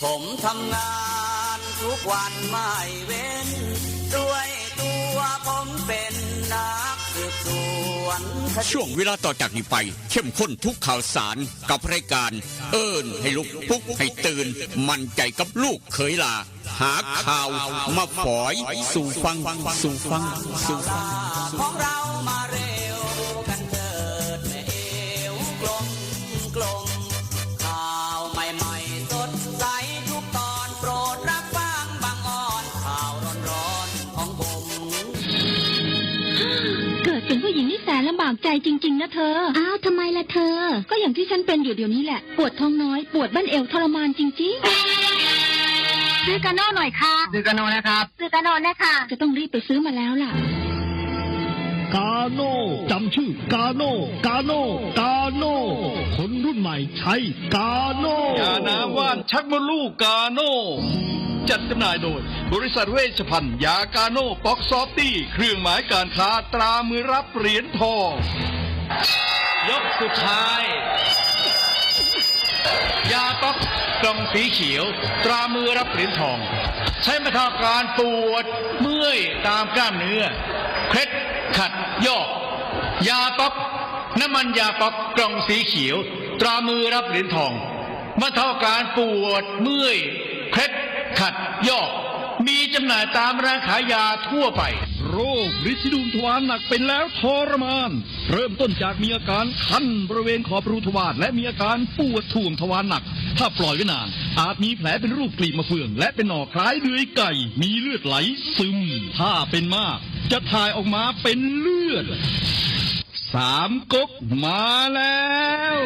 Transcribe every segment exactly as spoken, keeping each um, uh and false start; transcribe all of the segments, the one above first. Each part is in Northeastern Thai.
ผมทำงานทุกวันไม่เว้น ด้วยตัวผมเป็นนักสืบสวนคดี ช่วงเวลาต่อจากนี้ไป เข้มข้นทุกข่าวสารกับรายการ เอิ้นให้ลุกปลุกให้ตื่น มั่นใจกับลูกเขยหล่า หาข่าวมาฝอยสู่ฟังสู่ฟังสู่ฟัง ของเรามาเร็วกันเถิดแม่เอวกลมกลม ข่าวใหม่ๆสดใสทุกตอนโปรดรับฟังบางออนข่าวร้อนๆของผม เกิดเป็นผู้หญิงนี่แสนลำบากใจจริงๆนะเธอ อ้าวทำไมล่ะเธอ ก็อย่างที่ฉันเป็นอยู่เดี๋ยวนี้แหละ ปวดท้องน้อย ปวดบั้นเอวทรมานจริงๆ ซื้อกาโน่หน่อยค่ะ ซื้อกาโน่นะครับ ซื้อกาโน่นะคะ จะต้องรีบไปซื้อมาแล้วล่ะ กาโน่จำชื่อกาโน่กาโน่กาโน่คนรุ่นใหม่ใช้กาโน่ ยาน้ำว่านชักมดลูกกาโน่ จัดจำหน่ายโดย บริษัทเวชภัณฑ์ยากาโน่ป๊อกซอฟตี้ เครื่องหมายการค้าตรามือรับเหรียญทอง ยกสุดท้าย ยาป๊อกกล่องสีเขียว ตรามือรับเหรียญทอง ใช้บรรเทาอาการปวดเมื่อยตามกล้ามเนื้อ เคล็ดขัดยอก ยาป๊อก น้ำมันยาป๊อกกล่องสีเขียว ตรามือรับเหรียญทอง บรรเทาอาการปวดเมื่อย เคล็ดขัดยอก มีจำหน่ายตามร้านขายยาทั่วไป โรคริดสีดวงทวารหนักเป็นแล้วทรมาน เริ่มต้นจากมีอาการคันบริเวณขอบรูทวารและมีอาการปวดถ่วงทวารหนัก ถ้าปล่อยไว้นาน อาจมีแผลเป็นรูปกลีบมะเฟือง และเป็นหนองคล้ายเดือยไก่ มีเลือดไหลซึม ถ้าเป็นมาก จะถ่ายออกมาเป็นเลือด สามก๊กมาแล้ว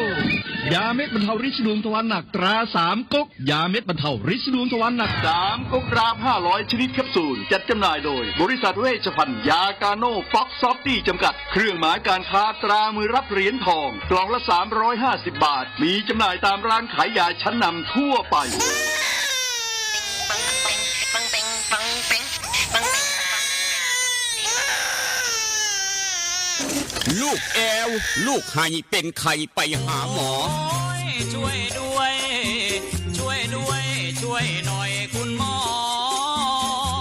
ยาเม็ดบรรเทาริดสีดวงทวารหนักตราสามก๊ก ยาเม็ดบรรเทาริดสีดวงทวารหนัก สามก๊กรามห้าร้อยชนิดแคปซูล จัดจำหน่ายโดย บริษัทเวชภัณฑ์ยากาโน่ป๊อกซอฟตี้จำกัด เครื่องหมายการค้าตรามือรับเหรียญทอง กล่องละ สามร้อยห้าสิบบาท มีจำหน่ายตามร้านขายยาชั้นนำทั่วไป ลูกแอว ลูกไห้เป็นไข้ไปหาหมอ ช่วยด้วย ช่วยด้วย ช่วยหน่อยคุณหมอ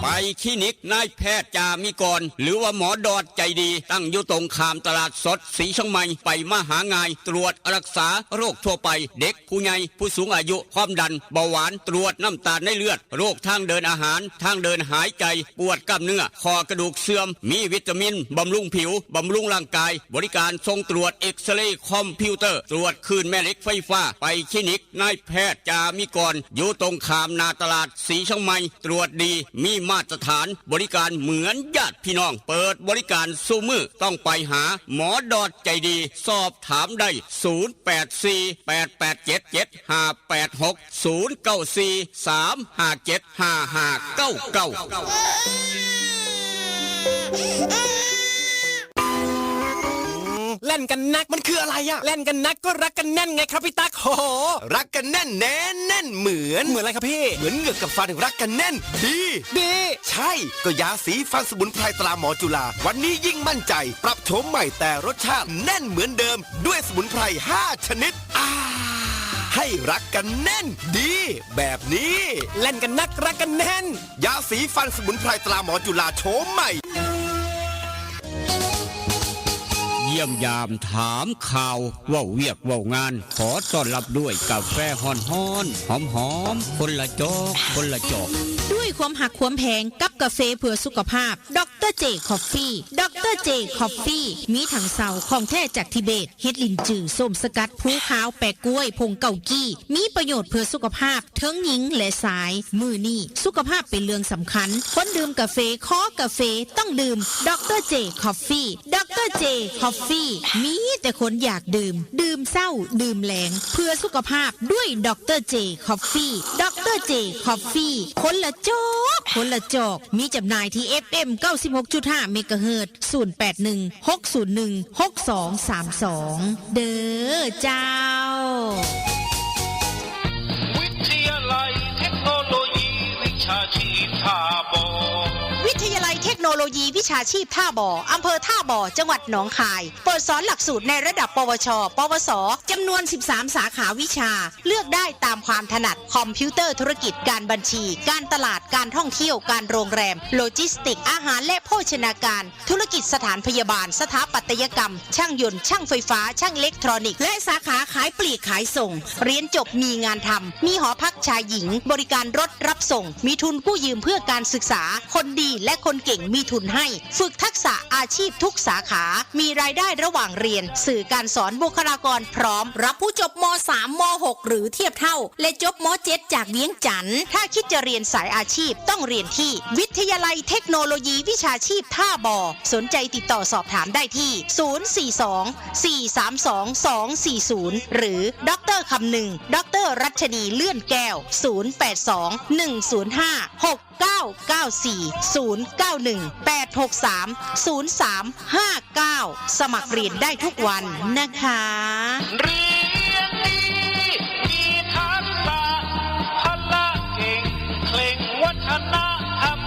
ไปคลินิกนายแพทย์จามิกร หรือว่าหมอดอดใจดี ตั้งอยู่ตรงข้ามตลาดสดสีเชียงใหม่ ไปมาหาง่าย ตรวจรักษาโรคทั่วไป เด็กผู้ใหญ่ผู้สูงอายุ ความดัน เบาหวาน ตรวจน้ำตาลในเลือด โรคทางเดินอาหาร ทางเดินหายใจ ปวดกล้ามเนื้อ ข้อกระดูกเสื่อม มีวิตามิน บำรุงผิว บำรุงร่างกาย บริการส่งตรวจเอ็กซเรย์คอมพิวเตอร์ ตรวจคลื่นแม่เหล็กไฟฟ้า ไปคลินิกนายแพทย์จามิกร อยู่ตรงข้ามหน้าตลาดสีเชียงใหม่ ตรวจดี มีมาตรฐาน บริการเหมือนญาติพี่น้อง เปิดบริการซุมื้อ ต้องไปหาหมอดอดใจดี สอบถามได้ ศูนย์แปดสี่ แปดแปดเจ็ด เจ็ดห้าแปดหก ศูนย์เก้าสี่ สามห้าเจ็ด ห้าห้าเก้าเก้า แล่นกันนักมันคืออะไรอะแล่นกันนักก็รักกันแน่นไงครับพี่ตั๊กโห รักกันแน่นแน่นแน่นเหมือน เหมือนอะไรครับพี่ เหมือนเหงือกกับฟันรักกันแน่นดี ดี ใช่ก็ยาสีฟันสมุนไพรตราหมอจุฬา วันนี้ยิ่งมั่นใจ ปรับโฉมใหม่แต่รสชาติแน่นเหมือนเดิม ด้วยสมุนไพร ห้า ชนิดอ่าให้รักกันแน่นดี แบบนี้ แล่นกันนักรักกันแน่น ยาสีฟันสมุนไพรตราหมอจุฬาโฉมใหม่ เยี่ยมยามถามข่าว เว้าเวียกเว้างาน ขอต้อนรับด้วยกาแฟฮ้อนฮ้อนหอมหอมๆ คนละจอก คนละจอก ด้วยความหักความแพงกับกาแฟเพื่อสุขภาพ ดอกเตอร์เจคอฟฟี่ ดอกเตอร์เจคอฟฟี่ มีถังเซาของแท้จากทิเบต เฮ็ดลินจือ ส้มสกัด ภูขาว แปะกล้วย ผงเกากี้ มีประโยชน์เพื่อสุขภาพ เทิงหญิงและชาย มื้อนี้สุขภาพเป็นเรื่องสำคัญ คนดื่มกาแฟ คอกาแฟ ต้องดื่ม ดอกเตอร์เจคอฟฟี่ ดอกเตอร์เจคอฟฟี่ มีแต่คนอยากดื่ม ดื่มเช้า ดื่มแลง เพื่อสุขภาพด้วย ดอกเตอร์เจคอฟฟี่ ดอกเตอร์เจคอฟฟี่ คนละจอก คนละจอก มีจำหน่ายที่ เอฟเอ็ม เก้าสิบหกจุดห้า เมกะเฮิรตซ์ ศูนย์แปดหนึ่ง หกศูนย์หนึ่ง หกสองสามสอง เด้อเจ้า วิทยาลัยเทคโนโลยีวิชาชีพท่าบ่อ วิทยาลัยเทคโนโล โลยีวิชาชีพท่าบ่อ อำเภอท่าบ่อ จังหวัดหนองคาย เปิดสอนหลักสูตรในระดับ ปวช ปวส จำนวน สิบสาม สาขาวิชา เลือกได้ตามความถนัด คอมพิวเตอร์ธุรกิจ การบัญชี การตลาด การท่องเที่ยว การโรงแรม โลจิสติกส์ อาหารและโภชนาการ ธุรกิจสถานพยาบาล สถาปัตยกรรม ช่างยนต์ ช่างไฟฟ้า ช่างอิเล็กทรอนิกส์ และสาขาขายปลีกขายส่ง เรียนจบมีงานทำ มีหอพักชายหญิง บริการรถรับส่ง มีทุนกู้ยืมเพื่อการศึกษา คนดีและคนเก่งมีทุนให้ ฝึกทักษะอาชีพทุกสาขา มีรายได้ระหว่างเรียน สื่อการสอนบุคลากรพร้อม รับผู้จบ ม.สาม ม.หก หรือเทียบเท่า และจบ ม.เจ็ด จากเวียงจันทน์ ถ้าคิดจะเรียนสายอาชีพต้องเรียนที่วิทยาลัยเทคโนโลยีวิชาชีพท่าบ่อ สนใจติดต่อสอบถามได้ที่ ศูนย์สี่สอง สี่สามสอง สองสี่ศูนย์ หรือ ดอกเตอร์คำนึง ดอกเตอร์รัชนีเลื่อนแก้ว ศูนย์แปดสอง หนึ่งศูนย์ห้า หกเก้าเก้าสี่ ศูนย์เก้าหนึ่ง แปดหกสาม ศูนย์สามห้าเก้า สมัครเรียนได้ทุกวันนะคะ เรียนดี มีทักษะ พละเก่ง เคร่งวัฒนธรรม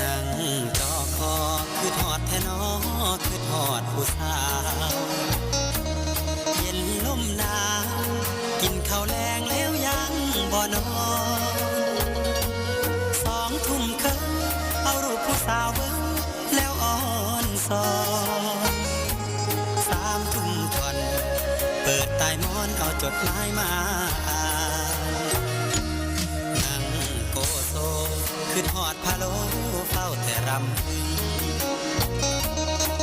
นั่งจอคอ คิดฮอดแท้น้อ คิดฮอดผู้สาว เย็นลมหนาว กินข้าวแลงแล้วยังบ่นอน สองทุ่มครึ่ง เอารูปผู้สาวเบิ่ง แล้วอ่อนสอน สามทุ่มท่อน เปิดใต้หมอน เอาจดหมายมาอ่าน นั่งโกโซ คิดฮอดพะโล้ เฝ้าแต่รำพึ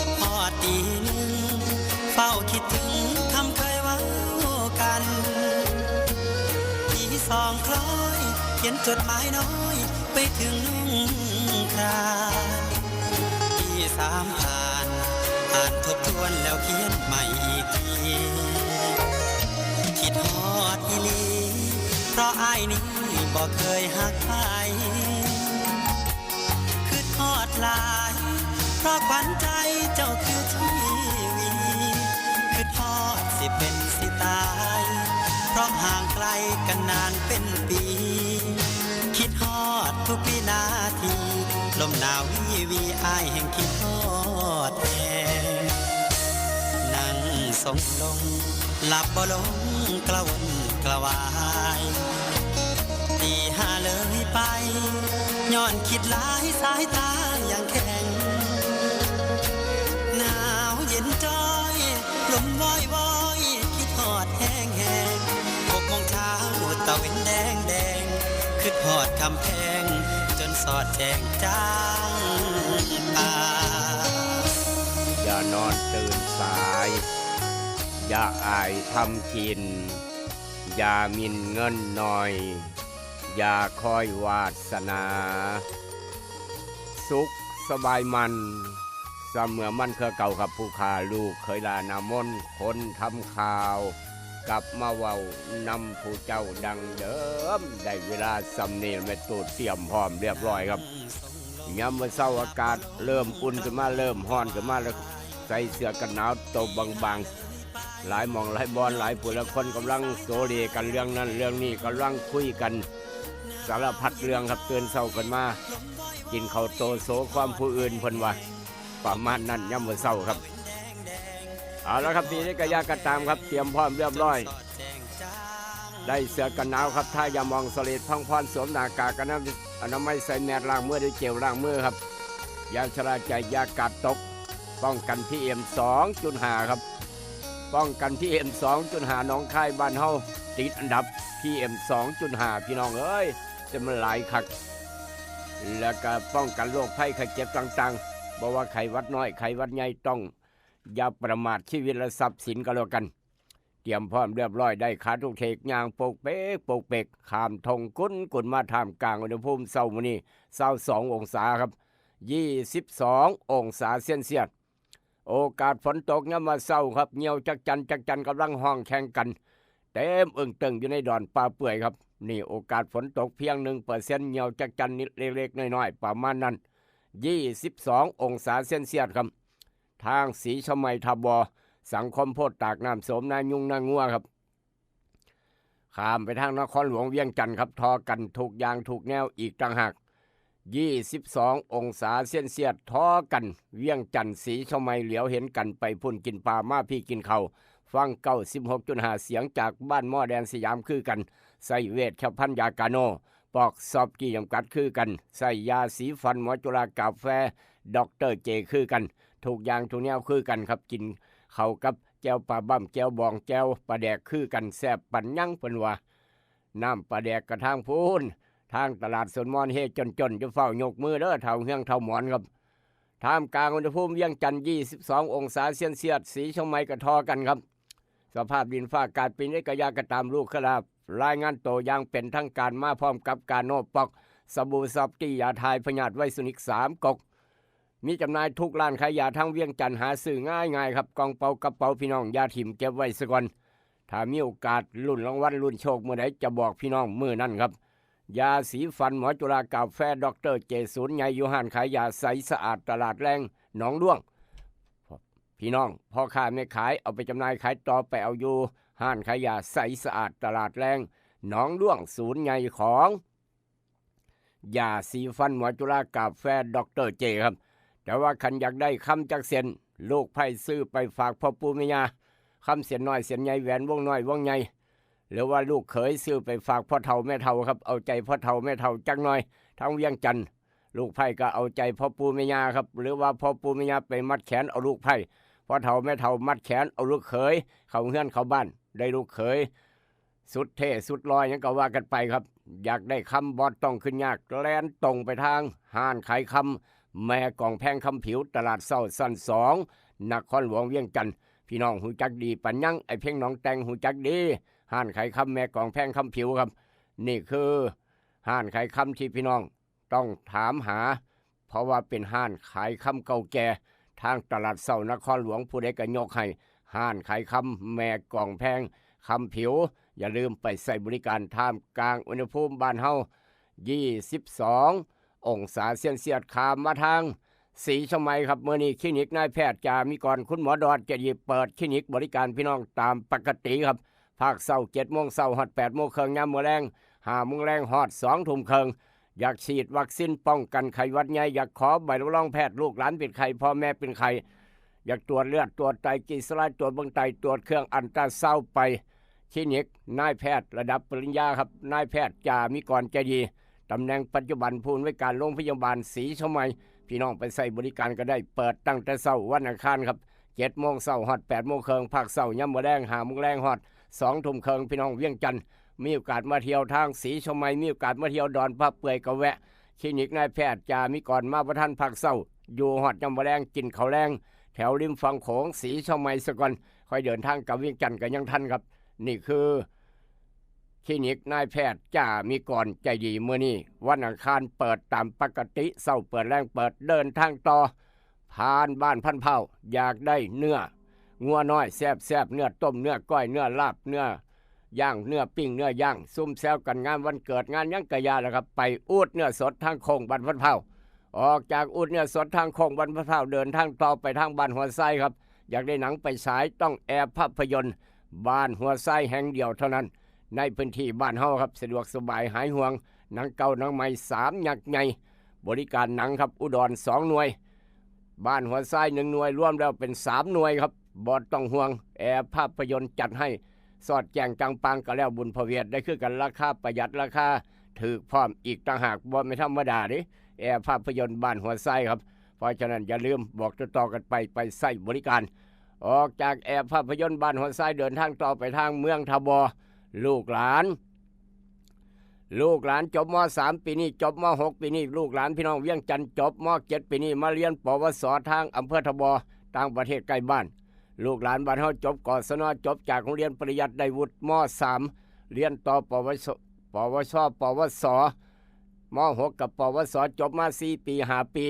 ง ฮอดตีหนึ่ง เฝ้าคิดถึงคำเคยเว้ากัน ตีสองคล้อย เขียนจดหมายน้อย ไปถึงนุ่งคราน ตีสามผ่าน อ่านทบทวนแล้วเขียนใหม่อีกที คิดฮอดอีหลี เพราะอ้ายนี้บ่เคยฮักใคร คิดฮอดหลาย เพราะขวัญใจเจ้าคือชีวี คิดฮอดสิเป็นสิตาย เพราะห่างไกลกันนานเป็นปี คิดฮอดทุกวินาที ลมหนาววีวี อ้ายแห่งคิดฮอดแฮง นั่งทรงลง หลับบ่ลง กระวนกระวาย ตีห้าเลยไป ย้อนคิดหลาย สายตายังแข็ง หนาวเย็นจ้อย ลมวอยวอย คิดฮอดแฮงแฮง หกโมงเช้า ตะเว็นแดงแดง คิดฮอดคำแพง จนสอดแจ้งจางป่า อย่านอนตื่นสาย อย่าอายทำกิน อย่าหมิ่นเงินหน่อย อย่าคอยวาสนา สุขสบายมัน เสมอมันคือเก่าครับ ผู้ข้าลูกเขยหลานอามน คนทำข่าว กลับมาเว้านำผู้เจ้าดังเดิม ได้เวลาส่ำนี้ แม่ตู้เตรียมพร้อมเรียบร้อยครับ ยามมื้อเช้าอากาศเริ่มอุ่นขึ้นมา เริ่มร้อนขึ้นมาแล้ว ใส่เสื้อกันหนาวโตบางๆ หลายหม่องหลายบ่อน หลายผู้หลายคนกำลังโสเลกันเรื่องนั้นเรื่องนี้ กำลังคุยกันสารพัดเรื่องครับ ตื่นเช้าขึ้นมา กินข้าวโตโสความผู้อื่นเพิ่นว่า ประมาณนั้นยามมื้อเช้าครับ เอาละครับ ทีนี้ก็อย่าก็ตามครับ เตรียมพร้อมเรียบร้อย ได้เสื้อกันหนาวครับ ทายาหม่องสเลดพังพร สวมหน้ากากอนามัย อนามัย ใส่แมส ล้างมือด้วยเจลล้างมือครับ อย่าชะล่าใจ อย่ากาดตก ป้องกัน พีเอ็ม สองจุดห้า ครับ ป้องกัน พีเอ็ม สองจุดห้า หนองคายบ้านเฮา ติดอันดับ พีเอ็ม สองจุดห้า พี่น้องเอ้ย แต่มันหลายคัก แล้วก็ป้องกันโรคภัยไข้เจ็บต่างๆ บ่ว่าไข้หวัดน้อย ไข้หวัดใหญ่ ต้องอย่าประมาทชีวิตและทรัพย์สินก็แล้วกัน เตรียมพร้อมเรียบร้อย ได้ขาทุกเทก ย่างโปกเปก โปกเปก ข้ามทงกุนกุนมาท่ามกลางอุณหภูมิเช้ามื้อนี้ ซาวสององศาครับ ยี่สิบสององศาเซลเซียส โอกาสฝนตกยามมื้อเช้าครับ เหี่ยวจักจั่นจักจั่นกำลังฮ้องแข่งกัน เต็มเอิ้งเติ่งอยู่ในดอนป่าเปื่อยครับ นี่โอกาสฝนตกเพียงหนึ่งเปอร์เซ็นต์ เหี่ยวจักจั่นนิดเล็กๆน้อยๆ ประมาณนั้น ยี่สิบสององศาเซลเซียสครับ ทางสีชมัยทบ สังคมโพธิ์ตาก น้ำโสม นายุงนางัวครับ ข้ามไปทางนครหลวงเวียงจันทน์ครับ ทอกันทุกอย่างทุกแนวอีกต่างหาก ยี่สิบสององศาเซลเซียส ทอกัน เวียงจันทน์ สีชมัย เหลียวเห็นกัน ไปพุ้นกินปลา มาพี้กินข้าว ฟังเก้าสิบหกจุดห้าเสียงจากบ้านหม้อแดนสยามคือกัน ไซเวช แคปพันยากาโน ปอกซอฟต์กี้จำกัดคือกัน ใส่ยาสีฟันหมอจุฬากาแฟ ด็อกเตอร์เจ คือกัน ทุกอย่างทุกแนวคือกันครับ กินข้าวกับแจ่วปลาบ้ำ แจ่วบอง แจ่วปลาแดกคือกัน แซ่บปานหยังเพิ่นว่า น้ำปลาแดกกะทางพู้น ทางตลาดสวนมอน เฮจนๆ อย่าฟ้าวยกมือเด้อ เฒ่าเฮืองเฒ่าหมอนครับ ท่ามกลางอุณหภูมิเวียงจันทน์ ยี่สิบสององศาเซลเซียส สีชมัยกะทอกันครับ สภาพดินฟ้าอากาศเป็นใดกะอย่างกะตาม ลูกขลาบรายงานโตอย่างเป็นทางการมาพร้อมกับกาโนปอก สบู่ซอฟตี้ ยาถ่ายพยาธิไวรัสนิกสามก๊ก มีจำหน่ายทุกร้านขายยาทั้งเวียงจันทน์ หาซื้อง่ายๆครับ กล่องเป๋ากระเป๋าพี่น้องอย่าถิ่มเก็บไว้ซะก่อน ถ้ามีโอกาสลุ้นรางวัลลุ้นโชคมื้อใดจะบอกพี่น้องมื้อนั้นครับ ยาสีฟันหมอจุฬากาแฟ ด็อกเตอร์เจ ศูนย์ใหญ่อยู่ห้านขายยาใสสะอาดตลาดแลงหนองด้วง พี่น้องพ่อค้าแม่ขายเอาไปจำหน่ายขายต่อ ไปเอาอยู่ห้านขายยาใสสะอาดตลาดแลงหนองด้วง ศูนย์ใหญ่ของยาสีฟันหมอจุฬากาแฟ ด็อกเตอร์เจครับ แต่ว่าคันอยากได้คำจักเส้น ลูกไพร่ซื้อไปฝากพ่อปู่แม่ย่า คำเส้นน้อยเส้นใหญ่ แหวนวงน้อยวงใหญ่ หรือว่าลูกเขยซื้อไปฝากพ่อเฒ่าแม่เฒ่าครับ เอาใจพ่อเฒ่าแม่เฒ่าจักหน่อย ทั้งเวียงจันทน์ ลูกไพร่ก็เอาใจพ่อปู่แม่ย่าครับ หรือว่าพ่อปู่แม่ย่าไปมัดแขนเอาลูกไพร่ พ่อเฒ่าแม่เฒ่ามัดแขนเอาลูกเขย เข้าเฮือนเข้าบ้าน ได้ลูกเขย สุดเท่สุดหล่อหยังก็ว่ากันไปครับ อยากได้คำบ่ต้องขึ้นยาก แล่นตรงไปทางห้านขายคำแม่กองแพงคำผิว ตลาดเช้าชั้นสอง นครหลวงเวียงจันทน์ พี่น้องฮู้จักดีปานหยัง ไอ้เพ็งหนองแตงฮู้จักดี ห้านขายคำแม่กองแพงคำผิวครับ นี่คือห้านขายคำที่พี่น้องต้องถามหา เพราะว่าเป็นห้านขายคำเก่าแก่ ทางตลาดเช้านครหลวง ผู้ใดก็ยกให้ห้านขายคำแม่กองแพงคำผิว อย่าลืมไปใช้บริการ ท่ามกลางอุณหภูมิบ้านเฮา ยี่สิบสององศาเซลเซียส ข้ามมาทางสีชมัยครับ มื้อนี้คลินิกนายแพทย์จามิกร คุณหมอดอด จะหยิบเปิดคลินิกบริการพี่น้องตามปกติครับ ภาคเช้าเจ็ดโมงเช้าฮอดแปดโมงครึ่ง ยามมื้อแลงห้าโมงแลงฮอดสองทุ่มครึ่ง อยากฉีดวัคซีนป้องกันไข้หวัดใหญ่ อยากขอใบรับรองแพทย์ ลูกหลานเป็นไข้ พ่อแม่เป็นไข้ อยากตรวจเลือด ตรวจไตรกลีเซอไรด์ ตรวจเบิ่งไต ตรวจเครื่องอัลตราซาวด์ ไปคลินิกนายแพทย์ระดับปริญญาครับ นายแพทย์จามิกรใจดี ตำแหน่งปัจจุบันผู้อำนวยการโรงพยาบาลศรีชมัย พี่น้องไปใช้บริการก็ได้ เปิดตั้งแต่เช้าวันอังคารครับ เจ็ดโมงเช้าฮอดแปดโมงครึ่ง ภาคเช้ายามมื้อแลงห้าโมงแลงฮอดสองทุ่มครึ่ง พี่น้องเวียงจันทน์ มีโอกาสมาเที่ยวทางศรีชมัย มีโอกาสมาเที่ยวดอนป่าเปื่อยก็แวะ คลินิกนายแพทย์จามิกร มาบ่ทันภาคเช้า อยู่ฮอดยามมื้อแลง กินข้าวแลงแถวริมฝั่งโขงศรีชมัยซะก่อน ค่อยเดินทางกลับเวียงจันทน์ก็ยังทันครับ นี่คือคลินิกนายแพทย์จามิกรใจดี มื้อนี้วันอังคารเปิดตามปกติ เช้าเปิดแลงเปิด เดินทางต่อ ผ่านบ้านพันเผา อยากได้เนื้องัวน้อยแซ่บๆ เนื้อต้ม เนื้อก้อย เนื้อลาบ เนื้อย่าง เนื้อปิ้ง เนื้อย่าง ซุ่มแซวกันงานวันเกิดงานหยังกะยาแหละครับ ไปอูดเนื้อสดทางโค้งบ้านพันเผา ออกจากอูดเนื้อสดทางโค้งบ้านพันเผา เดินทางต่อไปทางบ้านหัวไซครับ อยากได้หนังไปฉายต้องแอร์ภาพยนตร์บ้านหัวไซแห่งเดียวเท่านั้น ในพื้นที่บ้านเฮาครับ สะดวกสบายหายห่วง หนังเก่าหนังใหม่สามยักษ์ใหญ่ บริการหนังครับ อุดรสองหน่วย บ้านหัวไซหนึ่งหน่วย รวมแล้วเป็นสามหน่วยครับ บ่ต้องห่วง แอร์ภาพยนตร์จัดให้ สอดแจ้งจังปังก็แล้วบุญพระเวทได้คือกัน ราคาประหยัด ราคาถูกพร้อมอีกต่างหาก บ่แม่นธรรมดาเด้ แอร์ภาพยนตร์บ้านหัวไซครับ เพราะฉะนั้นอย่าลืมบอกต่อๆกันไป ไปใช้บริการ ออกจากแอร์ภาพยนตร์บ้านหัวไซ เดินทางต่อไปทางเมืองทบ ลูกหลาน ลูกหลานจบ ม.สาม ปีนี้ จบ ม.หก ปีนี้ ลูกหลานพี่น้องเวียงจันทน์จบ ม.เจ็ด ปีนี้ มาเรียน ปวส ทางอำเภอทบ ต่างประเทศใกล้บ้าน ลูกหลานบ้านเฮาจบ กศน จบจากโรงเรียนปริยัติ ได้วุฒิ ม.สาม เรียนต่อ ปวช ปวช ปวส ม.หก กับ ปวส จบมาสี่ปีห้าปี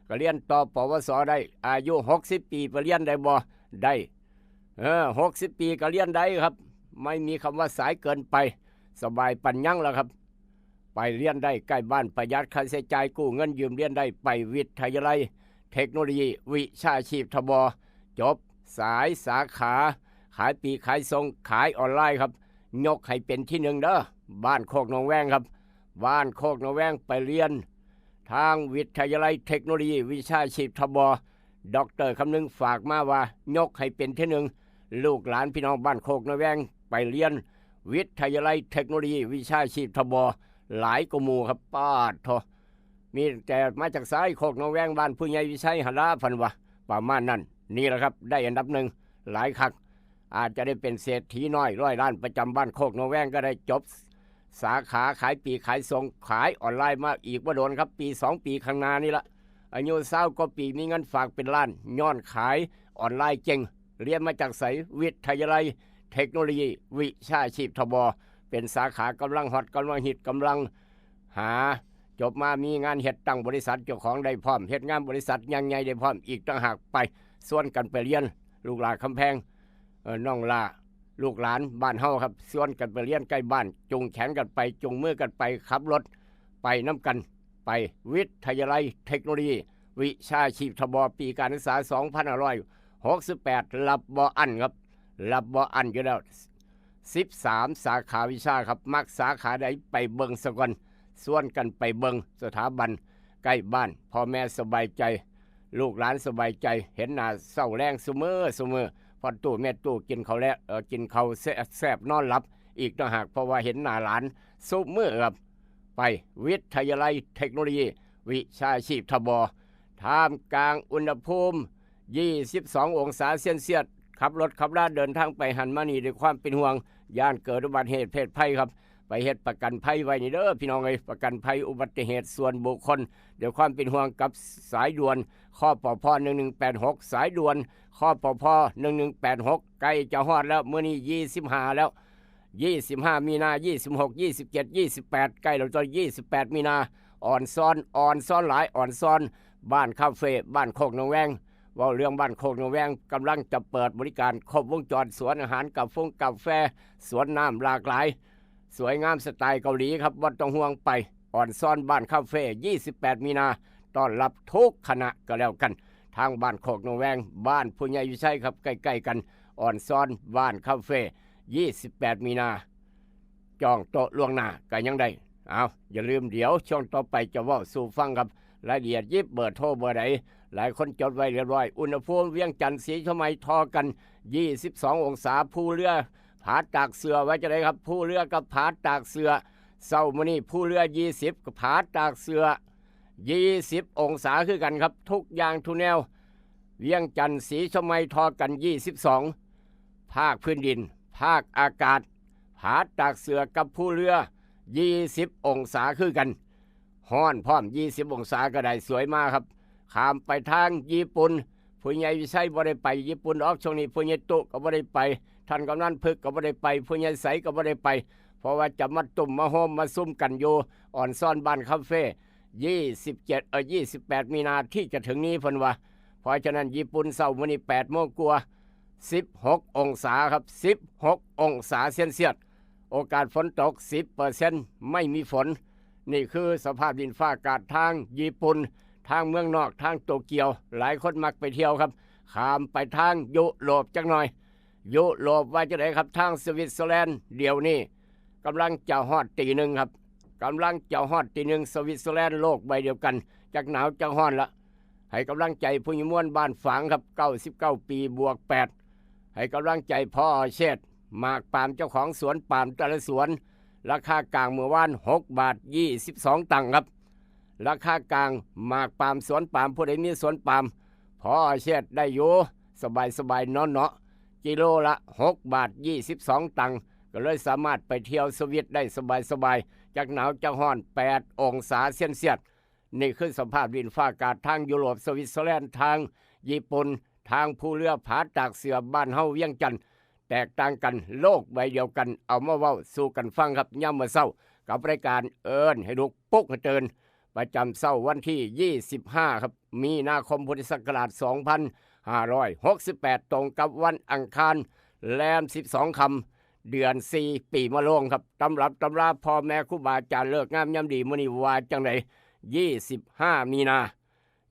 ก็เรียนต่อ ปวส ได้ อายุ หกสิบ ปีไปเรียนได้บ่ ได้ เออ หกสิบ ปีก็เรียนได้ครับ ไม่มีคำว่าสายเกินไป สบายปัญญังแล้วครับ ไปเรียนได้ใกล้บ้าน ประหยัดค่าใช้จ่าย กู้เงินยืมเรียนได้ ไปวิทยาลัยเทคโนโลยีวิชาชีพ ทบ จบสายสาขา ขายปลีกขายส่ง ขายออนไลน์ครับ ยกให้เป็นที่หนึ่งเด้อ บ้านโคกหนองแวงครับ บ้านโคกหนองแวงไปเรียน ทางวิทยาลัยเทคโนโลยีวิชาชีพ ทบ ดอกเตอร์คำนึงฝากมาว่า ยกให้เป็นที่หนึ่ง ลูกหลานพี่น้องบ้านโคกหนองแวงไปเรียน วิทยาลัยเทคโนโลยีวิชาชีพ ทบ หลายกว่าหมู่ครับ ปาดโท มีแต่มาจากไส โคกหนองแวง บ้านผู้ใหญ่วิชัยหั้นละ เพิ่นว่า ประมาณนั้น นี่แหละครับ ได้อันดับหนึ่ง หลายคัก อาจจะได้เป็นเศรษฐีน้อยร้อยล้านประจำบ้านโคกหนองแวงก็ได้ จบสาขาขายปลีกขายส่ง ขายออนไลน์มาอีกบ่โดนครับ ปีสองปีข้างหน้านี่ละ อายุซาวกว่าปี มีเงินฝากเป็นล้าน ย้อนขายออนไลน์เก่ง เรียนมาจากไส วิทยาลัยเทคโนโลยีวิชาชีพ ทบ เป็นสาขากำลังฮอต กำลังฮิต กำลังหา จบมามีงานเฮ็ด ตั้งบริษัทเจ้าของได้พร้อม เฮ็ดงานบริษัทอย่างใหญ่ได้พร้อมอีกต่างหาก ไปชวนกันไปเรียน ลูกหลานคำแพง เอ่อ น้องหล้า ลูกหลานบ้านเฮาครับ ชวนกันไปเรียนใกล้บ้าน จูงแขนกันไป จูงมือกันไป ขับรถไปนำกัน ไปวิทยาลัยเทคโนโลยีวิชาชีพ ทบ ปีการศึกษา สองพันห้าร้อยหกสิบแปด รับบ่อั้นครับ รับบ่อั้นอยู่แล้ว สิบสาม สาขาวิชาครับ มักสาขาใดไปเบิ่งซะก่อน ชวนกันไปเบิ่ง สถาบันใกล้บ้าน พ่อแม่สบายใจ ลูกหลานสบายใจ เห็นหน้าเซาแลงซุมื้อซุมื้อ พ่อตู้แม่ตู้กินข้าวแล้ว เอ่อ กินข้าวแซ่บๆ นอนหลับอีกต่างหาก เพราะว่าเห็นหน้าหลานซุมื้อครับ ไปวิทยาลัยเทคโนโลยีวิชาชีพ ทบ ท่ามกลางอุณหภูมิ ยี่สิบสอง องศาเซลเซียส ขับรถขับลาเดินทางไปหั้นมานี่ด้วยความเป็นห่วง ย้านเกิดอุบัติเหตุเพศภัยครับ ไปเฮ็ดประกันภัยไว้นี่เด้อพี่น้องเอ้ย ประกันภัยอุบัติเหตุส่วนบุคคล ด้วยความเป็นห่วงกับสายด่วน คปภ หนึ่งหนึ่งแปดหก สายด่วน คปภ หนึ่งหนึ่งแปดหก ใกล้จะฮอดแล้ว มื้อนี้ ยี่สิบห้า แล้ว ยี่สิบห้า มีนา ยี่สิบหก ยี่สิบเจ็ด ยี่สิบแปด ใกล้แล้วจ้ะ ยี่สิบแปด มีนา อ่อนซ้อน อ่อนซ้อนหลาย อ่อนซ้อน บ้านคาเฟ่ บ้านโคกหนองแวง เว้าเรื่องบ้านโคกหนองแวง กำลังจะเปิดบริการครบวงจร สวนอาหาร กาฟงกาแฟ สวนน้ำหลากหลาย สวยงามสไตล์เกาหลีครับ บ่ต้องห่วง ไป อ่อนซ้อนบ้านคาเฟ่ ยี่สิบแปด มีนา ต้อนรับทุกคณะก็แล้วกัน ทางบ้านโคกหนองแวง บ้านผู้ใหญ่วิชัยครับ ใกล้ๆกัน อ่อนซ้อนบ้านคาเฟ่ ยี่สิบแปด มีนา จองโต๊ะล่วงหน้าก็ยังได้ เอา อย่าลืม เดี๋ยวช่วงต่อไปจะเว้าสู่ฟังครับ รายละเอียด ยิบเบอร์โทรเบอร์ใด หลายคนจดไว้เรียบร้อย อุณหภูมิเวียงจันทน์ ศรีเชียงใหม่ ทอกัน ยี่สิบสอง องศา ภูเรือ ผาตากเสื้อ ว่าจะไดครับ ภูเรือกับผาตากเสื้อ เช้ามื้อนี้ ภูเรือ ยี่สิบ กับผาตากเสื้อ ยี่สิบ องศาคือกันครับ ทุกอย่างทุกแนว เวียงจันทน์ ศรีเชียงใหม่ ทอกัน ยี่สิบสอง ภาคพื้นดิน ภาคอากาศ ผาตากเสื้อกับภูเรือ ยี่สิบ องศาคือกัน ฮ้อนพร้อม ยี่สิบ องศาก็ได้ สวยมากครับ ข้ามไปทางญี่ปุ่น ผู้ใหญ่วิชัยบ่ได้ไปญี่ปุ่นดอก ช่วงนี้ผู้ใหญ่ตุ๊ก็บ่ได้ไป ท่านกำนันพึกก็บ่ได้ไป ผู้ใหญ่ใสก็บ่ได้ไป เพราะว่าจะมาตุ้มมาโฮมมาซุ่มกันอยู่ อ่อนซ้อนบ้านคาเฟ่ ยี่สิบเจ็ด เอ่อ ยี่สิบแปด มีนาที่จะถึงนี้ เพิ่นว่า เพราะฉะนั้น ญี่ปุ่นเช้ามื้อนี้ แปดโมงกว่า สิบหก องศาครับ สิบหก องศาเซลเซียส โอกาสฝนตก สิบเปอร์เซ็นต์ ไม่มีฝน นี่คือสภาพดินฟ้าอากาศทางญี่ปุ่น ทางเมืองนอก ทางโตเกียว หลายคนมักไปเที่ยวครับ ข้ามไปทางยุโรปจักหน่อย ยุโรปว่าจะไดครับ ทางสวิตเซอร์แลนด์ เดี๋ยวนี้กำลังจะฮอดตีหนึ่งครับ กำลังจะฮอดตีหนึ่ง สวิตเซอร์แลนด์ โลกใบเดียวกัน จักหนาวจักฮ้อนละ ให้กำลังใจผู้ใหญ่ม่วนบ้านฝางครับ เก้าสิบเก้า ปีบวก แปด ให้กำลังใจพ่อเชษฐ์ หมากปาล์ม เจ้าของสวนปาล์มแต่ละสวน ราคากลางมื้อวาน หกบาท ยี่สิบสอง ตังค์ครับ ราคากลางหมากปาล์ม สวนปาล์ม ผู้ใดมีสวนปาล์ม พ่อเชษฐ์ได้อยู่ สบายสบายเนาะเนาะ กิโลละ หกบาท ยี่สิบสอง ตังค์ ก็เลยสามารถไปเที่ยวสวิตได้สบายสบายจักหนาวจักฮ้อน แปด องศาเซลเซียส นี่คือสภาพดินฟ้าอากาศทางยุโรป สวิตเซอร์แลนด์ ทางญี่ปุ่น ทางภูเรือผาตากเสื้อ บ้านเฮาเวียงจันทน์ แตกต่างกัน โลกใบเดียวกัน เอามาเว้าสู่กันฟังครับ ยามมื้อเช้า กับรายการเอิ้นให้ลุก ปลุกให้ตื่น ประจำเช้าวันที่ยี่สิบห้าครับ มีนาคม พุทธศักราชสองพันห้าร้อยหกสิบแปด ตรงกับวันอังคาร แรมสิบสองค่ำ เดือนสี่ ปีมะโรงครับ ตำรับตำราพ่อแม่ครูบาอาจารย์ ฤกษ์งามยามดีมื้อนี้ว่าจั่งใด ยี่สิบห้า มีนา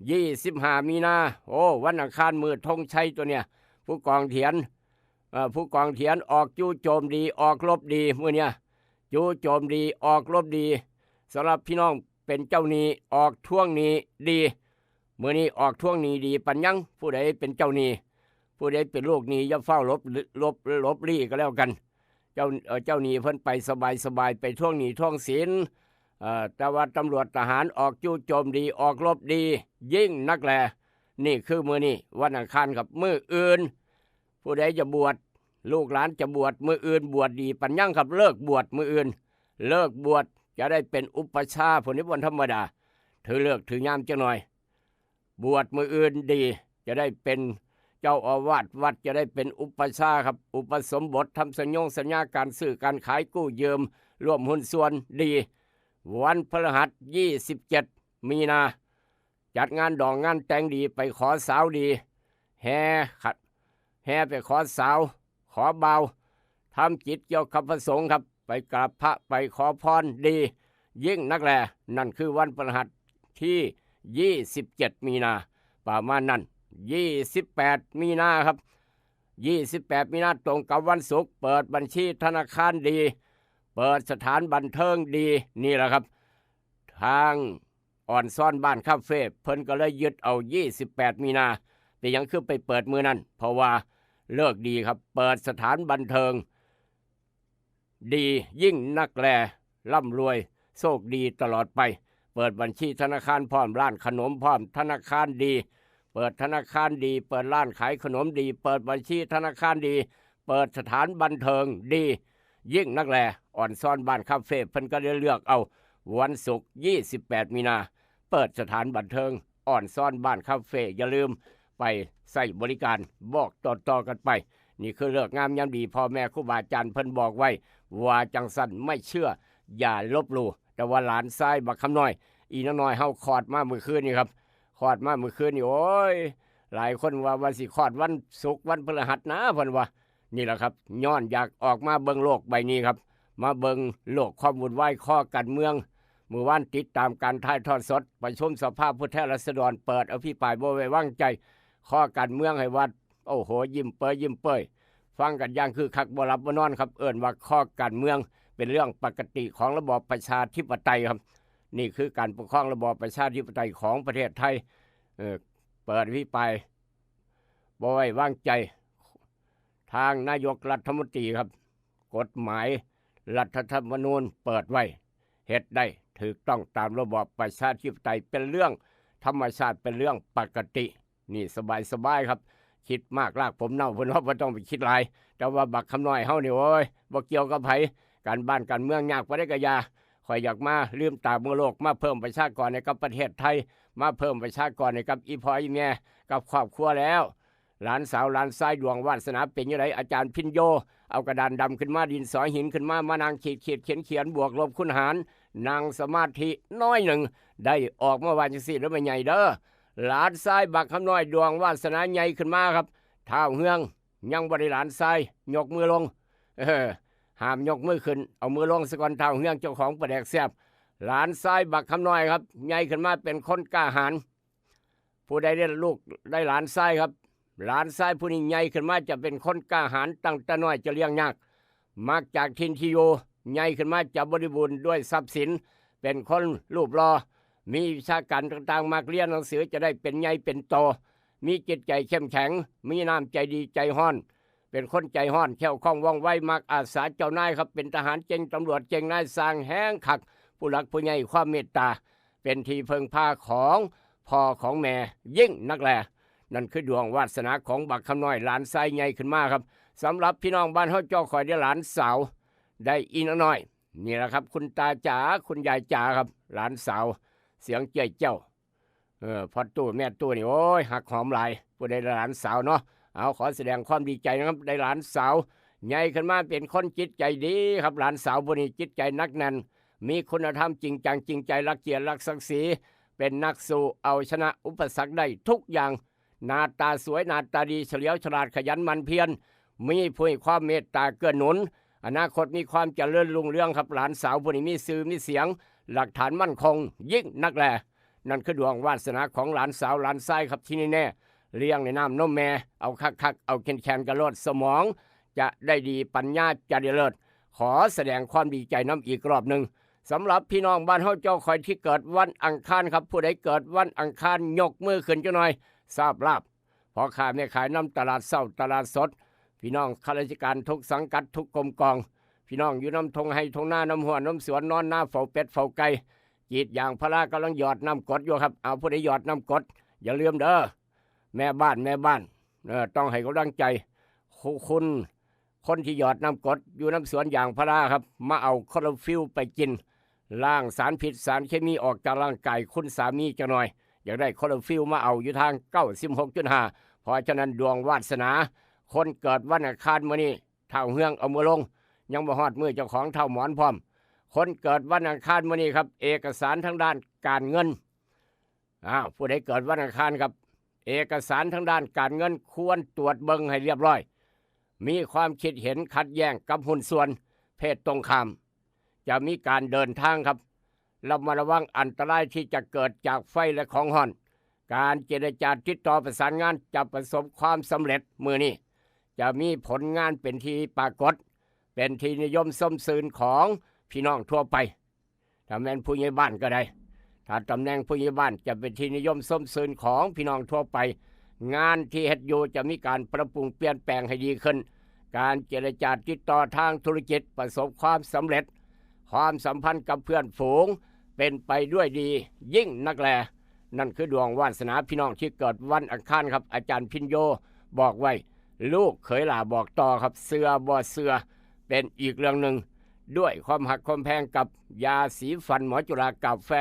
ยี่สิบห้า มีนา โอ้ วันอังคาร มื้อธงชัยตัวเนี่ย ผู้กองเถียน เอ่อ ผู้กองเถียนออกจู่โจมดี ออกรบดี มื้อเนี่ย จู่โจมดี ออกรบดี สำหรับพี่น้องเป็นเจ้าหนี้ ออกทวงหนี้ดี มื้อนี้ออกทวงหนี้ดีปานยัง ผู้ใดเป็นเจ้าหนี้ ผู้ใดเป็นลูกหนี้ อย่าฟ้าวหลบ หลบ หลบลี้ก็แล้วกัน เจ้า เอ่อ เจ้าหนี้เพิ่นไปสบายๆ ไปทวงหนี้ทวงสิน เอ่อ แต่ว่าตำรวจทหารออกจู่โจมดี ออกรบดี ยิ่งนักแล นี่คือมื้อนี้วันอังคารครับ มื้ออื่น ผู้ใดจะบวช ลูกหลานจะบวช มื้ออื่นบวชดีปานยังครับ เลิกบวชมื้ออื่น เลิกบวชจะได้เป็นอุปัชฌาย์ ผู้นี้บ่ธรรมดา ถือฤกษ์ถือยามจักหน่อย บวชมื้ออื่นดี จะได้เป็นเจ้าอาวาสวัด จะได้เป็นอุปัชฌาย์ครับ อุปสมบท ทำสัญญงสัญญา การซื้อการขาย กู้ยืม ร่วมหุ้นส่วนดี วันพฤหัส ยี่สิบเจ็ด มีนา จัดงานดองงานแต่งดี ไปขอสาวดี แห่ขัด แห่ไปขอสาว ขอบ่าว ทำกิจเกี่ยวกับพระสงฆ์ครับ ไปกราบพระ ไปขอพรดี ยิ่งนักแล นั่นคือวันพฤหัสที่ ยี่สิบเจ็ด มีนา ประมาณนั้น ยี่สิบแปด มีนาครับ ยี่สิบแปด มีนา ตรงกับวันศุกร์ เปิดบัญชีธนาคารดี เปิดสถานบันเทิงดี นี่แหละครับ ทางอ่อนซ่อนบ้านคาเฟ่ เพิ่นก็เลยยึดเอา ยี่สิบแปด มีนา เป็นหยังคือไปเปิดมื้อนั้น เพราะว่าฤกษ์ดีครับ เปิดสถานบันเทิง ดียิ่งนักแล ร่ำรวยโชคดีตลอดไป เปิดบัญชีธนาคารพร้อม ร้านขนมพร้อม ธนาคารดี เปิดธนาคารดี เปิดร้านขายขนมดี เปิดบัญชีธนาคารดี เปิดสถานบันเทิงดี ยิ่งนักแล อ่อนซ่อนบ้านคาเฟ่ เพิ่นก็ได้เลือกเอาวันศุกร์ ยี่สิบแปด มีนา เปิดสถานบันเทิง อ่อนซ่อนบ้านคาเฟ่ อย่าลืมไปใช้บริการ บอกต่อๆกันไป นี่คือฤกษ์งามยามดี พ่อแม่ครูบาอาจารย์เพิ่นบอกไว้ ว่าจั่งซั่น ไม่เชื่ออย่าลบหลู่ แต่ว่าหลานชายบักคำน้อย อีน้อยเฮาคลอดมามื้อคืนนี่ครับ คลอดมามื้อคืนนี่ โอ้ย หลายคนว่า ว่าสิคลอดวันศุกร์วันพฤหัสนะ เพิ่นว่า นี่แหละครับ ย้อนอยากออกมาเบิ่งโลกใบนี้ครับ มาเบิ่งโลกความวุ่นวาย ข้อการเมือง มื้อวานติดตามการถ่ายทอดสด ประชุมสภาผู้แทนราษฎร เปิดอภิปรายบ่ไว้วางใจ ข้อการเมืองให้ว่า โอ้โห ยิ้มเปยยิ้มเปย ฟังกันอย่างคึกคัก บ่หลับบ่นอนครับ เอิ้นว่าข้อการเมืองเป็นเรื่องปกติของระบอบประชาธิปไตยครับ นี่คือการปกครองระบอบประชาธิปไตยของประเทศไทย เอ่อ เปิดอภิปรายบ่ไว้วางใจ ทางนายกรัฐมนตรีครับ กฎหมายรัฐธรรมนูญเปิดไว้ เฮ็ดได้ถูกต้องตามระบอบประชาธิปไตย เป็นเรื่องธรรมชาติ เป็นเรื่องปกติ นี่สบายๆครับ คิดมากลากผมเน่า เพิ่นว่าบ่ต้องไปคิดหลาย แต่ว่าบักคำน้อยเฮานี่ โอ้ย บ่เกี่ยวกับไผ การบ้านการเมืองยากปานใดก็อย่า ข้อยอยากมาลืมตาเบิ่งโลก มาเพิ่มประชากรให้กับประเทศไทย มาเพิ่มประชากรให้กับอีพ่ออีแม่ กับครอบครัวแล้ว หลานสาวหลานชายดวงวาสนาเป็นจั่งใด อาจารย์พิญโย เอากระดานดำขึ้นมา ดินสอหินขึ้นมา มานั่งขีดขีดเขียนเขียน บวกลบคูณหาร นั่งสมาธิน้อยหนึ่ง ได้ออกมาว่าจั่งซี้เด้อแม่ใหญ่เด้อ หลานชายบักคำน้อยดวงวาสนาใหญ่ขึ้นมาครับ ท้าวเฮืองยังบ่ได้หลานชาย ยกมือลง เออ ห้ามยกมือขึ้น เอามือลงซะก่อน ท้าวเฮืองเจ้าของปลาแดกแซ่บ หลานชายบักคำน้อยครับ ใหญ่ขึ้นมาเป็นคนกล้าหาญ ผู้ใดได้ลูกได้หลานชายครับ หลานชายผู้นี้ใหญ่ขึ้นมาจะเป็นคนกล้าหาญ ตั้งแต่น้อยจะเลี้ยงยาก มาจากถิ่นที่อยู่ ใหญ่ขึ้นมาจะบริบูรณ์ด้วยทรัพย์สิน เป็นคนรูปหล่อ มีวิชาการต่างๆ มักเรียนหนังสือ จะได้เป็นใหญ่เป็นโต มีจิตใจเข้มแข็ง มีน้ำใจดีใจฮ้อน เป็นคนใจฮ้อน แคล่วคล่องว่องไว มักอาสาเจ้านายครับ เป็นทหารเก่ง ตำรวจเก่ง นายช่างแฮงคัก ผู้หลักผู้ใหญ่ความเมตตา เป็นที่พึ่งพาของพ่อของแม่ยิ่งนักแล นั่นคือดวงวาสนาของบักคำน้อยหลานชายใหญ่ขึ้นมาครับ สำหรับพี่น้องบ้านเฮาเจ้า ข้อยได้หลานสาว ได้อีน้อย นี่แหละครับ คุณตาจ๋า คุณยายจ๋าครับ หลานสาว เสียงเจ้ยเจ้า เออ พ่อตู้แม่ตู้นี่ โอ้ย ฮักหอมหลาย ผู้ใดได้หลานสาวเนาะ เอา ขอแสดงความดีใจนะครับ ได้หลานสาว ใหญ่ขึ้นมาเป็นคนจิตใจดีครับ หลานสาวผู้นี้จิตใจหนักแน่น มีคุณธรรมจริงจังจริงใจ รักเกียรติรักศักดิ์ศรี เป็นนักสู้เอาชนะอุปสรรคได้ทุกอย่าง หน้าตาสวยหน้าตาดี เฉลียวฉลาดขยันหมั่นเพียร มีผู้ให้ความเมตตาเกื้อหนุน อนาคตมีความเจริญรุ่งเรืองครับ หลานสาวผู้นี้มีชื่อมีเสียง หลักฐานมั่นคงยิ่งนักแล นั่นคือดวงวาสนาของหลานสาวหลานชายครับ ที่แน่ๆเลี้ยงในน้ำนมแม่ เอาคักๆเอาแข็งๆกะโลด สมองจะได้ดี ปัญญาจะได้เลิศ ขอแสดงความดีใจนำอีกรอบหนึ่ง สำหรับพี่น้องบ้านเฮาเจ้าข่อยที่เกิดวันอังคารครับ ผู้ใดเกิดวันอังคารยกมือขึ้นจักหน่อย ทราบลาภ พ่อค้าแม่ขายนำตลาดเช้าตลาดสด พี่น้องข้าราชการทุกสังกัดทุกกรมกอง พี่น้องอยู่นำทงไฮ่ทงนานำห้วยนำสวน นอนนาเฝ้าเป็ดเฝ้าไก่ กรีดยางพารากำลังหยอดน้ำกรดอยู่ครับ เอาผู้ใดหยอดน้ำกรด อย่าลืมเด้อ แม่บ้านแม่บ้าน เออ ต้องให้กำลังใจ คุ- คุณ คนที่หยอดน้ำกรดอยู่นำสวนยางพาราครับ มาเอาคลอโรฟิลไปกิน ล้างสารพิษสารเคมีออกจากร่างกายคุณสามีจักหน่อย อยากได้คลอโรฟิลมาเอาอยู่ทางเก้าสิบหกจุดห้า เพราะฉะนั้นดวงวาสนา คนเกิดวันอังคารมื้อนี้ ท้าวเฮืองเอามือลง ยังบ่ฮอดมื้อเจ้าของท้าวหมอนพร้อม คนเกิดวันอังคารมื้อนี้ครับ เอกสารทางด้านการเงิน อ้าว ผู้ใดเกิดวันอังคารครับ เอกสารทางด้านการเงินควรตรวจเบิ่งให้เรียบร้อย มีความคิดเห็นขัดแย้งกับหุ้นส่วนเพศตรงข้าม จะมีการเดินทางครับ ระมัดระวังอันตรายที่จะเกิดจากไฟและของฮ้อน การเจรจาติดต่อประสานงานจะประสบความสำเร็จมื้อนี้ จะมีผลงานเป็นที่ปรากฏ เป็นที่นิยมชมชื่นของพี่น้องทั่วไป ถ้าแม่นผู้ใหญ่บ้านก็ได้ ถ้าตำแหน่งผู้ใหญ่บ้านจะเป็นที่นิยมชมชื่นของพี่น้องทั่วไป งานที่เฮ็ดอยู่จะมีการปรับปรุงเปลี่ยนแปลงให้ดีขึ้น การเจรจาติดต่อทางธุรกิจประสบความสำเร็จ ความสัมพันธ์กับเพื่อนฝูงเป็นไปด้วยดียิ่งนักแล นั่นคือดวงวาสนาพี่น้องที่เกิดวันอังคารครับ อาจารย์พินโยบอกไว้ ลูกเขยหล่าบอกต่อครับ เชื่อบ่เชื่อเป็นอีกเรื่องหนึ่ง ด้วยความฮักความแพงกับยาสีฟันหมอจุฬากาแฟ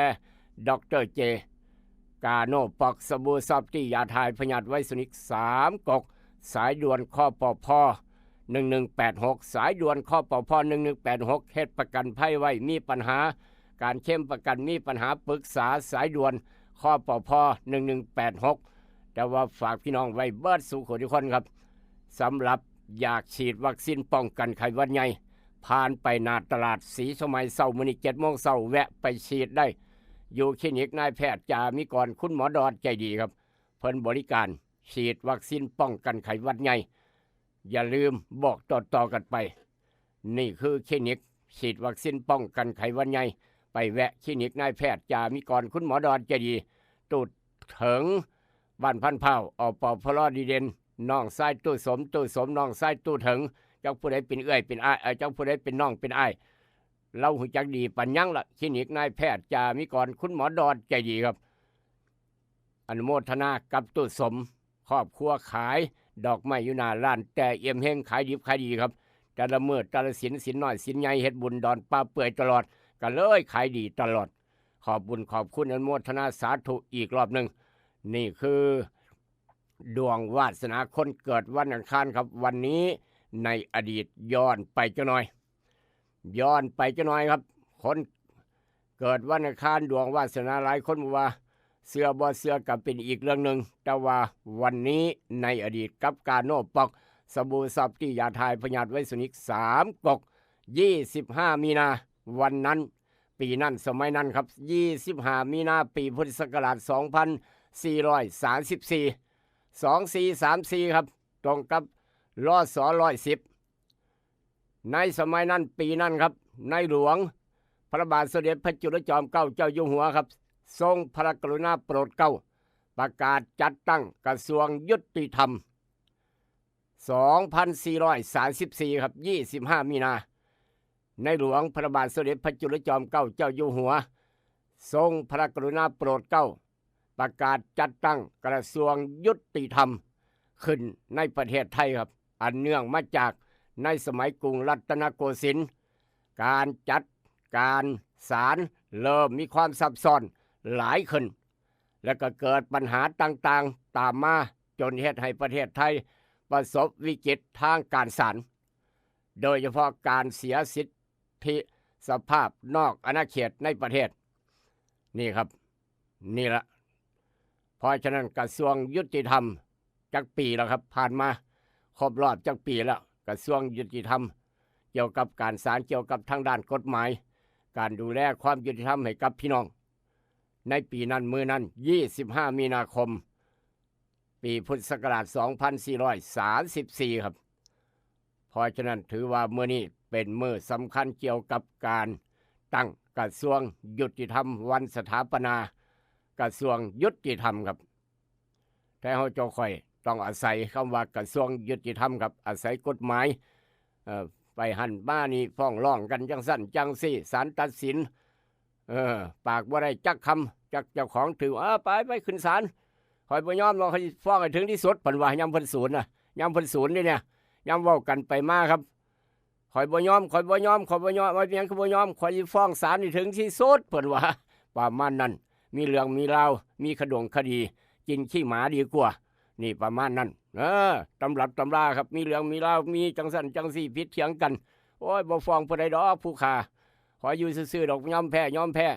ดอกเตอร์เจ กาโนปอกสบู่ซอฟตี้ ยาถ่ายพยาธิไวรัสนิกสามก๊ก สายด่วน คปพ หนึ่งหนึ่งแปดหก สายด่วน คปพ หนึ่งหนึ่งแปดหก เฮ็ดประกันภัยไว้ มีปัญหาการเคลมประกัน มีปัญหาปรึกษา สายด่วน คปพ หนึ่งหนึ่งแปดหก แต่ว่าฝากพี่น้องไว้เบิดสู่คนทุกคนครับ สำหรับอยากฉีดวัคซีนป้องกันไข้หวัดใหญ่ ผ่านไปหน้าตลาดศรีสมัยเช้ามื้อนี้เจ็ดโมงเช้า แวะไปฉีดได้ อยู่คลินิกนายแพทย์จามิกร คุณหมอดอนใจดีครับ เพิ่นบริการฉีดวัคซีนป้องกันไข้หวัดใหญ่ อย่าลืมบอกต่อๆกันไป นี่คือคลินิกฉีดวัคซีนป้องกันไข้หวัดใหญ่ ไปแวะคลินิกนายแพทย์จามิกร คุณหมอดอนใจดี ตู้เถิง บ้านพันธุ์พร้าว อปพล ดีเด่น น้องชายตู้สม ตู้สม น้องชายตู้เถิง จักผู้ใดเป็นเอื้อยเป็นอ้าย เอ่อ จักผู้ใดเป็นน้องเป็นอ้าย ลาวฮู้จักดีปานหยังล่ะ คลินิกนายแพทย์จามิกร คุณหมอดอนใจดีครับ อนุโมทนากับตู้สม ครอบครัวขายดอกไม้อยู่หน้าร้าน แต่เอี่ยมเฮง ขายดิบขายดีครับ แต่ละมื้อแต่ละศีล ศีลน้อยศีลใหญ่ เฮ็ดบุญดอนป่าเปื่อยตลอด ก็เลยขายดีตลอด ขอบบุญขอบคุณ อนุโมทนาสาธุอีกรอบหนึ่ง นี่คือดวงวาสนาคนเกิดวันอังคารครับ วันนี้ในอดีตย้อนไปจักหน่อย ย้อนไปจักหน่อยครับ คนเกิดวันอังคารดวงวาสนาหลายคนบอกว่า เชื่อบ่เชื่อก็เป็นอีกเรื่องหนึ่ง แต่ว่าวันนี้ในอดีตกับกาโนปอกสบู่ซอฟตี้ ยาถ่ายพยาธิไวรัสนิกสามก๊ก ยี่สิบห้ามีนา วันนั้น ปีนั้นสมัยนั้นครับ ยี่สิบห้ามีนา ปีพุทธศักราชสองพันสี่ร้อยสามสิบสี่ สองสี่สามสี่ครับ ตรงกับ ลส ร้อยสิบ ในสมัยนั้นปีนั้นครับ ในหลวงพระบาทสมเด็จพระจุลจอมเกล้าเจ้าอยู่หัวครับ ทรงพระกรุณาโปรดเกล้า ประกาศจัดตั้งกระทรวงยุติธรรม สองพันสี่ร้อยสามสิบสี่ครับ ยี่สิบห้ามีนา ในหลวงพระบาทสมเด็จพระจุลจอมเกล้าเจ้าอยู่หัว ทรงพระกรุณาโปรดเกล้า ประกาศจัดตั้งกระทรวงยุติธรรมขึ้นในประเทศไทยครับ อันเนื่องมาจากในสมัยกรุงรัตนโกสินทร์ การจัดการศาลเริ่มมีความซับซ้อนหลายขึ้น และก็เกิดปัญหาต่างๆตามมา จนเฮ็ดให้ประเทศไทยประสบวิกฤตทางการศาล โดยเฉพาะการเสียสิทธิ สภาพนอกอาณาเขตในประเทศ นี่ครับ นี่ละ เพราะฉะนั้นกระทรวงยุติธรรมจักปีแล้วครับ ผ่านมาครบรอบจักปีแล้ว กระทรวงยุติธรรม เกี่ยวกับการศาล เกี่ยวกับทางด้านกฎหมาย การดูแลความยุติธรรมให้กับพี่น้อง ในปีนั้นมื้อนั้น ยี่สิบห้า มีนาคม ปีพุทธศักราช สองพันสี่ร้อยสามสิบสี่ ครับ เพราะฉะนั้นถือว่ามื้อนี้เป็นมื้อสำคัญเกี่ยวกับการตั้งกระทรวงยุติธรรม วันสถาปนากระทรวงยุติธรรมครับ แต่เฮาเจ้าค่อยต้องอาศัยคำว่ากระทรวงยุติธรรมครับ อาศัยกฎหมาย เอ่อ ไปหั่นมานี่ฟ้องร้องกันจังซั่นจังซี่ ศาลตัดสิน เออ ปากบ่ได้จักคำ จักเจ้าของถือ "เออ ไป ไปขึ้นศาล ข้อยบ่ยอมหรอก ข้อยฟ้องให้ถึงที่สุด" เพิ่นว่ายามเพิ่นสูนน่ะ ยามเพิ่นสูนนี่เนี่ย ยามเว้ากันไปมาครับ "ข้อยบ่ยอม ข้อยบ่ยอม ข้อยบ่ยอม ว่าเป็นหยังคือบ่ยอม ข้อยสิฟ้องศาลให้ถึงที่สุด" เพิ่นว่า ประมาณนั้น มีเรื่องมีราว มีขดงคดี กินขี้หมาดีกว่า นี่ประมาณนั้น เออ ตำรับตำราครับ มีเรื่องมีราว มีจังซั่นจังซี่ ผิดเถียงกัน "โอ้ย บ่ฟ้องผู้ใดดอก ผู้ฆ่า ขออยู่ซื่อๆดอก ยอมแพ้ ยอมแพ้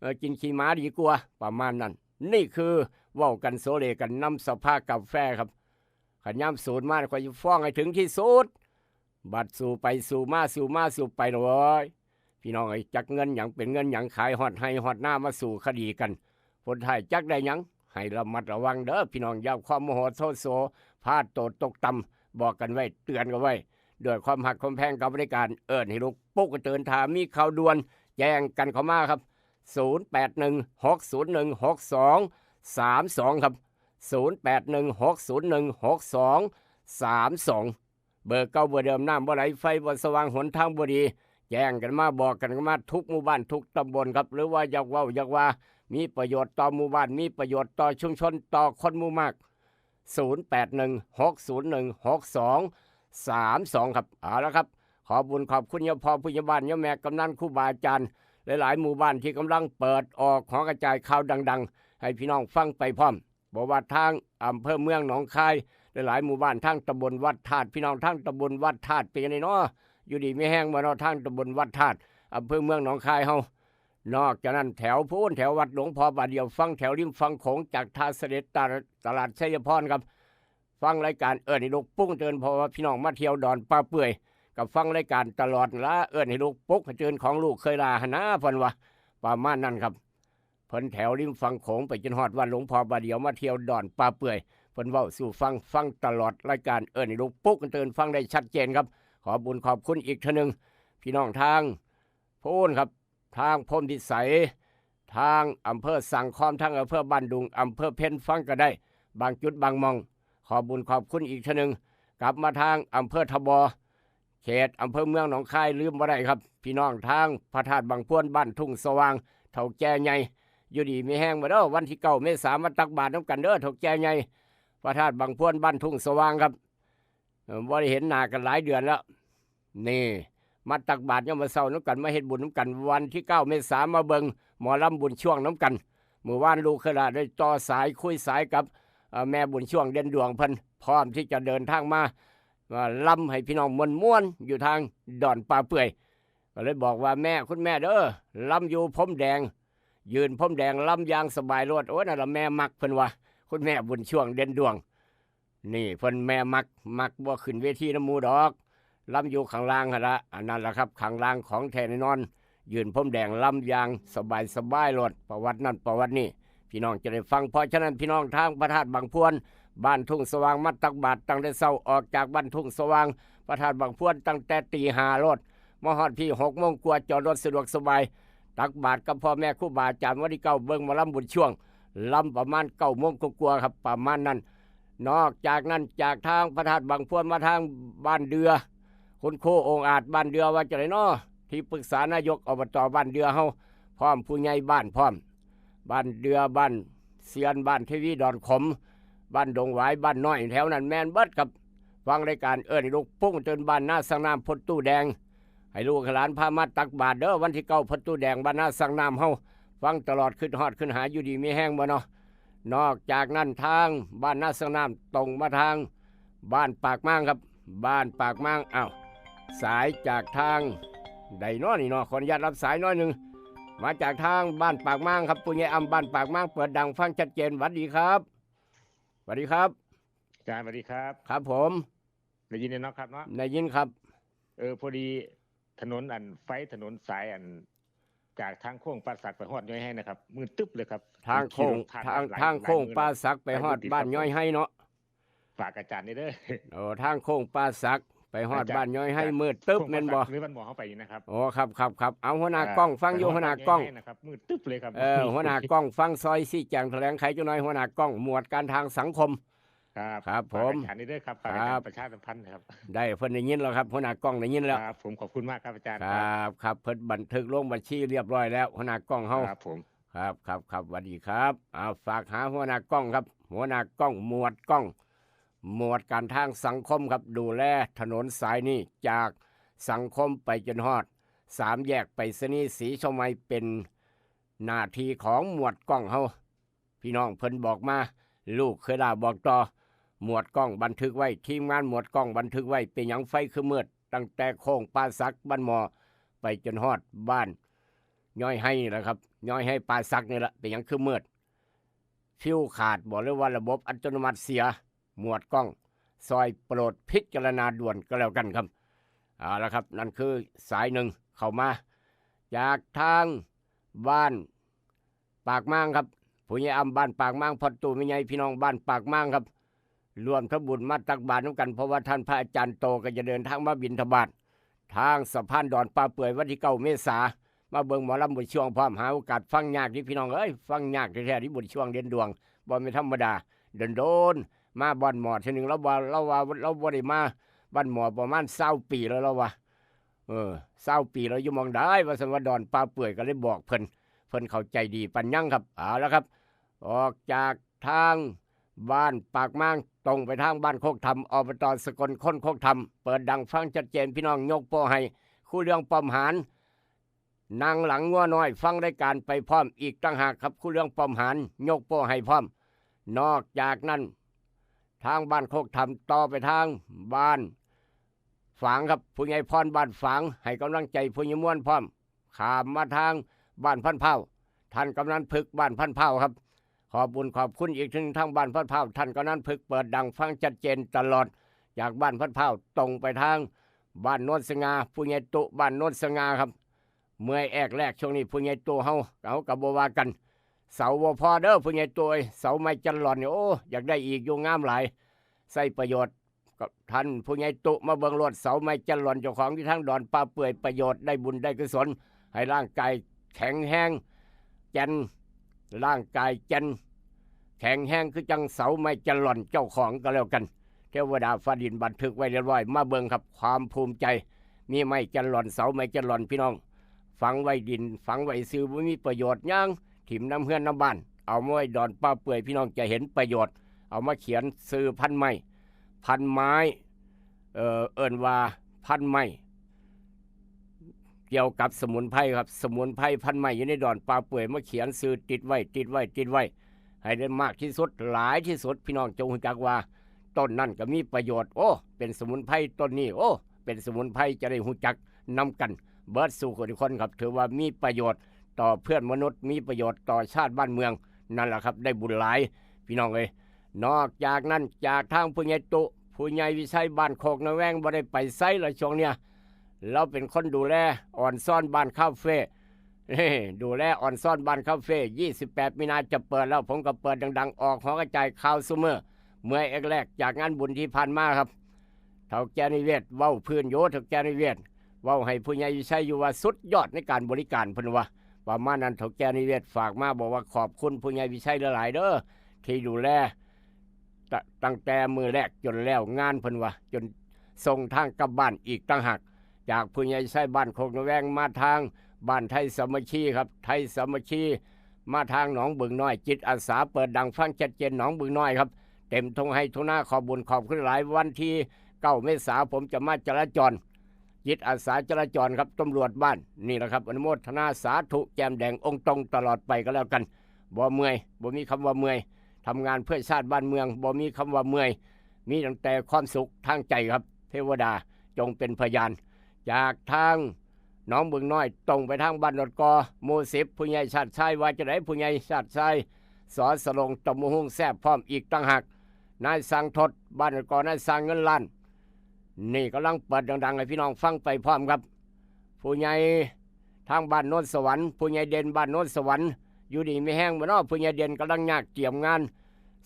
เออ กินขี้หมาดีกว่า" ประมาณนั้น นี่คือเว้ากันโซเลกันนำสภากาแฟครับ คันยามสูนมา ข้อยสิฟ้องให้ถึงที่สุด บัดสู้ไปสู้มา สู้มาสู้ไป โอ้ย พี่น้องเอ้ย จักเงินหยังเป็นเงินหยัง ขายฮอดไฮ่ฮอดนามาสู้คดีกัน ผลท้ายจักได้หยัง ให้ระมัดระวังเด้อพี่น้อง อย่าความโมโหโทโสพาโตตกต่ำ บอกกันไว้ เตือนกันไว้ ด้วยความฮักความแพงกับบริการ เอิ้นให้ลูกปลุกกระเตือน ถ้ามีข่าวด่วนแจ้งกันเข้ามาครับ ศูนย์แปดหนึ่ง หกศูนย์หนึ่ง หกสองสามสอง ครับ ศูนย์แปดหนึ่ง หกศูนย์หนึ่ง หกสองสามสอง เบอร์เก่าเบอร์เดิม น้ำบ่ไหล ไฟบ่สว่าง หนทางบ่ดี แจ้งกันมา บอกกันมา ทุกหมู่บ้านทุกตำบลครับ หรือว่าอยากเว้าอยากว่า มีประโยชน์ต่อหมู่บ้าน มีประโยชน์ต่อชุมชน ต่อคนหมู่มาก ศูนย์แปดหนึ่ง หกศูนย์หนึ่ง หกสองสามสอง ครับ เอาละครับ ขอบุญขอบคุณยมพ่อผู้ใหญ่บ้าน ยมแม่กำนัน ครูบาอาจารย์ หลายๆหมู่บ้านที่กำลังเปิดออกหอกระจายข่าวดังๆ ให้พี่น้องฟังไปพร้อม บ่ว่าทางอำเภอเมืองหนองคาย หลายๆหมู่บ้าน ทางตำบลวัดธาตุ พี่น้องทางตำบลวัดธาตุเป็นจั่งใดน้อ อยู่ดีมีแฮงบ่น้อ ทางตำบลวัดธาตุ อำเภอเมืองหนองคายเฮา นอกจากนั้นแถวพู้น แถววัดหลวงพ่อบาทเดียว ฟังแถวริมฝั่งโขง จากท่าเสด็จ ตลาด ตลาดชัยพรครับ ฟังรายการเอิ้นให้ลูกปลุกตื่น เพราะว่าพี่น้องมาเที่ยวดอนป่าเปื่อย ก็ฟังรายการตลอดละ เอิ้นให้ลูกปลุกให้ตื่น ของลูกเคยลาหั้นนะ เพิ่นว่า ประมาณนั้นครับ เพิ่นแถวริมฝั่งโขงไปจนฮอดวัดหลวงพ่อบาทเดียว มาเที่ยวดอนป่าเปื่อย เพิ่นเว้าสู่ฟัง ฟังตลอดรายการเอิ้นให้ลูกปลุกตื่น ฟังได้ชัดเจนครับ ขอบุญขอบคุณอีกเทื่อหนึ่ง พี่น้องทางพู้นครับ ทางโพนพิสัย ทางอำเภอสังคอม ทางอำเภอบ้านดุง อำเภอเพ็ญ ฟังก็ได้ บางจุดบางหม่อง ขอบุญขอบคุณอีกเทื่อหนึ่ง กลับมาทางอำเภอทบ เขตอำเภอเมืองหนองคาย ลืมบ่ได้ครับ พี่น้องทางพระธาตุบังพวน บ้านทุ่งสว่าง เฒ่าแก่ใหญ่ อยู่ดีมีแฮงบ่เด้อ วันที่เก้าเมษามาตักบาตรนำกันเด้อ เฒ่าแก่ใหญ่ พระธาตุบังพวน บ้านทุ่งสว่างครับ เอ่อ บ่ได้เห็นหน้ากันหลายเดือนแล้ว นี่ มาตักบาตรยามมื้อเช้านำกัน มาเฮ็ดบุญนำกัน วันที่เก้าเมษามาเบิ่งหมอลำบุญช่วงนำกัน มื้อวานลูกเคยลาได้ต่อสายคุยสายกับ เอ่อ แม่บุญช่วงเด่นดวง เพิ่นพร้อมที่จะเดินทางมา มาลำให้พี่น้องม่วนๆอยู่ทางดอนป่าเปื่อย ก็เลยบอกว่า "แม่ คุณแม่เด้อ ลำอยู่พรมแดง ยื่นพรมแดงลำอย่างสบายโลด" โอ้ย นั่นล่ะแม่มัก เพิ่นว่า คุณแม่บุญช่วงเด่นดวง นี่เพิ่นแม่มัก มักบ่ขึ้นเวทีนำหมู่ดอก ลำอยู่ข้างล่างหั่นละ อันนั้นล่ะครับ ข้างล่างของแท้แน่นอน ยื่นพรมแดงลำอย่างสบายสบายโลด ประวัตินั่นประวัตินี่ พี่น้องจะได้ฟัง เพราะฉะนั้นพี่น้องทางพระธาตุบังพวน บ้านทุ่งสว่าง มาตักบาตรตั้งแต่เช้า ออกจากบ้านทุ่งสว่าง พระธาตุบังพวน ตั้งแต่ตีห้าโลด มาฮอดพี้หกโมงกว่า จอดรถสะดวกสบาย ตักบาตรกับพ่อแม่ครูบาอาจารย์ วันที่เก้าเบิ่งหมอลำบุญช่วง ลำประมาณเก้าโมงกว่าๆครับ ประมาณนั้น นอกจากนั้น จากทางพระธาตุบังพวนมาทางบ้านเดือ คุณครูองอาจบ้านเดือ ว่าจั่งใดน้อ ที่ปรึกษานายก อบต บ้านเดือเฮา พร้อมผู้ใหญ่บ้านพร้อม บ้านเดือ บ้านเซียน บ้านเทวี ดอนขม บ้านดงหวาย บ้านน้อย แถวนั้นแม่นเบิดครับ ฟังรายการเอิ้นให้ลูกปลุกตื่น บ้านนาสังน้ำ พดตู้แดง ให้ลูกให้หลานพามาตักบาตรเด้อ วันที่เก้า พดตู้แดง บ้านนาสังน้ำเฮา ฟังตลอด คิดฮอดคิดหา อยู่ดีมีแฮงบ่เนาะ นอกจากนั้นทางบ้านนาสังน้ำตรงมาทางบ้านปากมางครับ บ้านปากมาง อ้าว สายจากทาง ได้เนาะนี่เนาะ ขออนุญาตรับสายหน่อยหนึ่ง มาจากทางบ้านปากมางครับ ผู้ใหญ่อำบ้านปากมาง เปิดดังฟังชัดเจน หวัดดีครับ หวัดดีครับ อาจารย์สวัสดีครับ ครับผม ได้ยินเนาะครับเนาะ ได้ยินครับ เออ พอดีถนนอันไฟถนนสายอัน จากทางโค้งป่าสักไปฮอดย้อยไฮนะครับ มืดตึ๊บเลยครับ ทางโค้ง ขี่รถผ่น ทาง หลย ทางโค้ง หลย ป่าสักไปฮอด หลย บ้านย้อยไฮเนาะ ฝากอาจารย์นี่เด้อ โอ้ ทางโค้งป่าสักไปฮอดบ้านย้อยไฮ มืดตึ๊บแม่นบ่ โค้งป่าสักหรือบ้านหมอเข้าไปนี่นะครับ โอ้ ครับครับครับ เอาหัวหน้า อ่า กล้องฟังอยู่ ไปฮอด หัวหน้ากล้อง บ้านย้อยไฮนะครับ มืดตึ๊บเลยครับ เออ หัวหน้ากล้องฟังซอยชี้แจงแถลงไขจักหน่อย หัวหน้ากล้อง หมวดการทางสังคม ครับ ครับผม ฝากอาจารย์นี่เด้อครับ ฝากอาจาร ครับ ย์ประชาสัมพันธ์นะครับ ได้ เพิ่นได้ยินแล้วครับ หัวหน้ากล้องได้ยินแล้ว ครับ ผมขอบคุณมากครับอาจารย์ ครับครับ เพิ่นบันทึกลงบัญชีเรียบร้อยแล้ว หัวหน้ากล้องเฮา ครับผม ครับครับครับ สวัสดีครับ อ่า ฝากหาหัวหน้ากล้องครับ หัวหน้ากล้อง หมวดกล้อง หมวดการทางสังคมครับ ดูแลถนนสายนี้ จากสังคมไปจนฮอด สามแยกไปรษณีย์ศรีชมัย เป็นหน้าที่ของหมวดกล้องเฮา พี่น้องเพิ่นบอกมา ลูกเคยด่าบอกต่อ หมวดกล้องบันทึกไว้ ทีมงานหมวดกล้องบันทึกไว้ เป็นหยังไฟคือมืด ตั้งแต่โค้งป่าสักบ้านหมอ ไปจนฮอดบ้าน ย้อยไฮนี่แหละครับ ย้อยไฮป่าสักนี่แหละ เป็นหยังคือมืด ฟิวขาดบ่ หรือว่าระบบอัตโนมัติเสีย หมวดกล้อง ซอยโปรดพิจารณาด่วนก็แล้วกันครับ เอาละครับ นั่นคือสายหนึ่งเข้ามา จากทางบ้านปากมางครับ ผู้ใหญ่อำบ้านปากมาง พ่อตู้แม่ใหญ่ พี่น้องบ้านปากมางครับ ร่วมทำบุญมาตักบาตรนำกัน เพราะว่าท่านพระอาจารย์โตก็จะเดินทางมาบิณฑบาต ทางสะพานดอนป่าเปื่อยวันที่เก้าเมษา มาเบิ่งหมอลำบุญช่วงพร้อม หาโอกาสฟังยากที่พี่น้องเอ้ย ฟังยากแท้ๆที่บุญช่วงเด่นดวง บ่แม่นธรรมดา โดนๆมาบ้านหมอเทื่อหนึ่ง แล้วว่า แล้วว่า เราบ่ได้มาบ้านหมอประมาณซาวปีแล้ว แล้วว่า เออ ซาวปีแล้ว อยู่หม่องใด ว่าซั่น ว่าดอนป่าเปื่อย ก็เลยบอกเพิ่น เพิ่นเข้าใจดีปานยังครับ เอาละครับ ออกจากทางบ้านปากมาง ตรงไปทางบ้านโคกธรรม อบต.สกลคนโคกธรรม เปิดดังฟังชัดเจน พี่น้องยกโป้ให้ ครูเรืองป้อมหาน นั่งหลังงัวน้อย ฟังรายการไปพร้อมอีกต่างหากครับ ครูเรืองป้อมหาน ยกโป้ให้พร้อม นอกจากนั้น ทางบ้านโคกธรรม ต่อไปทางบ้านฝางครับ ผู้ใหญ่พรบ้านฝาง ให้กำลังใจผู้ใหญ่ม่วนพร้อม ข้ามมาทางบ้านพันเผ่า ท่านกำนันพึกบ้านพันเผ่าครับ ขอบบุญขอบคุณอีกเทื่อหนึ่ง ทางบ้านพันเผ่า ท่านกำนันพึก เปิดดังฟังชัดเจนตลอด จากบ้านพันเผ่า ตรงไปทางบ้านโนนสง่า ผู้ใหญ่ตุบ้านโนนสง่าครับ เมื่อยแอกแลก ช่วงนี้ผู้ใหญ่ตุเฮา เฮาก็บ่ว่ากัน เสาบ่พอเด้อผู้ใหญ่ตุเอ้ย เสาไม้จันหล่อนนี่ โอ้ อยากได้อีกอยู่ งามหลาย ใช้ประโยชน์ ก็ท่านผู้ใหญ่ตุมาเบิ่งโลด เสาไม้จันหล่อน เจ้าของอยู่ทางดอนป่าเปื่อย ประโยชน์ได้บุญได้กุศล ให้ร่างกายแข็งแรง แจ่น ร่างกายแจ่น แข็งแรงคือจั่งเสาไม้จันหล่อน เจ้าของก็แล้วกัน เทวดาฟ้าดินบันทึกไว้เรียบร้อย มาเบิ่งครับ ความภูมิใจ มีไม้จันหล่อน เสาไม้จันหล่อน พี่น้อง ฝังไว้ดิน ฝังไว้ซื่อ บ่มีประโยชน์หยัง ถิ่มนำเฮือนนำบ้าน เอามาไว้ดอนป่าเปื่อย พี่น้องจะเห็นประโยชน์ เอามาเขียนชื่อพันไม้ พันไม้ เอ่อ เอิ้นว่าพันไม้ เกี่ยวกับสมุนไพรครับ สมุนไพรพันไม้อยู่ในดอนป่าเปื่อย มาเขียนชื่อติดไว้ ติดไว้ ติดไว้ ให้ได้มากที่สุด หลายที่สุด พี่น้องจงรู้จักว่า ต้นนั่นก็มีประโยชน์ โอ้ เป็นสมุนไพรต้นนี้ โอ้ เป็นสมุนไพร จะได้รู้จักนำกัน เบิดสู่คนทุกคนครับ ถือว่ามีประโยชน์ต่อเพื่อนมนุษย์ มีประโยชน์ต่อชาติบ้านเมือง นั่นแหละครับ ได้บุญหลาย พี่น้องเอ้ย นอกจากนั้น จากทางผู้ใหญ่ตุ ผู้ใหญ่วิชัยบ้านโคกนาแวง บ่ได้ไปไสละช่วงเนี้ย เราเป็นคนดูแลอ่อนซ่อนบ้านคาเฟ่ ดูแลอ่อนซ่อนบ้านคาเฟ่ ยี่สิบแปดมีนาจะเปิดแล้ว ผมก็เปิดดังๆ ออกหอกระจายข่าวซุมื้อ เมื่อยแอกแลกจากงานบุญที่ผ่านมาครับ เฒ่าแก่นิเวศน์เว้าพื้นโย เฒ่าแก่นิเวศน์เว้าให้ผู้ใหญ่วิชัยอยู่ว่าสุดยอดในการบริการ เพิ่นว่า ประมาณนั้น เฒ่าแก่นิเวศน์ฝากมาบอกว่าขอบคุณผู้ใหญ่วิชัยหลายๆ เด้อ ที่ดูแล ต- ตั้งแต่มื้อแรกจนแล้วงาน เพิ่นว่า จนส่งทางกลับบ้านอีกต่างหาก จากผู้ใหญ่วิชัยบ้านโคกนาแวง มาทางบ้านไทยสามัคคีครับ ไทยสามัคคี มาทางหนองบึงน้อย จิตอาสาเปิดดังฟังชัดเจน หนองบึงน้อยครับ เต็มทุ่งไฮ่ทุ่งนา ขอบบุญขอบคุณหลาย วันที่เก้าเมษา ผมจะมาจราจร จิตอาสาจราจรครับ ตำรวจบ้าน นี่แหละครับ อนุโมทนาสาธุ แก้มแดงองค์ตรงตลอดไปก็แล้วกัน บ่เมื่อย บ่มีคำว่าเมื่อย ทำงานเพื่อชาติบ้านเมือง บ่มีคำว่าเมื่อย มีตั้งแต่ความสุขทางใจครับ เทวดาจงเป็นพยาน จากทาง หนองบึงน้อย ตรงไปทางบ้านดอนกอ หมู่สิบ ผู้ใหญ่ชาติชายว่าจะได๋ ผู้ใหญ่ชาติชาย สอ สลง ตำบักหุ่งแซ่บพร้อมอีกต่างหาก นายสังทด บ้านดอนกอ นายสังเงินล้าน นี่กำลังเปิดดังๆ ให้พี่น้องฟังไปพร้อมครับ ผู้ใหญ่ทางบ้านโนนสวรรค์ ผู้ใหญ่เด่นบ้านโนนสวรรค์ อยู่ดีมีแฮงบ่น้อ ผู้ใหญ่เด่นกำลังยากเตรียมงาน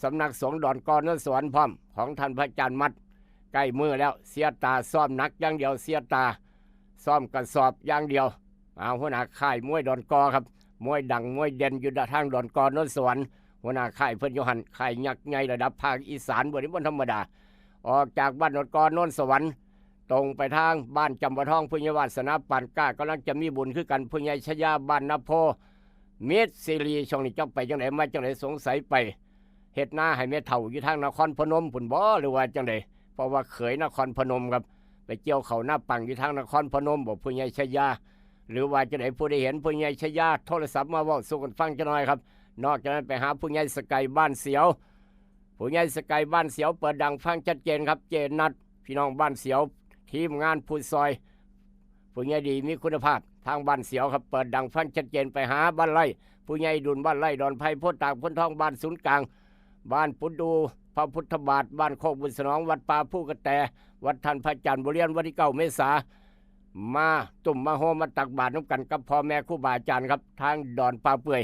สำนักสงฆ์ดอนกอโนนสวรรค์พร้อม ของท่านพระอาจารย์มัด ใกล้มื้อแล้ว เสียตาซ้อมหนักอย่างเดียว เสียตา ซ้อมกระสอบอย่างเดียว เอา หัวหน้าค่ายมวยดอนกอครับ มวยดังมวยเด่นอยู่ทางดอนกอโนนสวรรค์ หัวหน้าค่ายเพิ่นอยู่หั่น ค่ายยักษ์ใหญ่ระดับภาคอีสาน บ่ได้บ่ธรรมดา ออกจากบ้านดอนกอโนนสวรรค์ ตรงไปทางบ้านจำปาทอง ผู้ใหญ่วาสนาปานกล้า กำลังจะมีบุญคือกัน ผู้ใหญ่ชยาบ้านนาโพ มิตรซีรี ช่วงนี้จักไปจังได๋ มาจังได๋ สงสัยไปเฮ็ดนาให้แม่เฒ่าอยู่ทางนครพนมพุ้นบ่ หรือว่าจังได๋ เพราะว่าเขยนครพนมครับ ไปเกี่ยวข้าวนาปังอยู่ทางนครพนมบ่ ผู้ใหญ่ชยา หรือว่าจังได๋ ผู้ใดเห็นผู้ใหญ่ชยา โทรศัพท์มาเว้าสู่กันฟังจักหน่อยครับ นอกจากนั้นไปหาผู้ใหญ่สกายบ้านเสียว ผู้ใหญ่สกายบ้านเสียว เปิดดังฟังชัดเจนครับ เจนัด พี่น้องบ้านเสียว ทีมงานผู้ซอย ผู้ใหญ่ดีมีคุณภาพ ทางบ้านเสียวครับ เปิดดังฟังชัดเจน ไปหาบ้านไร่ ผู้ใหญ่ดุลบ้านไร่ ดอนไผ่ โพธิ์ตาก โพนทอง บ้านศูนย์กลาง บ้านปุดดู พระพุทธบาท บ้านโคกบุญสนอง วัดป่าภูกระแต วัดท่านพระอาจารย์บริเวณวันที่เก้าเมษา มาตุ้มมาโฮมมาตักบาตรนำกันกับพ่อแม่ครูบาอาจารย์ครับ ทางดอนป่าเปื่อย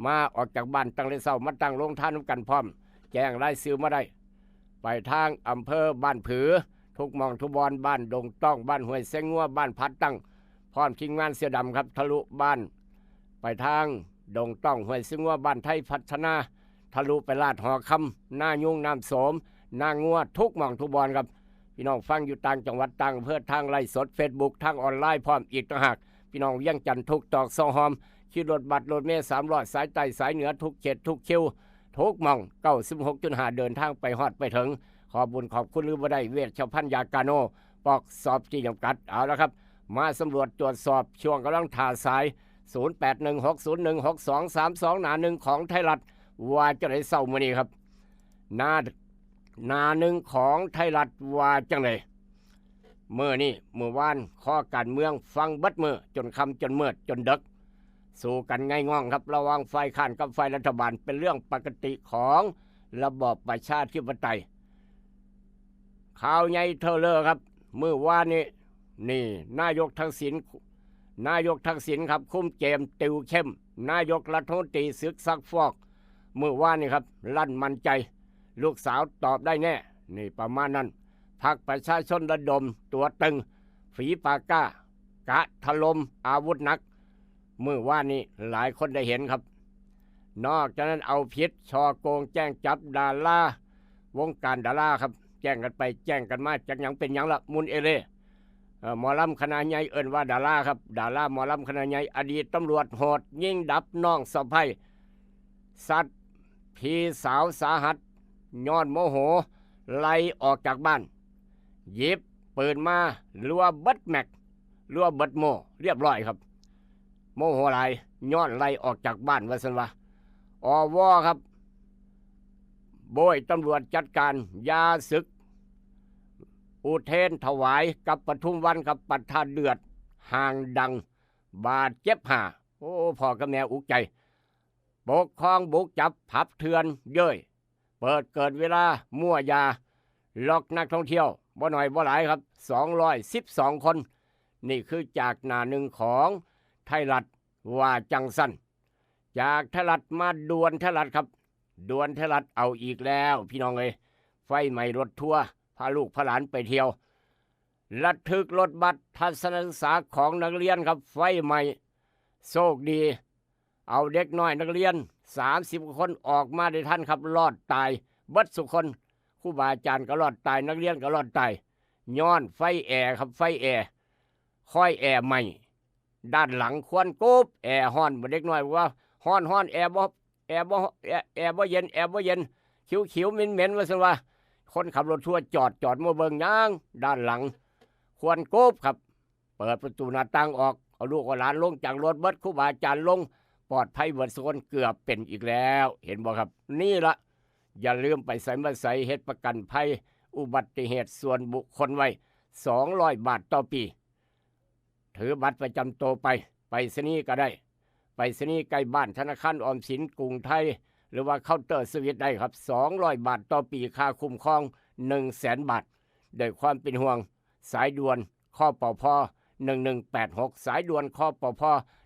มาออกจากบ้านตั้งแต่เช้า มาตั้งโรงทานนำกันพร้อม แจ้งรายชื่อมาได้ ไปทางอำเภอบ้านผือ ทุกหม่องทุกบ่อน บ้านดงต้อง บ้านห้วยเซงงัว บ้านผาตั้ง พร้อมทีมงานเสือดำครับ ทะลุบ้าน ไปทางดงต้อง ห้วยเซงงัว บ้านไทยพัฒนา ทะลุไปลาดหอคำ นายุง น้ำโสม นางัว ทุกหม่องทุกบ่อนครับ พี่น้องฟังอยู่ต่างจังหวัดต่างอำเภอ ทางไลฟ์สดเฟซบุ๊ก ทางออนไลน์พร้อมอีกต่างหาก พี่น้องเวียงจันทน์ทุกตอกซอกหอม ขี่รถบัสรถเมล์สามล้อสายใต้สายเหนือ ทุกเขตทุกคิว ทุกหม่อง เก้าสิบหกจุดห้า เดินทางไปฮอดไปถึง ขอบบุญขอบคุณลืมบ่ได้ เวชภัณฑ์ยากาโน ปอกสอบที่จำกัด เอาละครับ มาสำรวจตรวจสอบช่วงกำลังถ่าสาย ศูนย์แปดหนึ่งหกศูนย์หนึ่งหกสองสามสอง หน้าหนึ่งของไทยรัฐ ว่าจังได๋เช้ามื้อนี้ครับ หน้า หน้าหนึ่งของไทยรัฐ ว่าจังได๋ มื้อนี้มื้อวาน คอการเมืองฟังเบิดมื้อ จนค่ำจนมืดจนดึก สู้กันไงง่องครับ ระหว่างฝ่ายค้านกับฝ่ายรัฐบาล เป็นเรื่องปกติของระบอบประชาธิปไตย ข่าวใหญ่เทอเลอครับ มื้อวานนี้ นี่ นายกทักษิณ นายกทักษิณครับ คุมเกมติวเข้ม นายกรัฐมนตรีศึกซักฟอก มื้อวานนี้ครับ ลั่นมั่นใจ ลูกสาวตอบได้แน่ นี่ประมาณนั้น พรรคประชาชนระดมตัวตึง ฝีปากกล้า กะถล่มอาวุธหนัก มื้อวานนี้หลายคนได้เห็นครับ นอกจากนั้นเอาผิดฉ้อโกงแจ้งจับดารา วงการดาราครับ แจ้งกันไปแจ้งกันมา จักหยังเป็นหยังละ มุนเอเล่ เอ่อ หมอลำคณะใหญ่เอิ้นว่าดาราครับ ดาราหมอลำคณะใหญ่ อดีตตำรวจโหดยิงดับน้องสะใภ้ สัตว์พี่สาวสาหัส ย้อนโมโห ไล่ออกจากบ้าน หยิบปืนมา รัวเบิดแม็ก รัวเบิดโม่ เรียบร้อยครับ โมโหหลาย ย้อนไล่ออกจากบ้านว่าซั่นวะ อว ครับ โบ้ยตำรวจจัดการ ยาศึก อุเทรนถวายกับปทุมวันครับ ปะทะเดือด ห่างดัง บาดเจ็บห้า โอ้ พ่อกับแม่อุกใจ ปกครองบุกจับผับเถื่อนเย้ย เปิดเกิดเวลามั่วยา ล็อกนักท่องเที่ยว บ่น้อยบ่หลายครับ สองร้อยสิบสองคน นี่คือจากหน้าหนึ่งของไทยรัฐ ว่าจังซั่น จากไทยรัฐมาด่วนไทยรัฐครับ ด่วนไทยรัฐเอาอีกแล้ว พี่น้องเอ้ย ไฟไหม้รถทัวร์ พาลูกพาหลานไปเที่ยว ระทึกรถบัสทัศนศึกษาของนักเรียนครับ ไฟไหม้ โชคดี เอาเด็กน้อยนักเรียน สามสิบกว่าคนออกมาได้ทันครับ รอดตายเบิดสุคน ครูบาอาจารย์ก็รอดตาย นักเรียนก็รอดตาย ย้อนไฟแอร์ครับ ไฟแอร์ คอยแอร์ไหม้ ด้านหลังควันกบ แอร์ฮ้อน บ่ เด็กน้อยบอกว่า ฮ้อนฮ้อน แอร์บ่ แอร์บ่ แอร์ แอร์บ่เย็น แอร์บ่เย็น ขิวขิวเหม็นเหม็น ว่าซั่นว่า คนขับรถทัวร์จอด จอดมาเบิ่งหยัง ด้านหลัง ควันกบครับ เปิดประตูหน้าต่างออก เอาลูกเอาหลานลงจากรถเบิด ครูบาอาจารย์ลง ปลอดภัยเบิดสุคน เกือบเป็นอีกแล้ว เห็นบ่ครับ นี่ละ อย่าลืมไปไสมาไส เฮ็ดประกันภัยอุบัติเหตุส่วนบุคคลไว้ สองร้อยบาทต่อปี ถือบัตรประจำตัวไป ไปรษณีย์ก็ได้ ไปรษณีย์ใกล้บ้าน ธนาคารออมสิน กรุงไทย หรือว่าเคาน์เตอร์สวิสได้ครับ สองร้อยบาทต่อปี ค่าคุ้มครอง หนึ่งแสนบาท ด้วยความเป็นห่วง สายด่วน คปภ หนึ่งหนึ่งแปดหก สายด่วน คปภ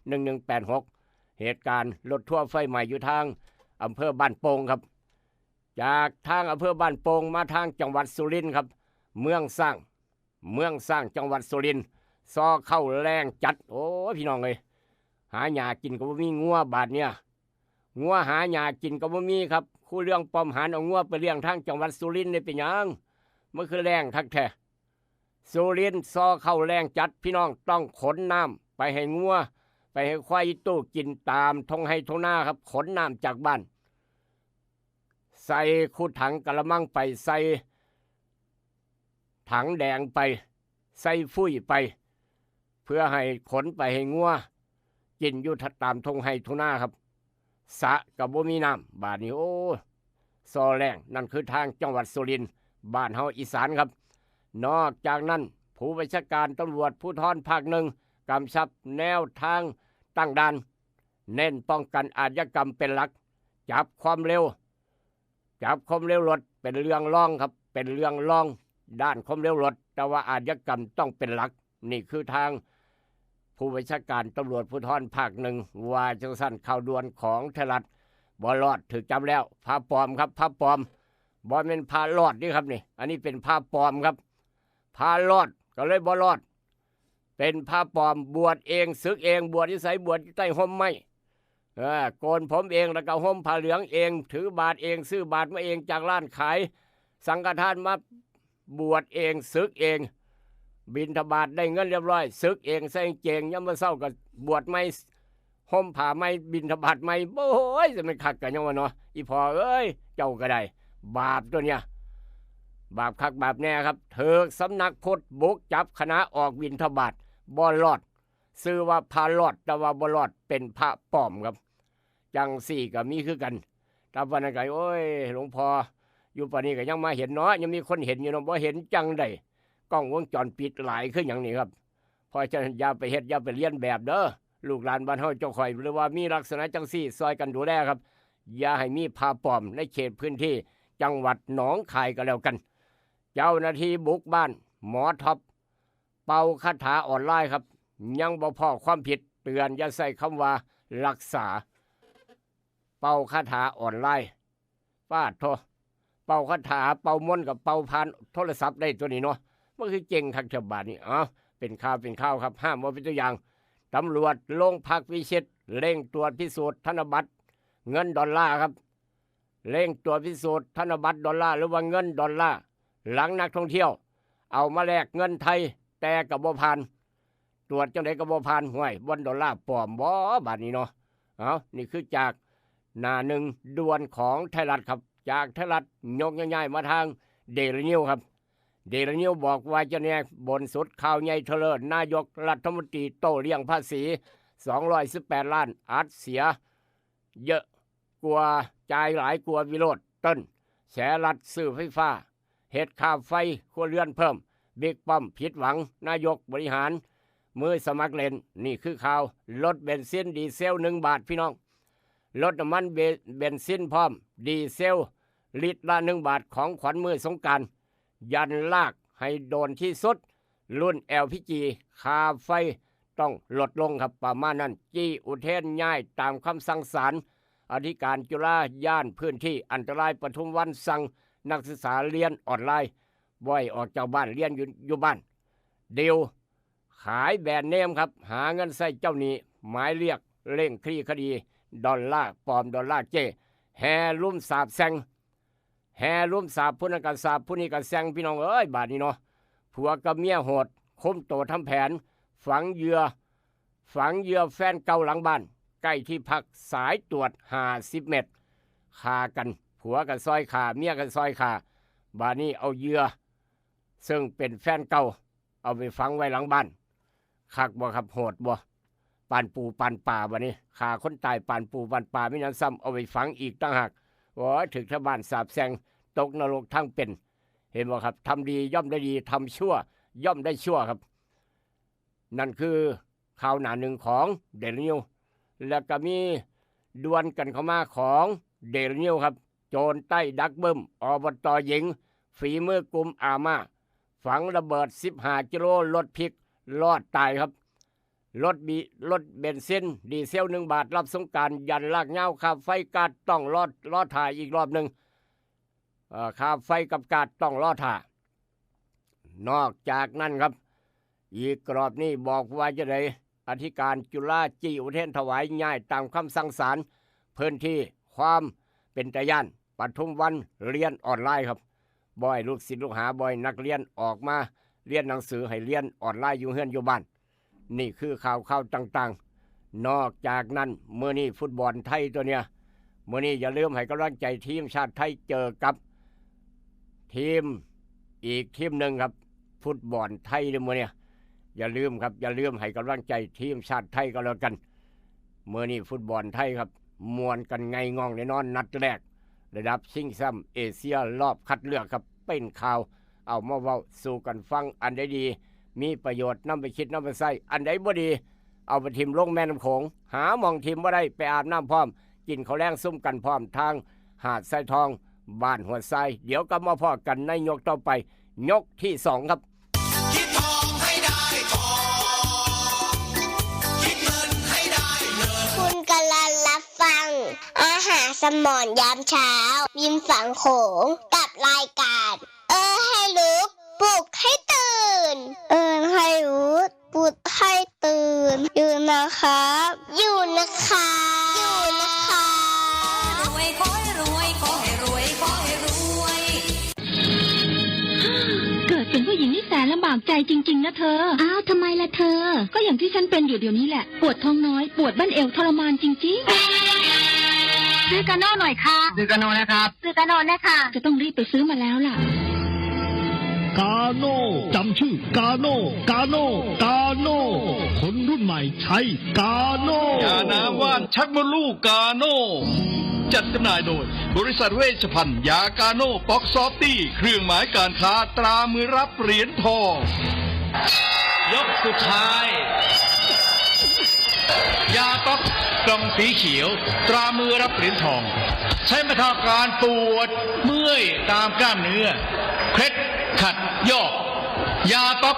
หนึ่งหนึ่งแปดหก เหตุการณ์รถทัวร์ไฟไหม้อยู่ทางอำเภอบ้านโป่งครับ จากทางอำเภอบ้านโป่งมาทางจังหวัดสุรินทร์ครับ เมืองสร้าง เมืองสร้างจังหวัดสุรินทร์ ซอข้าวแรงจัด โอ้ย พี่น้องเอ้ย หาหญ้ากินก็บ่มี งัวบาดเนี่ย งัวหาหญ้ากินก็บ่มีครับ ครูเรือง ป้อมหาน เอางัวไปเลี้ยงทางจังหวัดสุรินทร์นี่เป็นหยัง มันคือแรงคักแท้ สุรินทร์ ซอข้าวแรงจัด พี่น้องต้องขนน้ำไปให้งัว ไปให้ควายอีตู้กินตามทงไฮ่ทงนาครับ ขนน้ำจากบ้าน ใส่คูถังกะละมังไป ใส่ถังแดงไป ใส่ፉยไป เพื่อให้ขนไปให้งัวกินอยู่ตามทงไฮ่ทงนาครับ สระก็บ่มีน้ำ บาดนี้ โอ้ ซอแรง นั่นคือทางจังหวัดสุรินทร์ บ้านเฮาอีสานครับ นอกจากนั้น ผู้บัญชาการตำรวจภูธรภาคหนึ่ง กำชับแนวทางตั้งด่าน เน้นป้องกันอาชญากรรมเป็นหลัก จับความเร็ว จับความเร็วรถเป็นเรื่องรองครับ เป็นเรื่องรองด้านความเร็วรถ แต่ว่าอาชญากรรมต้องเป็นหลัก นี่คือทางผู้บัญชาการตำรวจภูธรภาคหนึ่ง ว่าจังซั่น ข่าวด่วนของไทยรัฐ บ่รอด ถืกจับแล้ว พระปลอมครับ พระปลอม บ่แม่นพระรอดนี่ครับนี่ อันนี้เป็นพระปลอมครับ พระรอดก็เลยบ่รอด เป็นพระปลอม บวชเอง สึกเอง บวชอยู่ไส บวชอยู่ใต้ฮ่มไม้ เออ โกนผมเอง แล้วก็ห่มผ้าเหลืองเอง ถือบาตรเอง ซื้อบาตรมาเองจากร้านขายสังฆทาน มาบวชเอง สึกเอง บิณฑบาตได้เงินเรียบร้อย สึกเอง ใส่กางเกง ยามมื้อเช้าก็บวชใหม่ ห่มผ้าใหม่ บิณฑบาตใหม่ โอ้ย จะแม่นคักกันยังวะเนาะ อีพ่อเอ้ย เจ้าก็ได้ บาปตัวเนี้ย บาปคักบาปแน่ครับ ถืกสำนักพุทธบุกจับคณะออกบิณฑบาต บ่รอด ชื่อว่าพระรอด แต่ว่าบ่รอด เป็นพระปลอมครับ จังซี่ก็มีคือกัน แต่วันนั้นก็ โอ้ย หลวงพ่อ อยู่ปานนี้ก็ยังมาเห็นเนาะ ยังมีคนเห็นอยู่เนาะ บ่เห็นจังใด กล้องวงจรปิดหลายคือหยังนี่ครับ เพราะฉะนั้นอย่าไปเฮ็ด อย่าไปเลียนแบบเด้อ ลูกหลานบ้านเฮาเจ้าข่อย หรือว่ามีลักษณะจังซี่ ซอยกันดูแลครับ อย่าให้มีพระปลอมในเขตพื้นที่จังหวัดหนองคายก็แล้วกัน เจ้าหน้าที่บุกบ้านหมอท็อป เป่าคาถาออนไลน์ครับ ยังบ่พ้อความผิด เตือนอย่าใช้คำว่ารักษา เป่าคาถาออนไลน์ ปาดโธ่ เป่าคาถา เป่ามนต์กับเป่าผ่านโทรศัพท์ได้ตัวนี้เนาะ มันคือเจ๋งคักแท้บาดนี้ เอ้า เป็นข่าว เป็นข่าวครับ ห้ามเอาเป็นตัวอย่าง ตำรวจโรงพักพิเชษเร่งตรวจพิสูจน์ธนบัตรเงินดอลลาร์ครับ เร่งตรวจพิสูจน์ธนบัตรดอลลาร์ หรือว่าเงินดอลลาร์ หลังนักท่องเที่ยว เอามาแลกเงินไทย แต่ก็บ่ผ่าน ตรวจจังใดก็บ่ผ่าน ห้วย บ่อนดอลลาร์ปลอมบ่ บาดนี้เนาะ เอ้า นี่คือจากหน้าหนึ่งด่วนของไทยรัฐครับ จากไทยรัฐยกย้ายมาทางเดลินิวครับ เดลินิวบอกว่าจะแนกบนสุด ข่าวใหญ่เทอเลิศ นายกรัฐมนตรีโต้เลี่ยงภาษี สองร้อยสิบแปดล้าน อัดเสีย เยอะกว่า จ่ายหลายกว่าวิโรจน์ เติ้น แฉรัฐซื้อไฟฟ้า เฮ็ดค่าไฟครัวเรือนเพิ่ม บิ๊กป้อมผิดหวัง นายกบริหาร มือสมัครเล่น นี่คือข่าว ลดเบนซินดีเซลหนึ่งบาทพี่น้อง ลดน้ำมันเบ- เบนซินพร้อม ดีเซลลิตรละหนึ่งบาท ของขวัญมื้อสงกรานต์ ยันลากให้โดนที่สุด รุ่น แอลพีจี ค่าไฟต้องลดลงครับ ประมาณนั้น จี้อุเทนย้ายตามคำสั่งศาล อธิการจุฬา ย่านพื้นที่อันตราย ปทุมวันสั่งนักศึกษาเรียนออนไลน์ บ่ให้ออกจากบ้าน เรียนอยู่อยู่บ้าน ดิวขายแบรนด์เนมครับ หาเงินใช้เจ้าหนี้ หมายเรียกเร่งคลี่คดี ดอลลาร์ปลอม ดอลลาร์เจ้ แห่รุมสาปแช่ง แห่รุมสาป ผู้นั้นก็สาป ผู้นี้ก็แช่ง พี่น้องเอ้ย บาดนี้เนาะ ผัวกับเมียโหด คุมตัวทำแผน ฝังเหยื่อ ฝังเหยื่อแฟนเก่าหลังบ้าน ใกล้ที่พัก สายตรวจห้าสิบเมตร ฆ่ากัน ผัวก็ซอยฆ่า เมียก็ซอยฆ่า บาดนี้เอาเหยื่อ ซึ่งเป็นแฟนเก่า เอาไปฝังไว้หลังบ้าน คักบ่ครับ โหดบ่ ปานปูปานป่า บาดนี้ ฆ่าคนตายปานปูปานป่า มีหนำซ้ำเอาไปฝังอีกต่างหาก โอ้ย ถืกชาวบ้านสาปแช่ง ตกนรกทั้งเป็น เห็นบ่ครับ ทำดีย่อมได้ดี ทำชั่วย่อมได้ชั่วครับ นั่นคือข่าวหน้าหนึ่งของ Daily News และก็มีด่วนกันเข้ามาของ Daily News ครับ โจรใต้ดักเบิ้ม อบต.หญิง ฝีมือกลุ่มอาม่า ฝังระเบิด สิบห้า กิโล รถพลิก รอดตายครับ รถบี รถเบนซิน ดีเซล หนึ่ง บาท รับสงกรานต์ ยันลากยาว ค่าไฟก๊าซต้องรอ รอถ่ายอีกรอบหนึ่ง เอ่อ ค่าไฟกับก๊าซต้องรอถ่า นอกจากนั้นครับ อีกกรอบนี้บอกว่าจะได้อธิการจุฬา จี้อุเทนถวาย ย้ายตามคำสั่งศาล พื้นที่ความเป็นตาย้าน ปทุมวัน เรียนออนไลน์ครับ บ่ให้ลูกศิษย์ลูกหา บ่ให้นักเรียนออกมาเรียนหนังสือ ให้เรียนออนไลน์อยู่เฮือนอยู่บ้าน นี่คือข่าวข่าวต่างๆ นอกจากนั้น มื้อนี้ฟุตบอลไทยตัวเนี้ย มื้อนี้อย่าลืมให้กำลังใจทีมชาติไทยเจอกับ ทีมอีกทีมหนึ่งครับ ฟุตบอลไทยในมื้อเนี้ย อย่าลืมครับ อย่าลืมให้กำลังใจทีมชาติไทยก็แล้วกัน มื้อนี้ฟุตบอลไทยครับ ม่วนกันไงง่องแน่นอน นัดแรก ระดับชิงแชมป์เอเชียรอบคัดเลือกครับ เป็นข่าว เอามาเว้าสู่กันฟัง อันใดดี มีประโยชน์นำไปคิดนำไปใช้ อันใดบ่ดี เอาไปถิ่มลงแม่น้ำโขง หาหม่องถิ่มบ่ได้ ไปอาบน้ำพร้อม กินข้าวแลงซุ่มกันพร้อม ทางหาดทรายทอง บ้านหัวทราย เดี๋ยวกลับมาพ้อกันในยกต่อไป ยกที่สองครับ คิดทองให้ได้ทอง คิดเงินให้ได้เงิน คุณกำลังรับฟัง อาหารสมองยามเช้า ริมฝั่งโขง กับรายการ เออให้ลุก ปลุกให้ตื่น เออให้ลุก ปลุกให้ตื่น อยู่นะครับ อยู่นะครับ อยู่นะครับ รวยขอให้รวย ขอให้รวย ขอให้รวย เกิดเป็นผู้หญิงนี่แสนลำบากใจจริงๆนะเธอ อ้าว ทำไมล่ะเธอ ก็อย่างที่ฉันเป็นอยู่เดี๋ยวนี้แหละ ปวดท้องน้อย ปวดบั้นเอวทรมานจริงๆ ซื้อกาโน่หน่อยค่ะ ซื้อกาโน่นะครับ ซื้อกาโน่นะคะ จะต้องรีบไปซื้อมาแล้วล่ะ กาโน่ จำชื่อกาโน่ กาโน่ กาโน่ คนรุ่นใหม่ใช้กาโน่ ยาน้ำว่านชักมดลูกกาโน่ จัดจำหน่ายโดย บริษัทเวชภัณฑ์ยากาโน่ป๊อกซอฟตี้ เครื่องหมายการค้าตรามือรับเหรียญทอง ยกสุดท้าย ยาป๊อกกล่องสีเขียว ตรามือรับเหรียญทอง ใช้บรรเทาอาการปวดเมื่อยตามกล้ามเนื้อ เคล็ดขัดยอก ยาป๊อก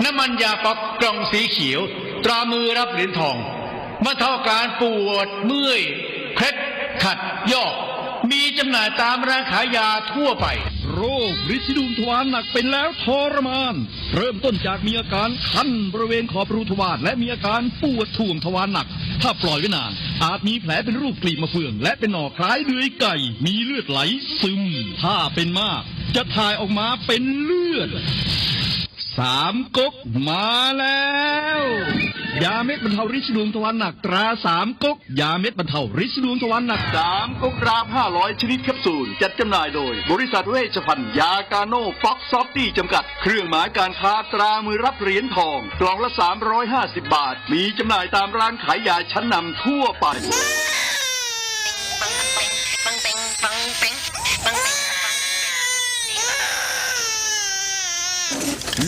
น้ำมันยาป๊อกกล่องสีเขียว ตรามือรับเหรียญทอง บรรเทาอาการปวดเมื่อย เคล็ดขัดยอก มีจำหน่ายตามร้านขายยาทั่วไป โรคริดสีดวงทวารหนักเป็นแล้วทรมาน เริ่มต้นจากมีอาการคันบริเวณขอบรูทวาร และมีอาการปวดถ่วงทวารหนัก ถ้าปล่อยไว้นาน อาจมีแผลเป็นรูปกลีบมะเฟือง และเป็นหนองคล้ายเดือยไก่ มีเลือดไหลซึม ถ้าเป็นมาก จะถ่ายออกมาเป็นเลือด สามก๊กมาแล้ว ยาเม็ดบรรเทาริดสีดวงทวารหนักตราสามก๊ก ยาเม็ดบรรเทาริดสีดวงทวารหนัก สามก๊ก กราฟ ห้าร้อย ชนิดแคปซูล จัดจำหน่ายโดย บริษัทเวชภัณฑ์ยากาโน่ป๊อกซอฟตี้จำกัด เครื่องหมายการค้าตรามือรับเหรียญทอง กล่องละ สามร้อยห้าสิบ บาท มีจำหน่ายตามร้านขายยาชั้นนำทั่วไป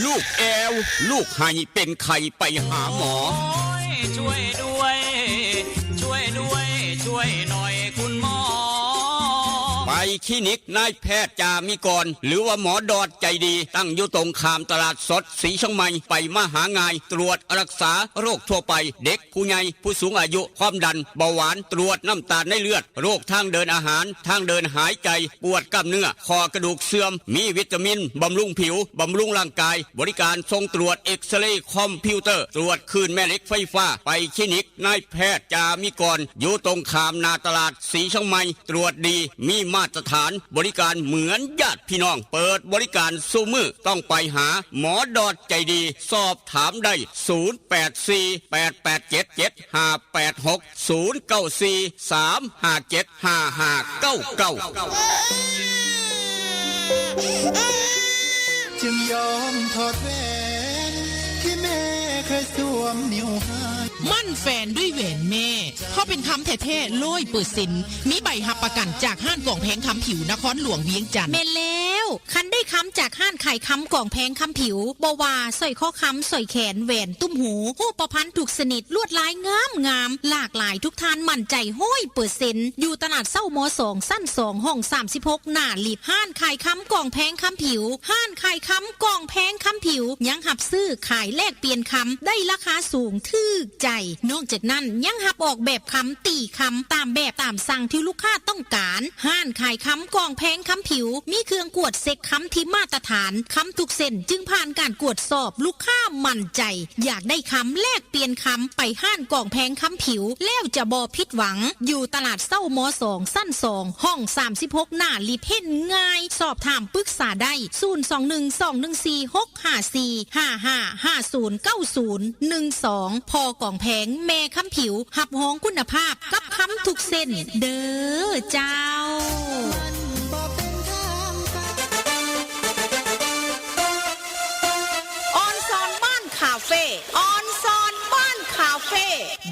ลูกแอว ลูกไห้เป็นไข้ไปหาหมอ โอ้ย ช่วยด้วย ช่วยด้วย ช่วยหน่อยคุณหมอ ไปคลินิกนายแพทย์จามิกร หรือว่าหมอดอดใจดี ตั้งอยู่ตรงข้ามตลาดสดศรีเชียงใหม่ ไปมาหาง่าย ตรวจรักษาโรคทั่วไป เด็ก ผู้ใหญ่ ผู้สูงอายุ ความดัน เบาหวาน ตรวจน้ำตาลในเลือด โรคทางเดินอาหาร ทางเดินหายใจ ปวดกล้ามเนื้อ ข้อกระดูกเสื่อม มีวิตามิน บำรุงผิว บำรุงร่างกาย บริการส่งตรวจเอ็กซเรย์คอมพิวเตอร์ ตรวจคลื่นแม่เหล็กไฟฟ้า ไปคลินิกนายแพทย์จามิกร อยู่ตรงข้ามหน้าตลาดศรีเชียงใหม่ ตรวจดี มีมาตรฐาน บริการเหมือนญาติพี่น้อง เปิดบริการซุมื้อ ต้องไปหาหมอดอดใจดี สอบถามได้ ศูนย์แปดสี่ แปดแปดเจ็ด เจ็ดห้าแปดหก ศูนย์เก้าสี่ สามห้าเจ็ด ห้าห้าเก้าเก้า จึงยอมถอดแหวนที่แม่เคยส มั่นแฟนด้วยแหวนแม่ เพราะเป็นคำแท้ๆ ร้อยเปอร์เซ็นต์ มีใบรับประกันจากห้านกองแพงคำผิวนครหลวงเวียงจันทน์ แม่นแล้ว คันได้คำจากห้านขายคำกองแพงคำผิว บ่ว่าสร้อยคอคำ สร้อยแขน แหวน ตุ้มหู ฮูปพรรณทุกชนิด ลวดลายงามๆ หลากหลาย ทุกท่านมั่นใจร้อยเปอร์เซ็นต์ อยู่ตลาดเซ้า ม.สอง ชั้น สอง ห้อง สามสิบหก หน้าลิฟต์ ห้านขายคำกองแพงคำผิว ห้านขายคำกองแพงคำผิว ยังรับซื้อขายแลกเปลี่ยนคำ ได้ราคาสูงถูกใจ นอกจากนั้นยังรับออกแบบคำ ตีคำ ตามแบบตามสั่งที่ลูกค้าต้องการ ห้านขายคำกองแพงคำผิว มีเครื่องกวดเช็คคำที่มาตรฐาน คำทุกเส้นจึงผ่านการกวดสอบ ลูกค้ามั่นใจ อยากได้คำแลกเปลี่ยนคำ ไปห้านกองแพงคำผิว แล้วจะบ่ผิดหวัง อยู่ตลาดเซ้า ม.สอง ชั้น สอง ห้อง สามสิบหก หน้าลิฟต์ เห็นง่าย สอบถามปรึกษาได้ ศูนย์สองหนึ่งสองหนึ่งสี่หกห้าสี่ ห้าห้าห้าศูนย์เก้าศูนย์หนึ่งสอง พอกองแพง แม่คำผิว รับรองคุณภาพกับคำทุกเส้น เด้อเจ้า ออนซอนบ้านคาเฟ่ ออนซอนบ้านคาเฟ่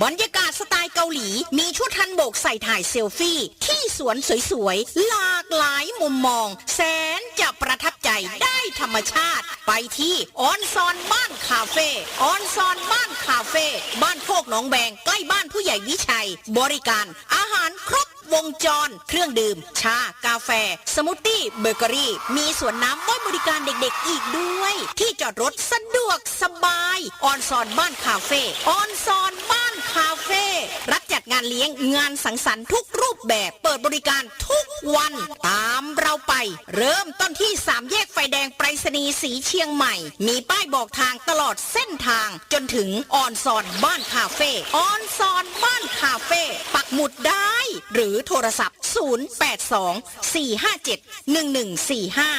บรรยากาศสไตล์เกาหลี มีชุดฮันบกใส่ถ่ายเซลฟี่ ที่สวนสวยๆ หลากหลายมุมมอง แสนจะประทับใจ ได้ธรรมชาติ ไปที่ออนซอนบ้านคาเฟ่ ออนซอนบ้านคาเฟ่ บ้านโคกหนองแวง ใกล้บ้านผู้ใหญ่วิชัย บริการอาหารครบวงจร เครื่องดื่ม ชา กาแฟ สมูทตี้ เบเกอรี่ มีสวนน้ำไว้บริการเด็กๆอีกด้วย ที่จอดรถสะดวกสบาย ออนซอนบ้านคาเฟ่ ออนซอนบ้านคาเฟ่ รับจัดงานเลี้ยง งานสังสรรค์ทุกรูปแบบ เปิดบริการทุกวัน ตามเราไป เริ่มต้นที่สามแยกไฟแดงไปรษณีย์สีเชียงใหม่ มีป้ายบอกทางตลอดเส้นทาง จนถึงออนซอนบ้านคาเฟ่ ออนซอนบ้านคาเฟ่ ปักหมุดได้ หรือโทรศัพท์ ศูนย์แปดสอง สี่ห้าเจ็ด หนึ่งหนึ่งสี่ห้า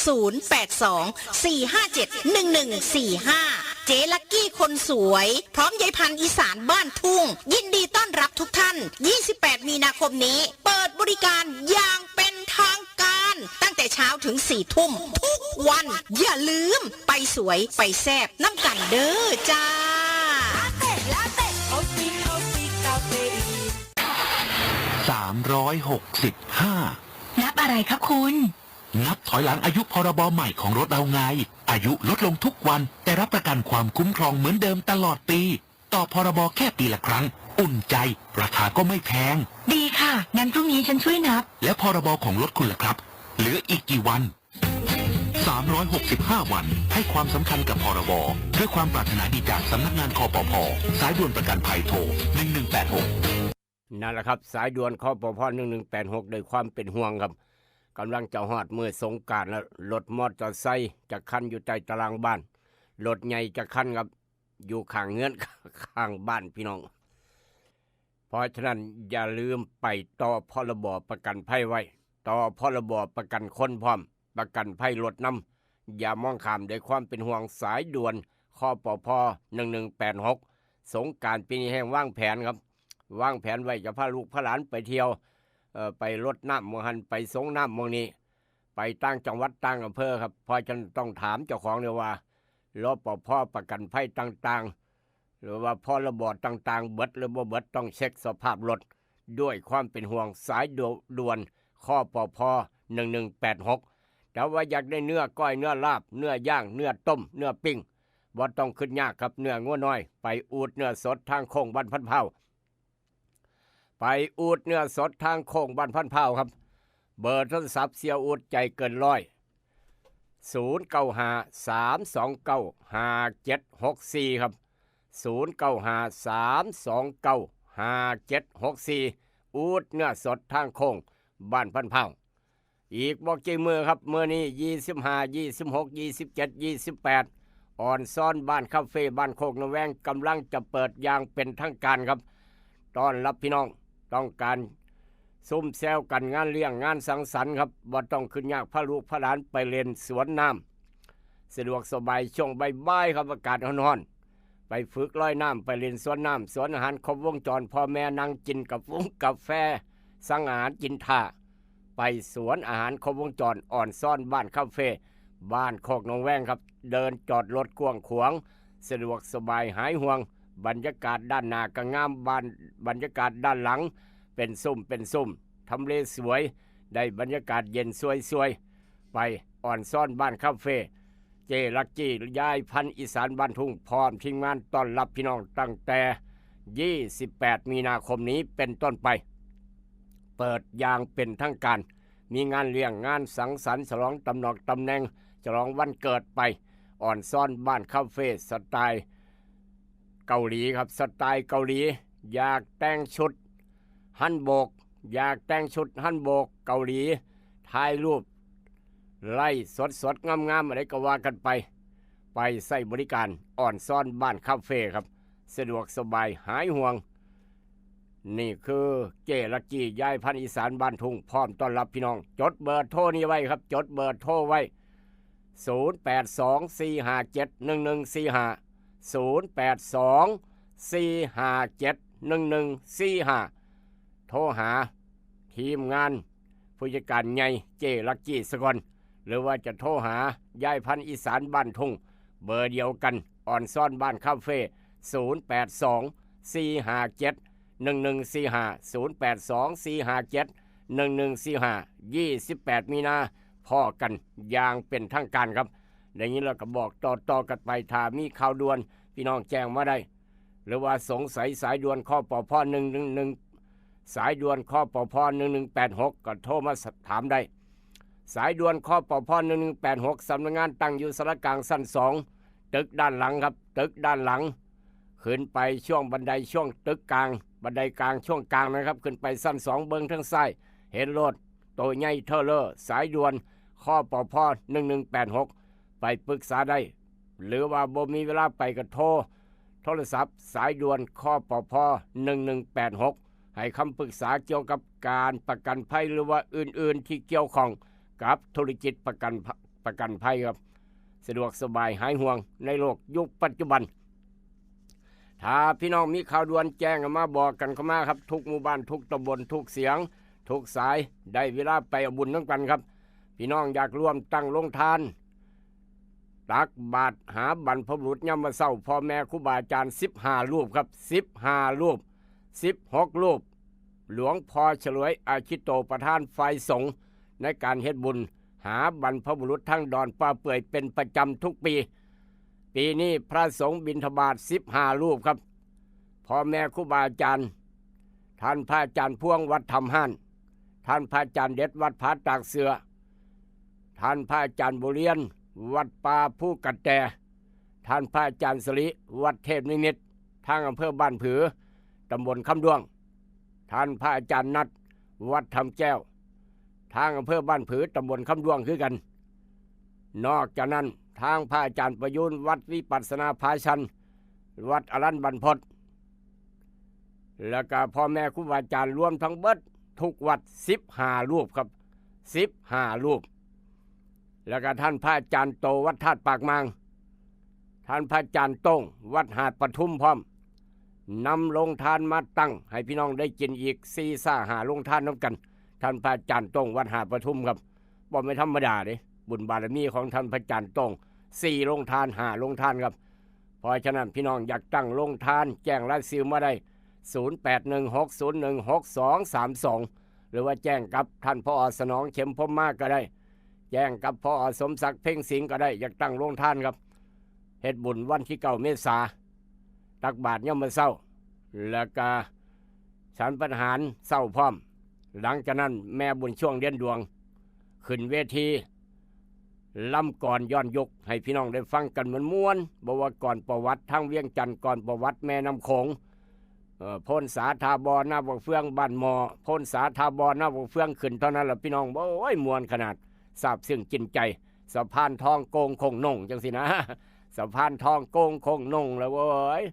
ศูนย์แปดสอง สี่ห้าเจ็ด หนึ่งหนึ่งสี่ห้า เจ๊ลักกี้คนสวย พร้อมยายพันธุ์อีสานบ้านทุ่ง ยินดีต้อนรับทุกท่าน ยี่สิบแปด มีนาคมนี้ เปิดบริการอย่างเป็นทางการ ตั้งแต่เช้าถึง สี่ทุ่ม ทุกวัน อย่าลืม ไปสวย ไปแซ่บ นำกันเด้อจ้า สามร้อยหกสิบห้า นับอะไรคะคุณ นับถอยหลังอายุพรบใหม่ของรถเราไง อายุลดลงทุกวัน แต่รับประกันความคุ้มครองเหมือนเดิมตลอดปี ต่อพรบแค่ปีละครั้ง อุ่นใจ ราคาก็ไม่แพง ดีค่ะ งั้นพรุ่งนี้ฉันช่วยนับ แล้วพรบของรถคุณล่ะครับ เหลืออีกกี่วัน สามร้อยหกสิบห้า วัน ให้ความสำคัญกับพรบ ด้วยความปรารถนาดีจากสำนักงาน คปภ. สายด่วนประกันภัยโทร หนึ่งหนึ่งแปดหก นั่นแหละครับ สายด่วน คปภ. หนึ่งหนึ่งแปดหก ด้วยความเป็นห่วงครับ กำลังจะฮอดมื้อสงกรานต์แล้ว รถมอเตอร์ไซค์จักคันอยู่ใต้ตารางบ้าน รถใหญ่จักคันครับ อยู่ข้างเฮือน ข้างบ้านพี่น้อง เพราะฉะนั้นอย่าลืมไปต่อพรบประกันภัยไว้ ต่อพรบประกันคนพร้อม ประกันภัยรถนำ อย่ามองข้ามด้วยความเป็นห่วง สายด่วน คปภ. หนึ่งหนึ่งแปดหก สงกรานต์ปีนี้แฮงวางแผนครับ วางแผนไว้จะพาลูกพาหลานไปเที่ยว เอ่อ ไปรดน้ำหม่องหั้น ไปสรงน้ำหม่องนี้ ไปต่างจังหวัดต่างอำเภอครับ เพราะฉะนั้นต้องถามเจ้าของเลยว่า รปภ. ประกันภัยต่างๆ หรือว่าพรบต่างๆ เบิดหรือบ่เบิด ต้องเช็คสภาพรถ ด้วยความเป็นห่วง สายด่วน คปภ. หนึ่งหนึ่งแปดหก แต่ว่าอยากได้เนื้อก้อย เนื้อลาบ เนื้อย่าง เนื้อต้ม เนื้อปิ้ง บ่ต้องคิดยากครับ เนื้องัวน้อย ไปอูดเนื้อสดทางโค้งบ้านพันธุ์พร้าว ไปอูดเนื้อสดทางโค้งบ้านพันธุ์พร้าวครับ เบอร์โทรศัพท์เสี่ยอูดใจเกินร้อย ศูนย์เก้าห้า สามสองเก้า ห้าเจ็ดหกสี่ ครับ ศูนย์เก้าห้า สามสองเก้า ห้าเจ็ดหกสี่ อูดเนื้อสดทางโค้งบ้านพันธุ์พร้าว อีกบ่กี่มื้อครับ มื้อนี้ ยี่สิบห้า ยี่สิบหก ยี่สิบเจ็ด ยี่สิบแปด ออนซอนบ้านคาเฟ่บ้านโคกหนองแวง กำลังจะเปิดอย่างเป็นทางการครับ ต้อนรับพี่น้อง ต้องการซุ่มแซวกัน งานเลี้ยงงานสังสรรค์ครับ บ่ต้องคิดยาก พาลูกพาหลานไปเล่นสวนน้ำ สะดวกสบายช่วงบ่ายๆ ครับ อากาศร้อนๆ ไปฝึกลอยน้ำ ไปเล่นสวนน้ำ สวนอาหารครบวงจร พ่อแม่นั่งกินกับวงกาแฟ สั่งอาหารกินถ่า ไปสวนอาหารครบวงจร ออนซอนบ้านคาเฟ่บ้านโคกหนองแวงครับ เดินจอดรถกว้างขวาง สะดวกสบายหายห่วง บรรยากาศด้านหน้าก็งาม บ้าน บรรยากาศด้านหลังเป็นซุ่มเป็นซุ่ม ทำเลสวย ได้บรรยากาศเย็นสวยๆ ไป อ่อนซ่อนบ้านคาเฟ่ เจลักกี้ ยายพันธุ์อีสานบ้านทุ่ง พร้อมทีมงานต้อนรับพี่น้องตั้งแต่ ยี่สิบแปด มีนาคมนี้เป็นต้นไป เปิดอย่างเป็นทางการ มีงานเลี้ยง งานสังสรรค์ ฉลองตำแหน่งตำแหน่ง ฉลองวันเกิดไป อ่อนซ่อนบ้านคาเฟ่ สไตล์เกาหลีครับ สไตล์เกาหลี อยากแต่งชุดฮันบก อยากแต่งชุดฮันบกเกาหลี ถ่ายรูป ไลฟ์สดๆ งามๆ อะไรก็ว่ากันไป ไปใช้บริการ อ่อนซ่อนบ้านคาเฟ่ครับ สะดวกสบายหายห่วง นี่คือเจลักกี้ ยายพันธุ์อีสานบ้านทุ่ง พร้อมต้อนรับพี่น้อง จดเบอร์โทรนี้ไว้ครับ จดเบอร์โทรไว้ ศูนย์แปดสอง สี่ห้าเจ็ด หนึ่งหนึ่งสี่ห้า ศูนย์แปดสอง สี่ห้าเจ็ด หนึ่งหนึ่งสี่ห้า โทรหาทีมงานผู้จัดการใหญ่เจลักกี้สะก่อน หรือว่าจะโทรหา ยายพันธุ์อีสานบ้านทุ่ง เบอร์เดียวกัน อ่อนซ่อนบ้านคาเฟ่ ศูนย์แปดสอง สี่ห้าเจ็ด หนึ่งหนึ่งสี่ห้า ศูนย์แปดสอง สี่ห้าเจ็ด หนึ่งหนึ่งสี่ห้า ยี่สิบแปด มีนา พ้อกันอย่างเป็นทางการครับ อย่างนี้เราก็บอกต่อๆ กันไป ถ้ามีข่าวด่วน พี่น้องแจ้งมาได้ หรือว่าสงสัยสายด่วน คปพ หนึ่งหนึ่งหนึ่ง สายด่วน คปพ หนึ่งหนึ่งแปดหก ก็โทรมาถามได้ สายด่วน คปพ หนึ่งหนึ่งแปดหก สำนักงานตั้งอยู่ศาลากลางชั้นสอง ตึกด้านหลังครับ ตึกด้านหลัง ขึ้นไปช่วงบันไดช่วงตึกกลาง บันไดกลางช่วงกลางนะครับ ขึ้นไปชั้นสอง เบิ่งทางซ้าย เห็นโลด โตใหญ่เทอเลอร์ สายด่วน คปพ หนึ่งหนึ่งแปดหก ไปปรึกษาได้ หรือว่าบ่มีเวลาไปก็โทร โทรศัพท์สายด่วน คปพ หนึ่งหนึ่งแปดหก ให้คำปรึกษาเกี่ยวกับการประกันภัย หรือว่าอื่นๆ ที่เกี่ยวข้องกับธุรกิจประกัน ประกันภัยครับ สะดวกสบายหายห่วงในโลกยุคปัจจุบัน ถ้าพี่น้องมีข่าวด่วนแจ้งมาบอกกันเข้ามาครับ ทุกหมู่บ้าน ทุกตำบล ทุกเสียง ทุกสาย ได้เวลาไปเอาบุญนำกันครับ พี่น้องอยากร่วมตั้งโรงทาน ตักบาตรหาบรรพบุรุษยามมื้อเช้า พ่อแม่ครูบาอาจารย์ สิบห้า รูปครับ สิบห้า รูป สิบหก รูป หลวงพ่อฉลวย อาคิโต ประธานฝ่ายสงฆ์ในการเฮ็ดบุญ หาบรรพบุรุษทางดอนป่าเปื่อยเป็นประจำทุกปี ปีนี้พระสงฆ์บิณฑบาต สิบห้า รูปครับ พ่อแม่ครูบาอาจารย์ ท่านพระอาจารย์พวงวัดถ้ำฮ่าน ท่านพระอาจารย์เด็ดวัดผาตากเสือ ท่านพระอาจารย์บุเรียนวัดป่าภูกระแต ท่านพระอาจารย์สิริวัดเทพนิมิตร ทางอำเภอบ้านผือ ตำบลคำด้วง ท่านพระอาจารย์นัดวัดถ้ำแก้ว ทางอำเภอบ้านผือ ตำบลคำด้วงคือกัน นอกจากนั้น ทางพระอาจารย์ประยูนวัดวิปัสสนาผาชัน วัดอรัญญบรรพต แล้วก็พ่อแม่ครูบาอาจารย์รวมทั้งเบิดทุกวัด สิบห้า รูปครับ สิบห้า รูป แล้วก็ท่านพระอาจารย์โตวัดธาตุปากมาง ท่านพระอาจารย์โต้งวัดหาดปทุมพร้อม นำโรงทานมาตั้งให้พี่น้องได้กินอีก สี่ ซา ห้า โรงทานนำกัน ท่านพระอาจารย์โต้งวัดหาดปทุมครับ บ่แม่นธรรมดาเด้ บุญบารมีของท่านพระอาจารย์โต้ง สี่ โรงทาน ห้า โรงทานครับ เพราะฉะนั้นพี่น้องอยากตั้งโรงทาน แจ้งรายชื่อมาได้ ศูนย์แปดหนึ่งหกศูนย์หนึ่งหกสองสามสอง หรือว่าแจ้งกับท่าน ผอ.สนอง เข็มพรหมมาก็ได้ แจ้งกับ ผอ.สมศักดิ์ เพ็งสิงห์ก็ได้ อยากตั้งโรงทานครับ เฮ็ดบุญวันที่เก้า เมษา ตักบาตรยามมื้อเช้า แล้วก็ฉันภัตตาหารเช้าพร้อม หลังจากนั้นแม่บุญช่วง เด่นดวง ขึ้นเวที ลำกลอนย้อนยุคให้พี่น้องได้ฟังกันม่วนๆ บ่ว่ากลอนประวัติทางเวียงจันทน์ กลอนประวัติแม่น้ำโขง เอ่อ โพนสา ท่าบ่อ นาบักเฟือง บ้านหม้อ โพนสา ท่าบ่อ นาบักเฟือง ขึ้นเท่านั้นล่ะพี่น้อง โอ้ย ม่วนขนาด ซาบซึ้งกินใจ สะพานทองโกงโค้งโน่งจังซี้นะ สะพานทองโกงโค้งโน่งแล้วเว้ย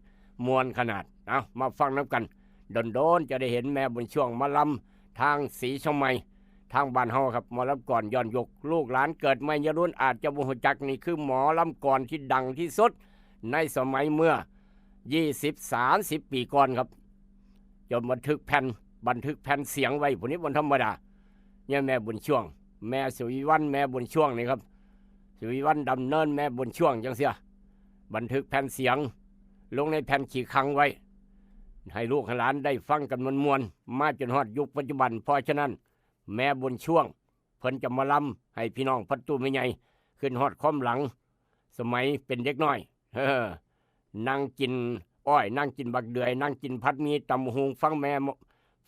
ม่วนขนาด เอ้า มาฟังนำกัน โดนๆ จะได้เห็นแม่บุญช่วงมาลำทางศรีเชียงใหม่ ทางบ้านเฮาครับ หมอลำกลอนย้อนยุค ลูกหลานเกิดใหม่วัยรุ่นอาจจะบ่ฮู้จัก นี่คือหมอลำกลอนที่ดังที่สุดในสมัยเมื่อ ยี่สิบ สามสิบ ปีก่อนครับ จนบันทึกแผ่น บันทึกแผ่นเสียงไว้ ผู้นี้บ่ธรรมดา เนี่ยแม่บุญช่วง แม่สุวิวัฒน์ แม่บุญช่วงนี่ครับ สุวิวัฒน์ ดำเนิน แม่บุญช่วงจังซี้ บันทึกแผ่นเสียงลงในแผ่นขี้คังไว้ ให้ลูกให้หลานได้ฟังกันม่วนๆ มาจนฮอดยุคปัจจุบัน เพราะฉะนั้นแม่บุญช่วงเพิ่นจะมาลำให้พี่น้องประตูแม่ใหญ่ขึ้นฮอดความหลัง สมัยเป็นเด็กน้อย เออ นั่งกินอ้อย นั่งกินบักเดือย นั่งกินผัดหมี่ตำบักหุ่ง ฟังแม่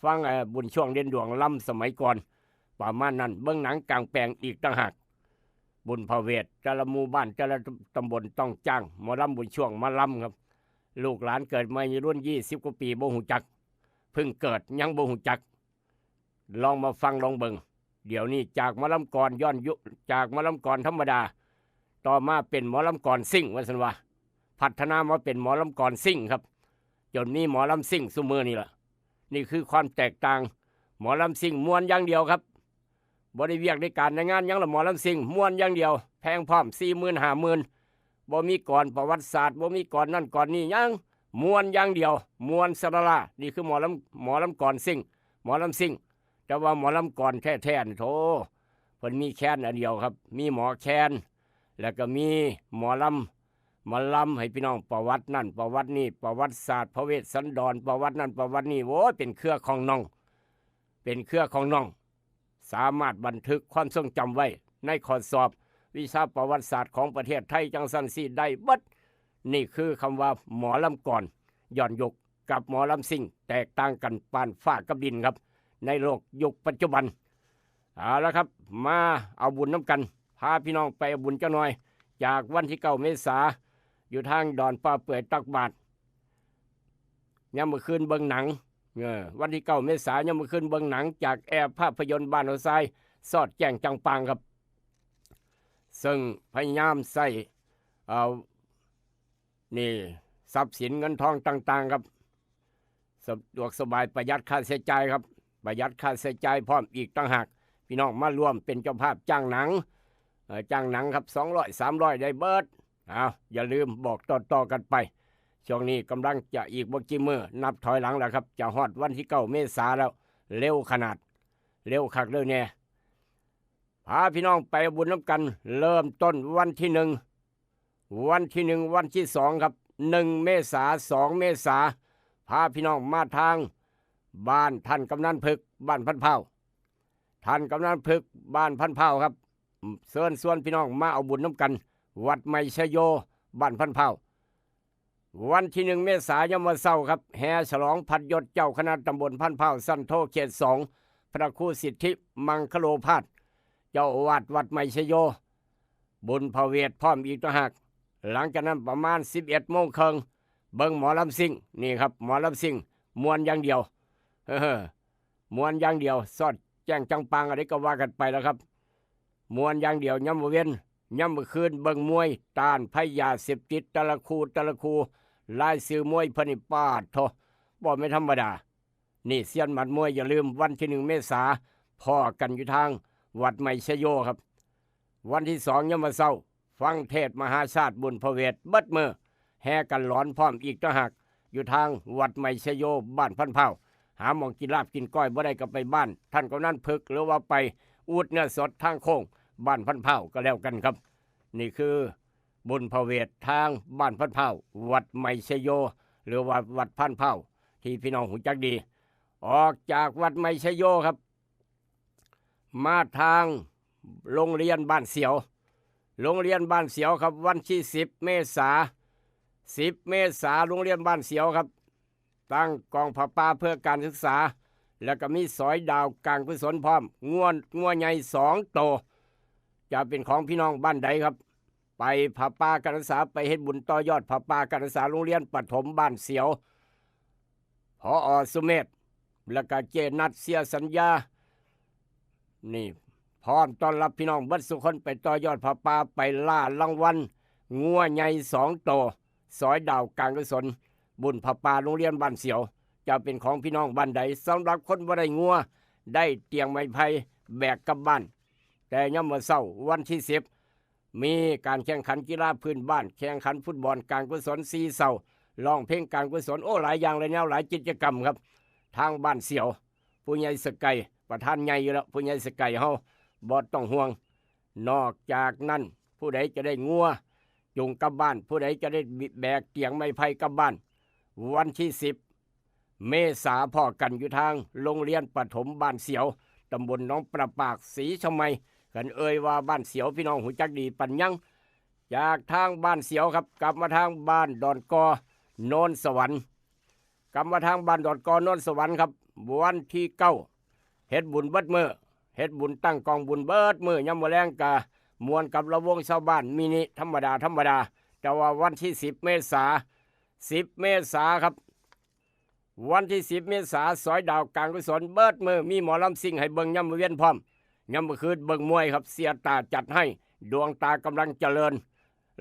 ฟัง เอ่อ บุญช่วงเด่นดวงลำสมัยก่อน ประมาณนั้น เบิ่งหนังกลางแปลงอีกต่างหาก บุญพระเวท แต่ละหมู่บ้าน แต่ละตำบลต้องจ้างหมอลำบุญช่วงมาลำครับ ลูกหลานเกิดมาอายุรุ่นยี่สิบกว่าปีบ่ฮู้จัก เพิ่งเกิดยังบ่ฮู้จัก ลองมาฟังลองเบิ่ง เดี๋ยวนี้จากหมอลำกลอนย้อนยุค จากหมอลำกลอนธรรมดา ต่อมาเป็นหมอลำกลอนซิ่งว่าซั่นว่า พัฒนามาเป็นหมอลำกลอนซิ่งครับ จนมีหมอลำซิ่งซุมื้อนี่ล่ะ นี่คือความแตกต่าง หมอลำซิ่งม่วนอย่างเดียวครับ บ่ได้เวียกได้การในงานหยังละ หมอลำซิ่งม่วนอย่างเดียว แพงพร้อม สี่หมื่น ห้าหมื่น บ่มีกลอนประวัติศาสตร์ บ่มีกลอนนั่นกลอนนี่หยัง ม่วนอย่างเดียว ม่วนสะละล่า นี่คือหมอลำ หมอลำกลอนซิ่ง หมอลำซิ่ง แต่ว่าหมอลำกลอนแท้ๆนี่โถ เพิ่นมีแคนอันเดียวครับ มีหมอแคน แล้วก็มีหมอลำ มาลำให้พี่น้องประวัตินั่นประวัตินี่ ประวัติศาสตร์พระเวสสันดร ประวัตินั่นประวัตินี่ โอ้ย เป็นเครือของน้อง เป็นเครือของน้อง สามารถบันทึกความทรงจำไว้ในข้อสอบวิชาประวัติศาสตร์ของประเทศไทยจั่งซั้นซี้ได้เบิด นี่คือคำว่าหมอลำกลอนย้อนยุคกับหมอลำซิ่ง แตกต่างกันปานฟ้ากับดินครับ ในโลกยุคปัจจุบัน เอาละครับ มาเอาบุญนำกัน พาพี่น้องไปเอาบุญจักหน่อย จากวันที่เก้าเมษา อยู่ทางดอนป่าเปื่อยตักบาตร ยามมื้อคืนเบิ่งหนัง เออ วันที่เก้าเมษายนยามมื้อคืนเบิ่งหนังจากแอร์ภาพยนตร์บ้านหัวทราย สอดแจ้งจังปางครับ ซึ่งพยายามใส่ เอ่อ นี่ ทรัพย์สินเงินทองต่างๆครับ สะดวกสบาย ประหยัดค่าใช้จ่ายครับ ประหยัดค่าใช้จ่ายพร้อมอีกต่างหาก พี่น้องมาร่วมเป็นเจ้าภาพจ้างหนัง เอ่อ จ้างหนังครับ สองร้อย สามร้อย ได้เบิด เอา อย่าลืมบอกต่อๆกันไป ช่วงนี้กำลังจะอีกบ่กี่มื้อ นับถอยหลังแล้วครับ จะฮอดวันที่เก้าเมษาแล้ว เร็วขนาด เร็วคักเร็วแน่ พาพี่น้องไปเอาบุญนำกัน เริ่มต้นวันที่หนึ่ง วันที่หนึ่ง วันที่สองครับ หนึ่งเมษา สองเมษา พาพี่น้องมาทางบ้านท่านกำนันพึก บ้านพันธุ์พร้าว ท่านกำนันพึก บ้านพันธุ์พร้าวครับ เชิญชวนพี่น้องมาเอาบุญนำกัน วัดใหม่ชัยโย บ้านพันธุ์พร้าว วันที่หนึ่งเมษายนยามมื้อเช้าครับ แห่ฉลองพัดยศเจ้าคณะตำบลพันธุ์พร้าว ชั้นโทเขตสอง พระครูสิทธิมังคโลภาส เจ้าอาวาสวัดใหม่ชัยโย บุญพระเวทพร้อมอีกต่างหาก หลังจากนั้นประมาณสิบเอ็ดโมงครึ่ง เบิ่งหมอลำซิ่ง นี่ครับ หมอลำซิ่ง ม่วนอย่างเดียว เฮ้อ ม่วนอย่างเดียว สอดแจ้งจังปางอะไรก็ว่ากันไปแล้วครับ ม่วนอย่างเดียวยามมื้อเว็น ยามมื้อคืนเบิ่งมวย ต้านภัยยาเสพติด แต่ละคู่ แต่ละคู่ รายชื่อมวยเพิ่นนี่ ปาดโธ่ บ่แม่นธรรมดา นี่เซียนหมัดมวย อย่าลืม วันที่หนึ่งเมษา พ้อกันอยู่ทางวัดใหม่ชัยโยครับ วันที่สองยามมื้อเช้า ฟังเทศน์มหาชาติบุญพระเวทเบิดมื้อ แห่กันหลอนพร้อมอีกต่างหาก อยู่ทางวัดใหม่ชัยโย บ้านพันธุ์พร้าว หาหม่องกินลาบกินก้อยบ่ได้ก็ไปบ้านท่านกำนันพึก หรือว่าไปอูดเนื้อสดทางโค้งบ้านพันธุ์พร้าวก็แล้วกันครับ นี่คือบุญพระเวททางบ้านพันธุ์พร้าว วัดใหม่ชัยโย หรือว่าวัดพันธุ์พร้าว ที่พี่น้องฮู้จักดี ออกจากวัดใหม่ชัยโยครับ มาทางโรงเรียนบ้านเสียว โรงเรียนบ้านเสียวครับ วันที่สิบเมษา สิบเมษา โรงเรียนบ้านเสียวครับ ตั้งกองผ้าป่าเพื่อการศึกษา แล้วก็มีสอยดาวการกุศลพร้อม งัว งัวใหญ่สองโต จะเป็นของพี่น้องบ้านใดครับ ไปผ้าป่าการศึกษา ไปเฮ็ดบุญต่อยอดผ้าป่าการศึกษาโรงเรียนประถมบ้านเสียว ผอ.สุเมธ แล้วก็เจนัท เสียสัญญา นี่ พร้อมต้อนรับพี่น้องเบิดสุคน ไปต่อยอดผ้าป่า ไปล่ารางวัล งัวใหญ่สองโต สอยดาวการกุศล บุญผ้าป่าโรงเรียนบ้านเสียว จะเป็นของพี่น้องบ้านใด สำหรับคนบ่ได้งัว ได้เตียงไม้ไผ่แบกกลับบ้าน แต่ยามมื้อเช้าวันที่สิบ มีการแข่งขันกีฬาพื้นบ้าน แข่งขันฟุตบอลการกุศลสี่เช้า ร้องเพลงการกุศล โอ้ หลายอย่างหลายแนว หลายกิจกรรมครับ ทางบ้านเสียว ผู้ใหญ่สะไก่ ประธานใหญ่อยู่แล้ว ผู้ใหญ่สะไก่เฮา บ่ต้องห่วง นอกจากนั้น ผู้ใดจะได้งัว จูงกลับบ้าน ผู้ใดจะได้แบกเตียงไม้ไผ่กลับบ้าน วันที่สิบเมษาพ้อกันอยู่ทางโรงเรียนประถมบ้านเสียว ตำบลหนองประปาก ศรีชะไม คันเอ่ยว่าบ้านเสียว พี่น้องฮู้จักดีปานหยัง จากทางบ้านเสียวครับ กลับมาทางบ้านดอนกอ โนนสวรรค์ กลับมาทางบ้านดอนกอ โนนสวรรค์ครับ วันที่เก้า เฮ็ดบุญเบิดมื้อ เฮ็ดบุญตั้งกองบุญเบิดมื้อ ยามมื้อแลงกะม่วนกับระวงชาวบ้าน มินิธรรมดาธรรมดา แต่ว่าวันที่สิบเมษา สิบเมษาครับ วันที่สิบเมษา สอยดาวการกุศลเบิดมื้อ มีหมอลำซิ่งให้เบิ่งยามมื้อเวียนพร้อม ยามมื้อคืนเบิ่งมวยครับ เสียตาจัดให้ ดวงตากำลังเจริญ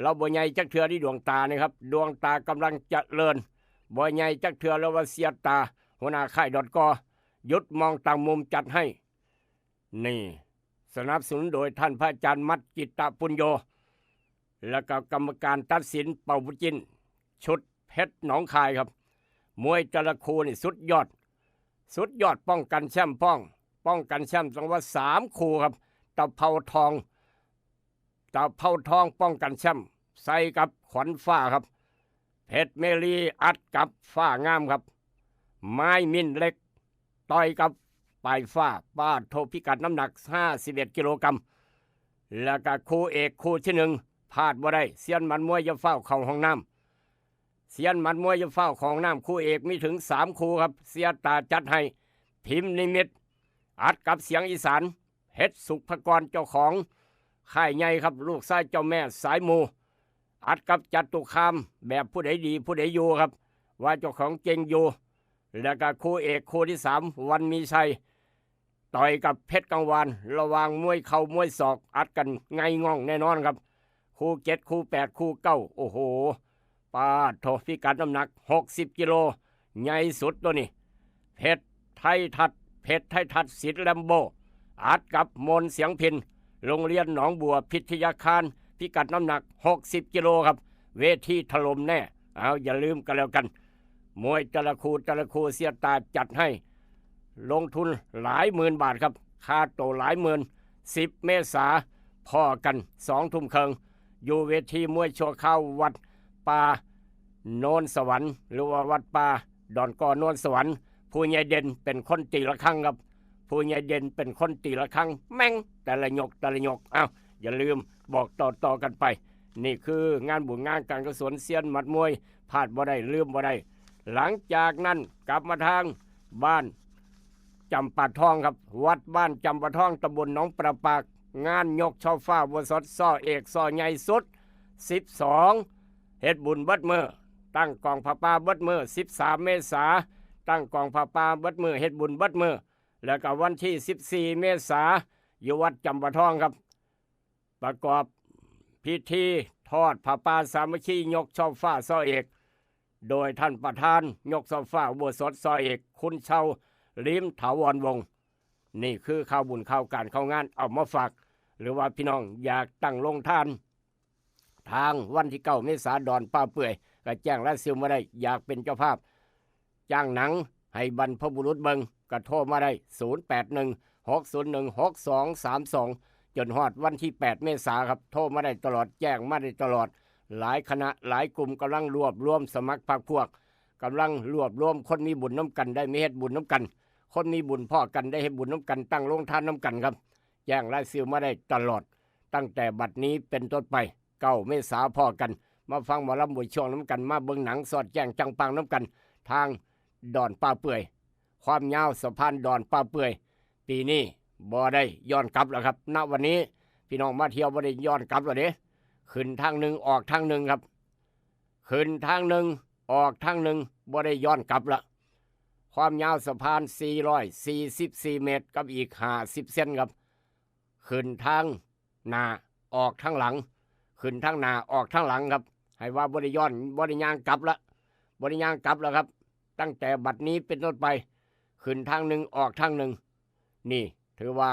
เราบ่ใหญ่จักเทื่อที่ดวงตานี่ครับ ดวงตากำลังเจริญ บ่ใหญ่จักเทื่อแล้วว่าเสียตา หัวหน้าค่ายดอนกอ หยุดมองต่างมุมจัดให้ นี่ สนับสนุนโดยท่านพระอาจารย์มัดจิตตปุญโญ แล้วก็กรรมการตัดสินเป่าบุญจิน ชุดเพชรหนองคายครับ มวยแต่ละคู่นี่สุดยอด สุดยอด ป้องกันแชมป์ ป้อง ป้องกันแชมป์ต้องว่าสามคู่ครับ ตะเภาทอง ตะเภาทองป้องกันแชมป์ ใส่กับขวัญฟ้าครับ เพชรเมรีอัดกับฟ้างามครับ ไม้มินเล็ก ต่อยกับปลายฟ้า ปาดโทพิกัดน้ำหนัก ห้าสิบเอ็ดกิโลกรัม แล้วก็คู่เอกคู่ที่หนึ่ง พลาดบ่ได้ เซียนหมัดมวยอย่าฟ้าวเข้าห้องน้ำ เซียนหมัดมวยอย่าฟ้าวเข้าห้องน้ำ คู่เอกมีถึงสามคู่ครับ เสียตาจัดให้ พิมพ์นิมิต อัดกับเสียงอีสาน เพชรสุภกร เจ้าของค่ายใหญ่ครับ ลูกชายเจ้าแม่สายมู อัดกับจตุคาม แบบผู้ใดดีผู้ใดอยู่ครับ ว่าเจ้าของเก่งอยู่ แล้วก็คู่เอกคู่ที่สาม วันมีชัย ต่อยกับเพชรกังวาน ระหว่างมวยเข่ามวยศอก อัดกันไงง่องแน่นอนครับ คู่เจ็ด คู่แปด คู่เก้า โอ้โห ปาดโทพิกัดน้ำหนัก หกสิบกิโล ใหญ่สุดตัวนี้ เพชรไทยทัศน์ เพชรไทยทัศน์ สิทธิ์แลมโบ้ อัดกับมนต์เสียงพิณ โรงเรียนหนองบัวพิทยาคาร พิกัดน้ำหนัก หกสิบกิโลครับ เวทีถล่มแน่ เอาอย่าลืมกันแล้วกัน มวยแต่ละคู่แต่ละคู่ เสียตาจัดให้ ลงทุนหลายหมื่นบาทครับ ค่าโตหลายหมื่น สิบเมษา พ้อกัน สองทุ่มครึ่ง อยู่เวทีมวยชั่วคราววัดป่าโนนสวรรค์ หรือว่าวัดป่าดอนกอ โนนสวรรค์ ผู้ใหญ่เด่นเป็นคนตีระฆังครับ ผู้ใหญ่เด่นเป็นคนตีระฆัง แม่งแต่ละยกแต่ละยก อ้าว อย่าลืมบอกต่อๆกันไป นี่คืองานบุญงานการกุศล เซียนหมัดมวย พลาดบ่ได้ ลืมบ่ได้ หลังจากนั้นกลับมาทางบ้านจำปาทองครับ วัดบ้านจำปาทอง ตำบลหนองประปาก งานยกช่อฟ้าอุโบสถ ซ้อเอก ซ้อใหญ่สุด สิบสอง เฮ็ดบุญเบิดมื้อ ตั้งกองผ้าป่าเบิดมื้อ สิบสามเมษา ตั้งกองผ้าป่าเบิดมื้อ เฮ็ดบุญเบิดมื้อ แล้วก็วันที่สิบสี่เมษา อยู่วัดจำปาทองครับ ประกอบพิธีทอดผ้าป่าสามัคคี ยกช่อฟ้าซ้อเอก โดยท่านประธานยกช่อฟ้าอุโบสถ ซ้อเอก คุณเชา ลิ้มถาวรวงศ์ นี่คือข่าวบุญข่าวการข่าวงาน เอามาฝาก หรือว่าพี่น้องอยากตั้งโรงทาน ทางวันที่เก้าเมษา ดอนป่าเปื่อย ก็แจ้งรายชื่อมาได้ อยากเป็นเจ้าภาพ จ้างหนังให้บรรพบุรุษเบิ่ง ก็โทรมาได้ ศูนย์แปดหนึ่ง หกศูนย์หนึ่ง หกสองสามสอง จนฮอดวันที่แปดเมษาครับ โทรมาได้ตลอด แจ้งมาได้ตลอด หลายคณะหลายกลุ่มกำลังรวบรวมสมัครพรรคพวก กำลังรวบรวมคนมีบุญนำกัน ได้มาเฮ็ดบุญนำกัน คนมีบุญพ้อกัน ได้เฮ็ดบุญนำกัน ตั้งโรงทานนำกันครับ แจ้งรายชื่อมาได้ตลอด ตั้งแต่บัดนี้เป็นต้นไป เก้าเมษาพ้อกัน มาฟังหมอลำมวยช่วงนำกัน มาเบิ่งหนังสอดแจ้งจังปังนำกัน ทางดอนป่าเปื่อย ความยาวสะพานดอนป่าเปื่อย ปีนี้บ่ได้ย้อนกลับแล้วครับ ณ วันนี้พี่น้องมาเที่ยวบ่ได้ย้อนกลับแล้วเด้ ขึ้นทางหนึ่งออกทางหนึ่งครับ ขึ้นทางหนึ่งออกทางหนึ่ง บ่ได้ย้อนกลับละ ความยาวสะพาน สี่ร้อยสี่สิบสี่เมตร กับอีกห้าสิบเซนครับ ขึ้นทางหน้าออกทางหลัง ขึ้นทางหน้าออกทางหลังครับ ให้ว่าบ่ได้ย้อน บ่ได้ย่างกลับละ บ่ได้ย่างกลับแล้วครับ ตั้งแต่บัดนี้เป็นต้นไป ขึ้นทางหนึ่งออกทางหนึ่ง นี่ถือว่า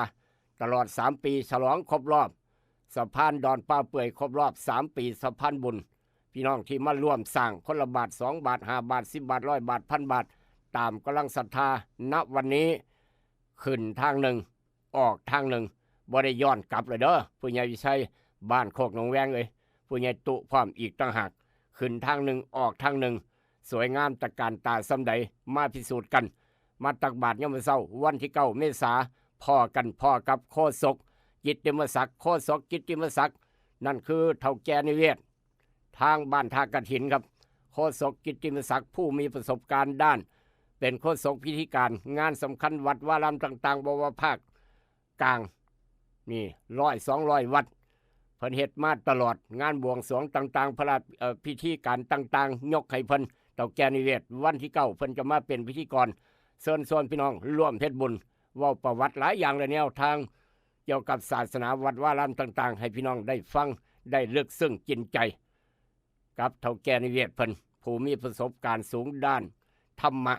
ตลอดสามปีฉลองครบรอบ สะพานดอนป่าเปื่อยครบรอบสามปีสะพานบุญ พี่น้องที่มาร่วมสร้างคนละบาท สองบาท ห้าบาท สิบบาท ร้อยบาท พันบาท ตามกำลังศรัทธา ณ วันนี้ ขึ้นทางหนึ่งออกทางหนึ่ง บ่ได้ย้อนกลับเลยเด้อ ผู้ใหญ่วิชัย บ้านโคกหนองแวงเอ้ย ผู้ใหญ่ตุ๊พร้อมอีกต่างหาก ขึ้นทางหนึ่งออกทางหนึ่ง สวยงามตระการตาส่ำใด มาพิสูจน์กัน มาตักบาตรยามมื้อเช้า วันที่เก้าเมษา พ้อกันพ้อกับโฆษกกิตติมศักดิ์ โฆษกกิตติมศักดิ์ นั่นคือเฒ่าแก่นิเวศ ทางบ้านท่ากระถินครับ โฆษกกิตติมศักดิ์ ผู้มีประสบการณ์ด้าน เป็นโฆษกพิธีการงานสำคัญวัดวารามต่างๆ บ่ว่าภาคกลาง นี่ร้อยสองร้อยวัด เพิ่นเฮ็ดมาตลอด งานบวงสรวงต่างๆ พระราช เอ่อ พิธีการต่างๆ ยกให้เพิ่น เฒ่าแก่นิเวศ วันที่เก้าเพิ่นจะมาเป็นพิธีกร เชิญชวนพี่น้องร่วมเฮ็ดบุญ เว้าประวัติหลายอย่างและแนวทาง เกี่ยวกับศาสนาวัดวารามต่างๆ ให้พี่น้องได้ฟัง ได้ลึกซึ้งกินใจ กับเฒ่าแก่นิเวศเพิ่น ผู้มีประสบการณ์สูงด้านธรรมะ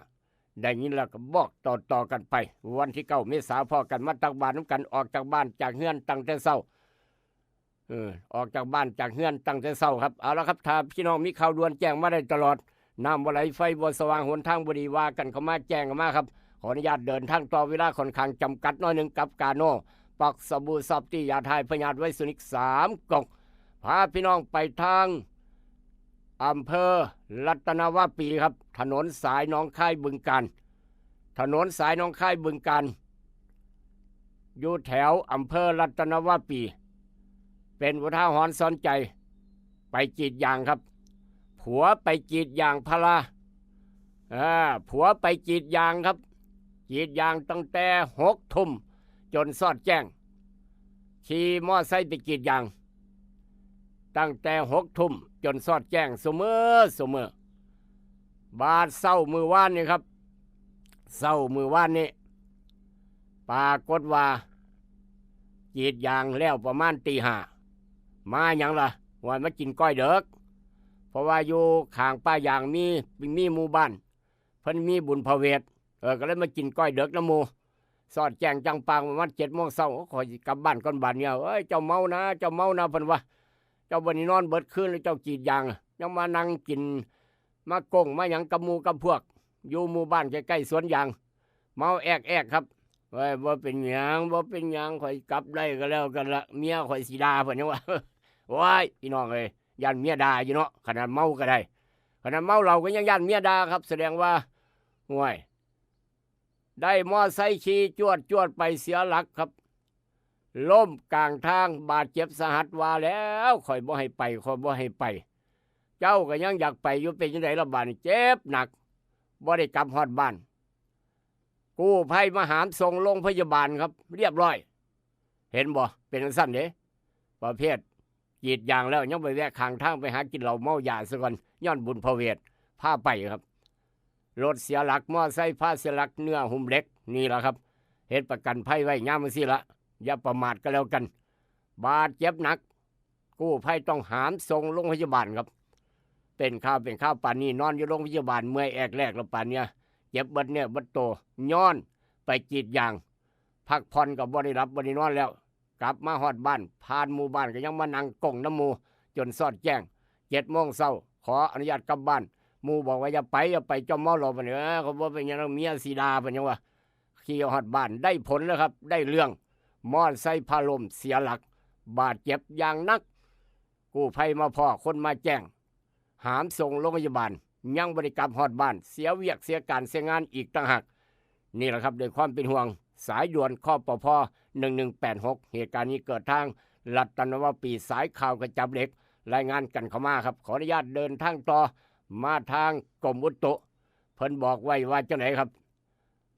ได้ยินแล้วก็บอกต่อๆกันไป วันที่เก้าเมษาพ้อกันมาตักบาตรนำกัน ออกจากบ้านจากเฮือนตั้งแต่เช้า เออ ออกจากบ้านจากเฮือนตั้งแต่เช้าครับ เอาละครับ ถ้าพี่น้องมีข่าวด่วนแจ้งมาได้ตลอด น้ำบ่ไหลไฟบ่สว่างหนทางบ่ดี ว่ากันเข้ามา แจ้งเข้ามาครับ ขออนุญาตเดินทางต่อ เวลาค่อนข้างจำกัดหน่อยหนึ่ง กับกาโน่ ปอกสบู่ซอฟตี้ ยาถ่ายพยาธิไวรัสนิกสามกล่อง พาพี่น้องไปทางอำเภอรัตนวาปีครับ ถนนสายหนองคายบึงกาฬ ถนนสายหนองคายบึงกาฬ อยู่แถวอำเภอรัตนวาปี เป็นอุทาหรณ์สอนใจ ไปกรีดยางครับ ผัวไปกรีดยางพารา อ่า ผัวไปกรีดยางครับ กรีดยางตั้งแต่หกทุ่มจนซอดแจ้ง ขี่มอไซค์ไปกรีดยาง ตั้งแต่หกทุ่มจนซอดแจ้ง ซุมื้อซุมื้อ บาดเช้ามื้อวานนี่ครับ เช้ามื้อวานนี่ ปรากฏว่ากรีดยางแล้วประมาณตีห้า มาหยังล่ะ ว่ามากินก้อยเดิก เพราะว่าอยู่ข้างป่ายางมี มีหมู่บ้าน เพิ่นมีบุญพระเวท เออ ก็เลยมากินก้อยเดิกนำหมู่ ซอดแจ้งจังปางประมาณเจ็ดโมงเช้า ข้อยสิกลับบ้านก่อนบาดเนี่ย เอ้ย เจ้าเมานะ เจ้าเมานะ เพิ่นว่า เจ้าบ่ได้นอนเบิดคืนแล้ว เจ้ากรีดยาง ยังมานั่งกิน มาก้งมาหยังกับหมู่กับพวก อยู่หมู่บ้านใกล้ๆสวนยาง เมาแอกๆครับ เอ้ย บ่เป็นหยัง บ่เป็นหยัง ข้อยกลับได้ก็แล้วกันละ เมียข้อยสิด่า เพิ่นยังว่า โอ้ย พี่น้องเอ้ย ย้านเมียด่าอยู่เนาะ ขนาดเมาก็ได้ ขนาดเมาเหล้าก็ยังย้านเมียด่าครับ แสดงว่า โอ้ย ได้มอไซค์ขี่จวดจวดไปเสียหลักครับ ล้มกลางทาง บาดเจ็บสาหัส ว่าแล้ว ข้อยบ่ให้ไป ข้อยบ่ให้ไป เจ้าก็ยังอยากไปอยู่ เป็นจั่งใดล่ะบาดนี้ เจ็บหนัก บ่ได้กลับฮอดบ้าน กู้ภัยมาหามส่งโรงพยาบาลครับ เรียบร้อย เห็นบ่ เป็นจั่งซั้นเด้ ประเภทกรีดยางแล้วยังไปแวะข้างทางไปหากินเหล้าเมายาซะก่อน ย้อนบุญพระเวทพาไปครับ รถเสียหลัก มอไซค์พาเสียหลัก เนื้อหุ้มเหล็ก นี่ล่ะครับ เฮ็ดประกันภัยไว้ยามจั่งซี้ละ อย่าประมาทก็แล้วกัน บาดเจ็บหนัก กู้ภัยต้องหามส่งโรงพยาบาลครับ เป็นข่าวเป็นข่าวปานนี้ นอนอยู่โรงพยาบาลเมื่อยแอกแลกแล้วปานเนี่ย เจ็บเบิดเนื้อเบิดตัว ย้อนไปกรีดยาง พักผ่อนก็บ่ได้หลับบ่ได้นอนแล้ว กลับมาฮอดบ้าน ผ่านหมู่บ้านก็ยังมานั่งก้งนำหมู่ จนซอดแจ้ง เจ็ดโมงเช้า ขออนุญาตกลับบ้าน หมู่บอกว่าอย่าไป อย่าไป เจ้าเมาเหล้า บัดนี้ เออ เขาบ่เป็นหยังดอก เมียสิด่า เพิ่นยังว่า ขี่ฮอดบ้าน ได้ผลแล้วครับ ได้เรื่อง มอไซค์พาล้มเสียหลัก บาดเจ็บอย่างหนัก กู้ภัยมาพ้อ คนมาแจ้ง หามส่งโรงพยาบาล ยังบ่ได้กลับฮอดบ้าน เสียเวียกเสียการเสียงานอีกต่างหาก นี่แหละครับ ด้วยความเป็นห่วง สายด่วน คปภ หนึ่งหนึ่งแปดหก เหตุการณ์นี้เกิดทางรัตนวปี สายข่าวกระจับเหล็ก รายงานกันเข้ามาครับ ขออนุญาตเดินทางต่อ มาทางกรมอุตุ เพิ่นบอกไว้ว่าจั่งใดครับ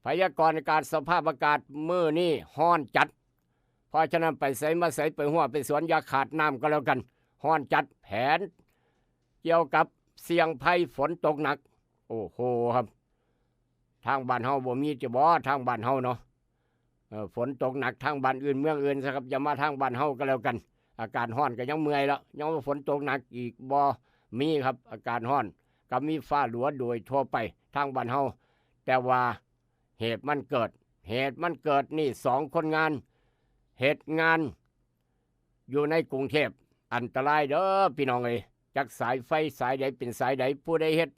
พยากรณ์อากาศสภาพอากาศมื้อนี้ร้อนจัด เพราะฉะนั้นไปไสมาไส ไปฮุ่งไปสวน อย่าขาดน้ำก็แล้วกัน ร้อนจัด แผนเกี่ยวกับเสี่ยงภัยฝนตกหนัก โอ้โหครับ ทางบ้านเฮาบ่มีติบ่ ทางบ้านเฮาเนาะ เออ ฝนตกหนักทางบ้านอื่นเมืองอื่นซะครับ อย่ามาทางบ้านเฮาก็แล้วกัน อากาศร้อนก็ยังเมื่อยแล้ว ยังว่าฝนตกหนักอีก บ่มีครับ อากาศร้อน ก็มีฟ้าหลัวโดยทั่วไปทางบ้านเฮา แต่ว่าเหตุมันเกิด เหตุมันเกิดนี่ สองคนงาน เฮ็ดงานอยู่ในกรุงเทพฯ อันตรายเด้อพี่น้องเอ้ย จักสายไฟสายใดเป็นสายใด ผู้ใดเฮ็ด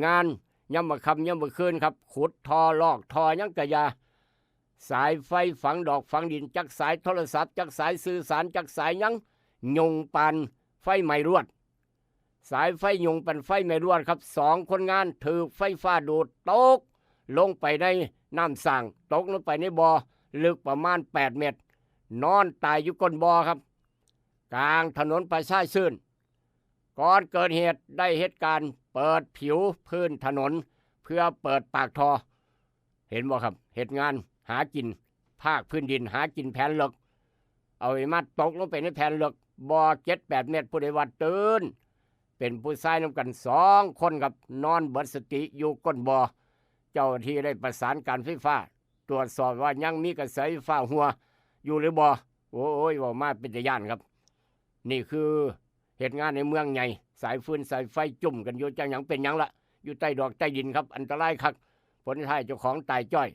งานยามมื้อค่ำยามมื้อคืนครับ ขุดท่อลอกท่อหยังกะอย่า สายไฟฝังดอกฝังดิน จักสายโทรศัพท์ จักสายสื่อสาร จักสายหยัง ยุงปาน ไฟไหม้รวด สายไฟยุงเป็นไฟไหม้รวดครับ สองคนงานถูกไฟฟ้าดูดตกลงไปในน้ำสร้าง ตกลงไปในบ่อลึกประมาณแปดเมตร นอนตายอยู่ก้นบ่อครับ กลางถนนประชาชื่น ก่อนเกิดเหตุได้เฮ็ดการเปิดผิวพื้นถนน เพื่อเปิดปากท่อ เห็นบ่ครับ เฮ็ดงานหากินภาคพื้นดิน หากินแผ่นเหล็ก เอาไอ้มาตกลงไปในแผ่นเหล็ก บ่อเจ็ดแปดเมตร ผู้ใดว่าตื่น เป็นผู้ชายนำกันสองคนครับ นอนเบิดสติอยู่ก้นบ่อ เจ้าหน้าที่ได้ประสานการไฟฟ้า ตรวจสอบว่ายังมีกระแสไฟฟ้าหัวอยู่หรือบ่ โอ้ย เว้ามาเป็นตาย้านครับ นี่คือเหตุงานในเมืองใหญ่ สายฟืนสายไฟจุ่มกันอยู่ จังหยังเป็นหยังละ อยู่ใต้ดอกใต้ดินครับ อันตรายคัก ผลท้ายเจ้าของตายจ้อย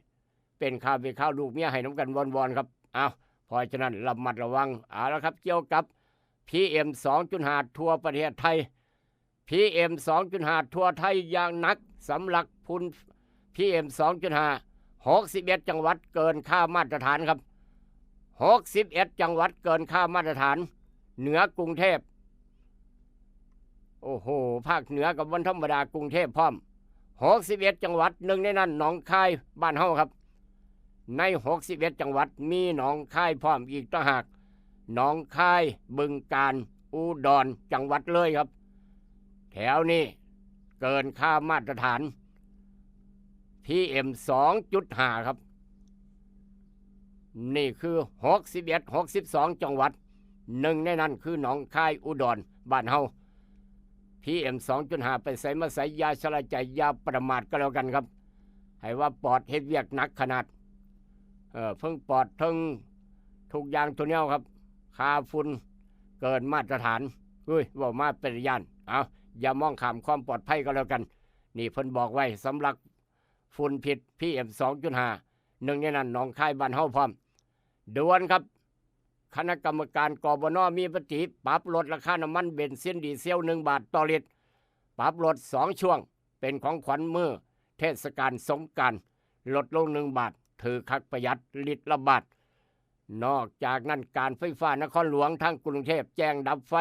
เป็นข่าวเป็นข่าวลูกเมียให้น้ำกันวอนๆครับ เอา เพราะฉะนั้นระมัดระวัง เอาละครับ เกี่ยวกับ พีเอ็มสองจุดห้า ทั่วประเทศไทย พีเอ็มสองจุดห้า ทั่วไทยอย่างหนัก สำหรับฝุ่น พีเอ็มสองจุดห้า หกสิบเอ็ดจังหวัดเกินค่ามาตรฐานครับ หกสิบเอ็ดจังหวัดเกินค่ามาตรฐาน เหนือกรุงเทพ โอ้โห ภาคเหนือกับวันธรรมดากรุงเทพพร้อม หกสิบเอ็ดจังหวัด หนึ่งในนั้นหนองคายบ้านเฮาครับ ใน หกสิบเอ็ดจังหวัด มีหนองคายพร้อมอีกต่างหาก หนองคาย บึงกาฬ อุดร จังหวัดเลยครับ แถวนี้เกินค่ามาตรฐาน พีเอ็มสองจุดห้าครับ นี่คือ หกสิบเอ็ด หกสิบสอง จังหวัด หนึ่งในนั้นคือหนองคาย อุดร บ้านเฮา พีเอ็มสองจุดห้า ไปไสมาไส อย่าชะล่าใจ อย่าประมาทก็แล้วกันครับ ให้ว่าปอดเฮ็ดเวียกหนักขนาด เออ เพิ่งปอดเทิงทุกอย่างทุกแนวครับ ค่าฝุ่นเกินมาตรฐาน เฮ้ย เว้ามาเป็นตาย้าน เอา อย่ามองข้ามความปลอดภัยก็แล้วกัน นี่เพิ่นบอกไว้สำหรับฝุ่นพิษ พีเอ็มสองจุดห้า หนึ่งในนั้นหนองคายบ้านเฮาพร้อม ด่วนครับ คณะกรรมการ กบน มีมติปรับลดราคาน้ำมันเบนซินดีเซล หนึ่งบาทต่อลิตร ปรับลดสองช่วง เป็นของขวัญมื้อเทศกาลสงกรานต์ ลดลง หนึ่งบาท ถือคักประหยัดลิตรละบาท นอกจากนั้นการไฟฟ้านครหลวงทางกรุงเทพแจ้งดับไฟ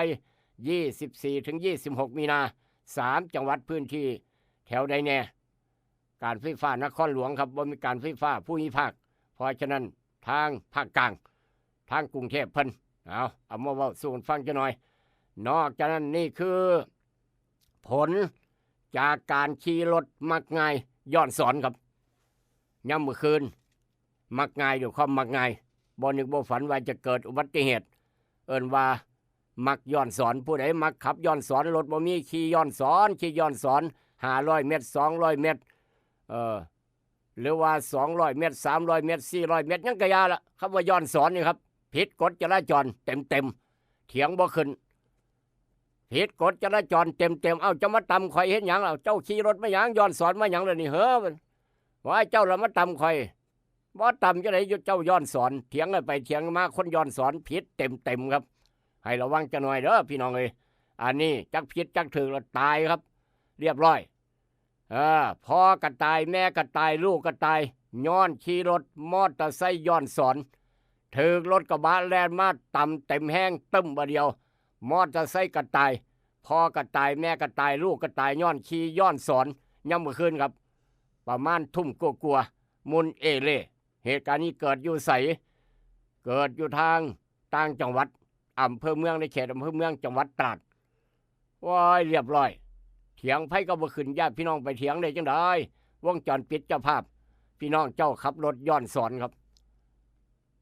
ยี่สิบสี่ถึงยี่สิบหก มีนา สามจังหวัด พื้นที่แถวใดแน่ การไฟฟ้านครหลวงครับ บ่มีการไฟฟ้าภูมิภาค เพราะฉะนั้นทางภาคกลาง ทางกรุงเทพเพิ่น เอา เอามาเว้าสู่กันฟังจักหน่อย นอกจากนั้นนี่คือ ผลจากการขี่รถมักง่ายย้อนสอนครับ ยามมื้อคืน มักง่าย ด้วยความมักง่าย บ่นึกบ่ฝันว่าจะเกิดอุบัติเหตุ เอิ้นว่ามักย้อนสอน ผู้ใดมักขับย้อนสอน รถบ่มี ขี่ย้อนสอน ขี่ย้อนสอน ห้าร้อยเมตร สองร้อยเมตร เอ่อ หรือว่า สองร้อยเมตร สามร้อยเมตร สี่ร้อยเมตร หยังกะอย่าละ คำว่าย้อนสอนนี่ครับ ผิดกฎจราจรเต็มๆ เถียงบ่ขึ้น ผิดกฎจราจรเต็มๆ เอ้า เจ้ามาตำข่อยเฮ็ดหยังล่ะ เจ้าขี่รถมาหยัง ย้อนสอนมาหยังล่ะนี่ เฮ้อ ว่าเจ้าละมาตำข่อย บ่ตำจั่งใด๋ เจ้าย้อนสอน เถียงกันไปเถียงกันมา คนย้อนสอนผิดเต็มๆ ครับ ให้ระวังจักหน่อยเด้อ พี่น้องเอ้ย อันนี้จักผิดจักถูกละตายครับ เรียบร้อย เออ พ่อกะตาย แม่กะตาย ลูกกะตาย ย้อนขี่รถมอเตอร์ไซค์ย้อนสอน ถูกรถกระบะแล่นมาตำเต็มแฮงตึ้มบาดเดียว มอเตอร์ไซค์กะตาย พ่อกะตาย แม่กะตาย ลูกกะตาย ย้อนขี่ย้อนสอน ยามมื้อคืนครับ ประมาณทุ่มกว่าๆ หมุนเอเล่ เหตุการณ์นี้เกิดอยู่ไส เกิดอยู่ทางต่างจังหวัด อำเภอเมือง ในเขตอำเภอเมือง จังหวัดตราด โอ้ย เรียบร้อย เถียงไผก็บ่ขึ้น ญาติพี่น้องไปเถียงได้จั่งใด๋ วงจรปิดจับภาพ พี่น้องเจ้าขับรถย้อนสอนครับ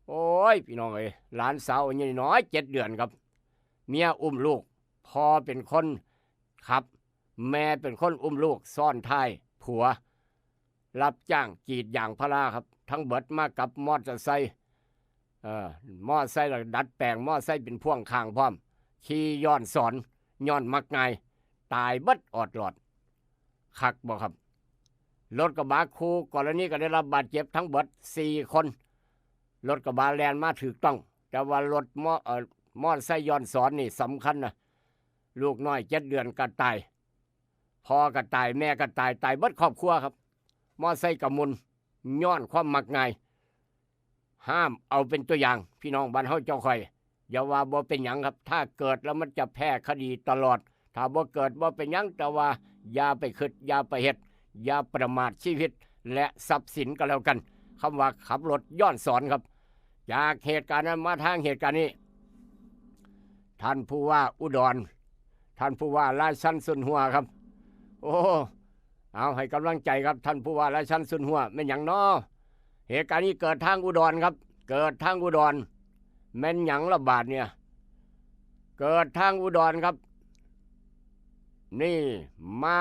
โอ้ย พี่น้องเอ้ย หลานสาวอายุน้อย เจ็ดเดือนครับ เมียอุ้มลูก พ่อเป็นคนขับ แม่เป็นคนอุ้มลูก ซ้อนท้ายผัว รับจ้างกรีดยางพาราครับ ทั้งเบิดมากับมอเตอร์ไซค์ เอ่อ มอไซค์ดัดแปลง มอไซค์เป็นพ่วงข้างพร้อม ขี่ย้อนสอน ย้อนมักง่าย ตายเบิดออดหลอด คักบ่ครับ รถกระบะคู่กรณีก็ได้รับบาดเจ็บทั้งเบิดสี่คน รถกระบะแล่นมาถูกต้อง แต่ว่ารถมอ เอ่อ มอไซค์ย้อนสอนนี่สำคัญนะ ลูกน้อยเจ็ดเดือนก็ตาย พ่อก็ตาย แม่ก็ตาย ตายเบิดครอบครัวครับ มอไซค์ก็หมุน ย้อนความมักง่าย ห้ามเอาเป็นตัวอย่าง พี่น้องบ้านเฮาเจ้าข้อย อย่าว่าบ่เป็นหยังครับ ถ้าเกิดแล้วมันจะแพ้คดีตลอด ถ้าบ่เกิดบ่เป็นหยัง แต่ว่าอย่าไปคิด อย่าไปเฮ็ด อย่าประมาทชีวิตและทรัพย์สินก็แล้วกัน คำว่าขับรถย้อนสอนครับ จากเหตุการณ์นั้นมาทางเหตุการณ์นี้ ท่านผู้ว่าอุดร ท่านผู้ว่าราชันสุนหัวครับ โอ้ เอาให้กำลังใจครับ ท่านผู้ว่าราชันสุนหัว แม่นหยังน้อ เหตุการณ์นี้เกิดทางอุดรครับ เกิดทางอุดร แม่นหยังละบาดเนี่ย เกิดทางอุดรครับ นี่มา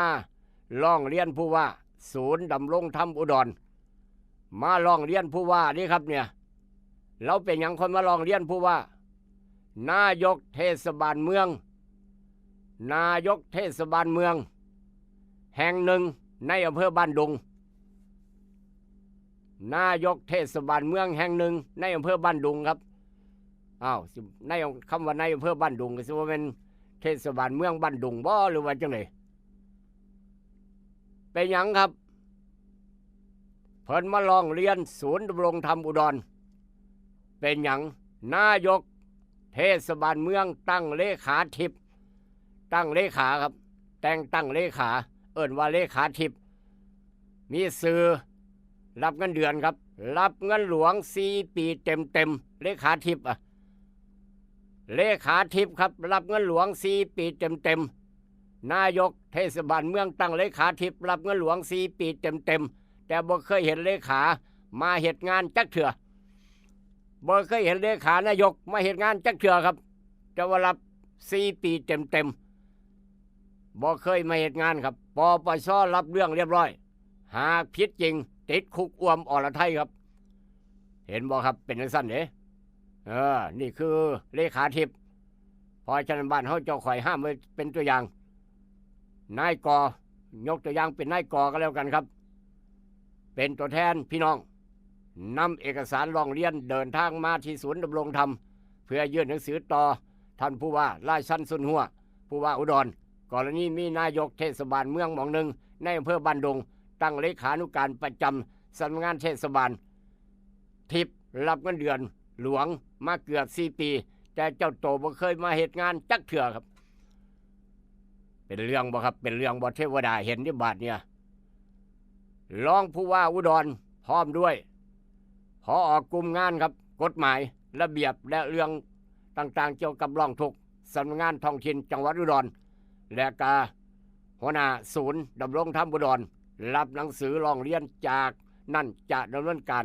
ร้องเรียนผู้ว่า ศูนย์ดำรงธรรมอุดร มาร้องเรียนผู้ว่านี่ครับเนี่ย เราเป็นหยังคนมาร้องเรียนผู้ว่า นายกเทศบาลเมือง นายกเทศบาลเมือง แห่งหนึ่งในอำเภอบ้านดุง นายกเทศบาลเมืองแห่งหนึ่งในอำเภอบ้านดุงครับ อ้าว สิ ใน คำว่าในอำเภอบ้านดุง ก็สิว่าเป็นเทศบาลเมืองบ้านดุงบ่ หรือว่าจังได เป็นหยังครับ เพิ่นมาร้องเรียนศูนย์ดำรงธรรมอุดร เป็นหยัง นายกเทศบาลเมืองตั้งเลขาทิพย์ ตั้งเลขาครับ แต่งตั้งเลขา เอิ้นว่าเลขาทิพย์ มีชื่อรับเงินเดือนครับ รับเงินหลวงสี่ปีเต็มๆ เลขาทิพย์อะ เลขาทิพย์ครับ รับเงินหลวงสี่ปีเต็มๆ นายกเทศบาลเมืองตั้งเลขาทิพย์ รับเงินหลวงสี่ปีเต็มๆ แต่บ่เคยเห็นเลขามาเฮ็ดงานจักเทื่อ บ่เคยเห็นเลขานายกมาเฮ็ดงานจักเทื่อครับ แต่ว่ารับสี่ปีเต็มๆ บ่เคยมาเฮ็ดงานครับ ปปช รับเรื่องเรียบร้อย หากผิดจริงติดคุกอ่วมอรไทยครับ เห็นบ่ครับ เป็นจังซั่นเด้ เออ นี่คือเลขาทิพย์ เพราะฉะนั้นบ้านเฮาเจ้าข่อยห้ามไว้เป็นตัวอย่าง นายก ยกตัวอย่างเป็นนายก ก็แล้วกันครับ เป็นตัวแทนพี่น้อง นำเอกสารร้องเรียนเดินทางมาที่ศูนย์ดำรงธรรม เพื่อยื่นหนังสือต่อท่านผู้ว่าราชันสุนหัว ผู้ว่าอุดร กรณีมีนายกเทศบาลเมืองหม่องหนึ่งในอำเภอบ้านดุง ตั้งเลขานุการประจำสำนักงานเทศบาล ทิพย์รับเงินเดือนหลวงมาเกือบสี่ปี แต่เจ้าโตบ่เคยมาเฮ็ดงานจักเทื่อครับ เป็นเรื่องบ่ครับ เป็นเรื่องบ่ เทวดาเห็นที่บาดเนี่ย รองผู้ว่าอุดรพร้อมด้วย ผอ.กลุ่มงานครับ กฎหมาย ระเบียบ และเรื่องต่างๆ เกี่ยวกับร้องทุกข์ สำนักงานท้องถิ่นจังหวัดอุดร และกาหัวหน้าศูนย์ดำรงธรรมอุดร รับหนังสือร้องเรียนจากนั่นจะดำเนินการ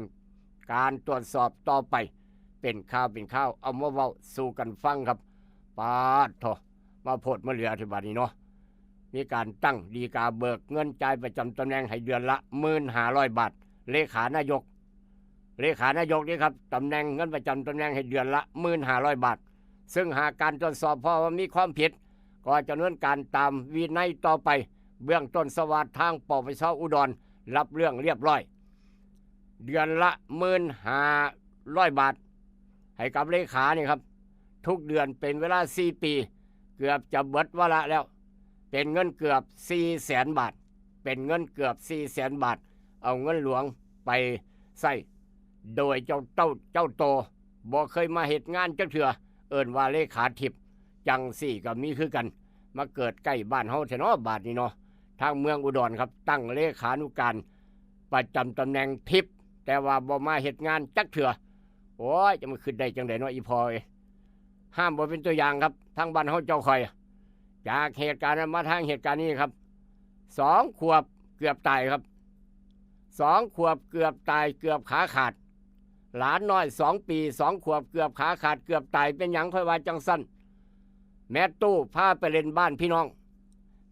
การตรวจสอบต่อไป เป็นข่าวเป็นข่าว เอามาเว้าสู่กันฟังครับ ปาดโถ มาโพดมาเหลือที่บาดนี้เนาะ มีการตั้งฎีกาเบิกเงินจ่ายประจำตำแหน่งให้เดือนละหมื่นห้าร้อยบาท เลขานายก เลขานายกนี่ครับ ตำแหน่งเงินประจำตำแหน่งให้เดือนละหมื่นห้าร้อยบาท ซึ่งหากการตรวจสอบพบว่ามีความผิด ก็จะดำเนินการตามวินัยต่อไป เบื้องต้นสวัสดทาง ปปช.อุดร รับเรื่องเรียบร้อย เดือนละหมื่นห้าร้อยบาท ให้กับเลขานี่ครับ ทุกเดือนเป็นเวลาสี่ปี เกือบจะเบิดวาระแล้ว เป็นเงินเกือบสี่แสนบาท เป็นเงินเกือบสี่แสนบาท เอาเงินหลวงไปใช้ โดยเจ้าเต้าเจ้าโต บ่เคยมาเฮ็ดงานจักเทื่อ เอิ้นว่าเลขาทิพย์ จังสี่ก็มีคือกัน มาเกิดใกล้บ้านเฮาแท้เนาะ บาดนี้เนาะ ทางเมืองอุดรครับ ตั้งเลขานุการประจำตำแหน่งทิพย์ แต่ว่าบ่มาเฮ็ดงานจักเทื่อ โอ้ย จะมาคิดได้จังได๋เนาะ อีพ่อเอ้ย ห้ามบ่เป็นตัวอย่างครับ ทางบ้านเฮาเจ้าข่อย จากเหตุการณ์นั้นมาทางเหตุการณ์นี้ครับ สองขวบเกือบตายครับ สองขวบเกือบตาย เกือบขาขาด หลานน้อยสองปี สองขวบเกือบขาขาด เกือบตาย เป็นหยังค่อยว่าจังซั่น แม่ตู้พาไปเล่นบ้านพี่น้อง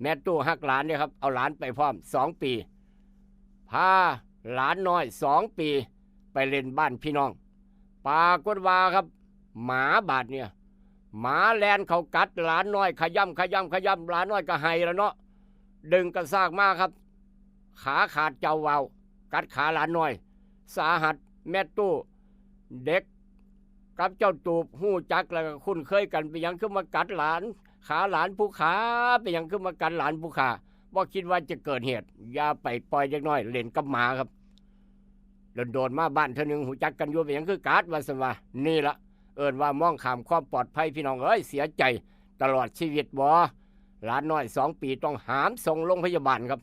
แม่ตู้ฮักหลานเนี่ยครับ เอาหลานไปพร้อม สองปี พาหลานน้อยสองปี ไปเล่นบ้านพี่น้อง ปรากฏว่าครับ หมาบาดเนี่ย หมาแล่นเข้ากัดหลานน้อย ขย่ำ ขย่ำ ขย่ำ หลานน้อยก็ไห้แล้วเนาะ ดึงกระซากมาครับ ขาขาดเจ้าวาว กัดขาหลานน้อย สาหัส แม่ตู้ เด็กกับเจ้าตูบฮู้จักแล้วก็คุ้นเคยกัน เป็นหยังคือมากัดหลาน ขาหลานผู้ขา เป็นหยังคือมากัดหลานผู้ขา บ่คิดว่าจะเกิดเหตุ อย่าไปปล่อยเด็กน้อยเล่นกับหมาครับ โดนๆมาบ้านเทื่อหนึ่งฮู้จักกันอยู่ เป็นหยังคือกัด ว่าซั่นว่า นี่ละ เอิ้นว่ามองข้ามความปลอดภัย พี่น้องเอ้ย เสียใจตลอดชีวิตบ่ หลานน้อยสองปีต้องหามส่งโรงพยาบาลครับ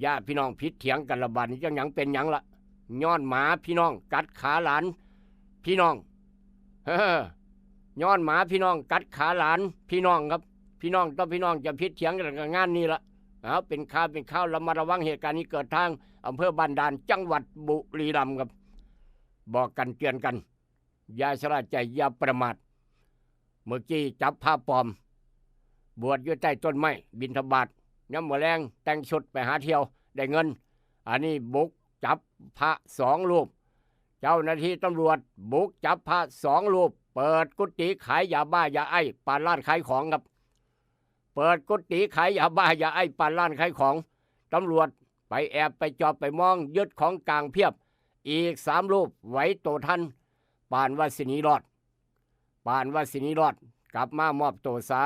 ญาติพี่น้องผิดเถียงกันละ บาดนี้จั่งหยังเป็นหยังละ ย้อนหมาพี่น้องกัดขาหลานพี่น้อง เฮ้อ ย้อนหมาพี่น้องกัดขาหลานพี่น้องครับ พี่น้องต่อพี่น้องจะผิดเถียงกันกับงานนี้ละ เอา เป็นข่าวเป็นข่าว ระมัดระวัง เหตุการณ์นี้เกิดทางอำเภอบ้านด่าน จังหวัดบุรีรัมย์ครับ บอกกันเตือนกัน อย่าชะล่าใจ อย่าประมาท เมื่อกี้จับพระปลอม บวชอยู่ใต้ต้นไม้ บิณฑบาต ยามมื้อแลงแต่งชุดไปหาเที่ยว ได้เงิน อันนี้บุกจับพระสองรูป เจ้าหน้าที่ตำรวจบุกจับพระสองรูป เปิดกุฏิขายยาบ้ายาไอซ์ปานร้านขายของครับ เปิดกุฏิขายยาบ้ายาไอซ์ปานร้านขายของ ตำรวจไปแอบไปจอบไปมอง ยึดของกลางเพียบ อีกสามรูปไหวโตทัน ปานว่าสิหนีรอด ปานว่าสิหนีรอด กลับมามอบโตซา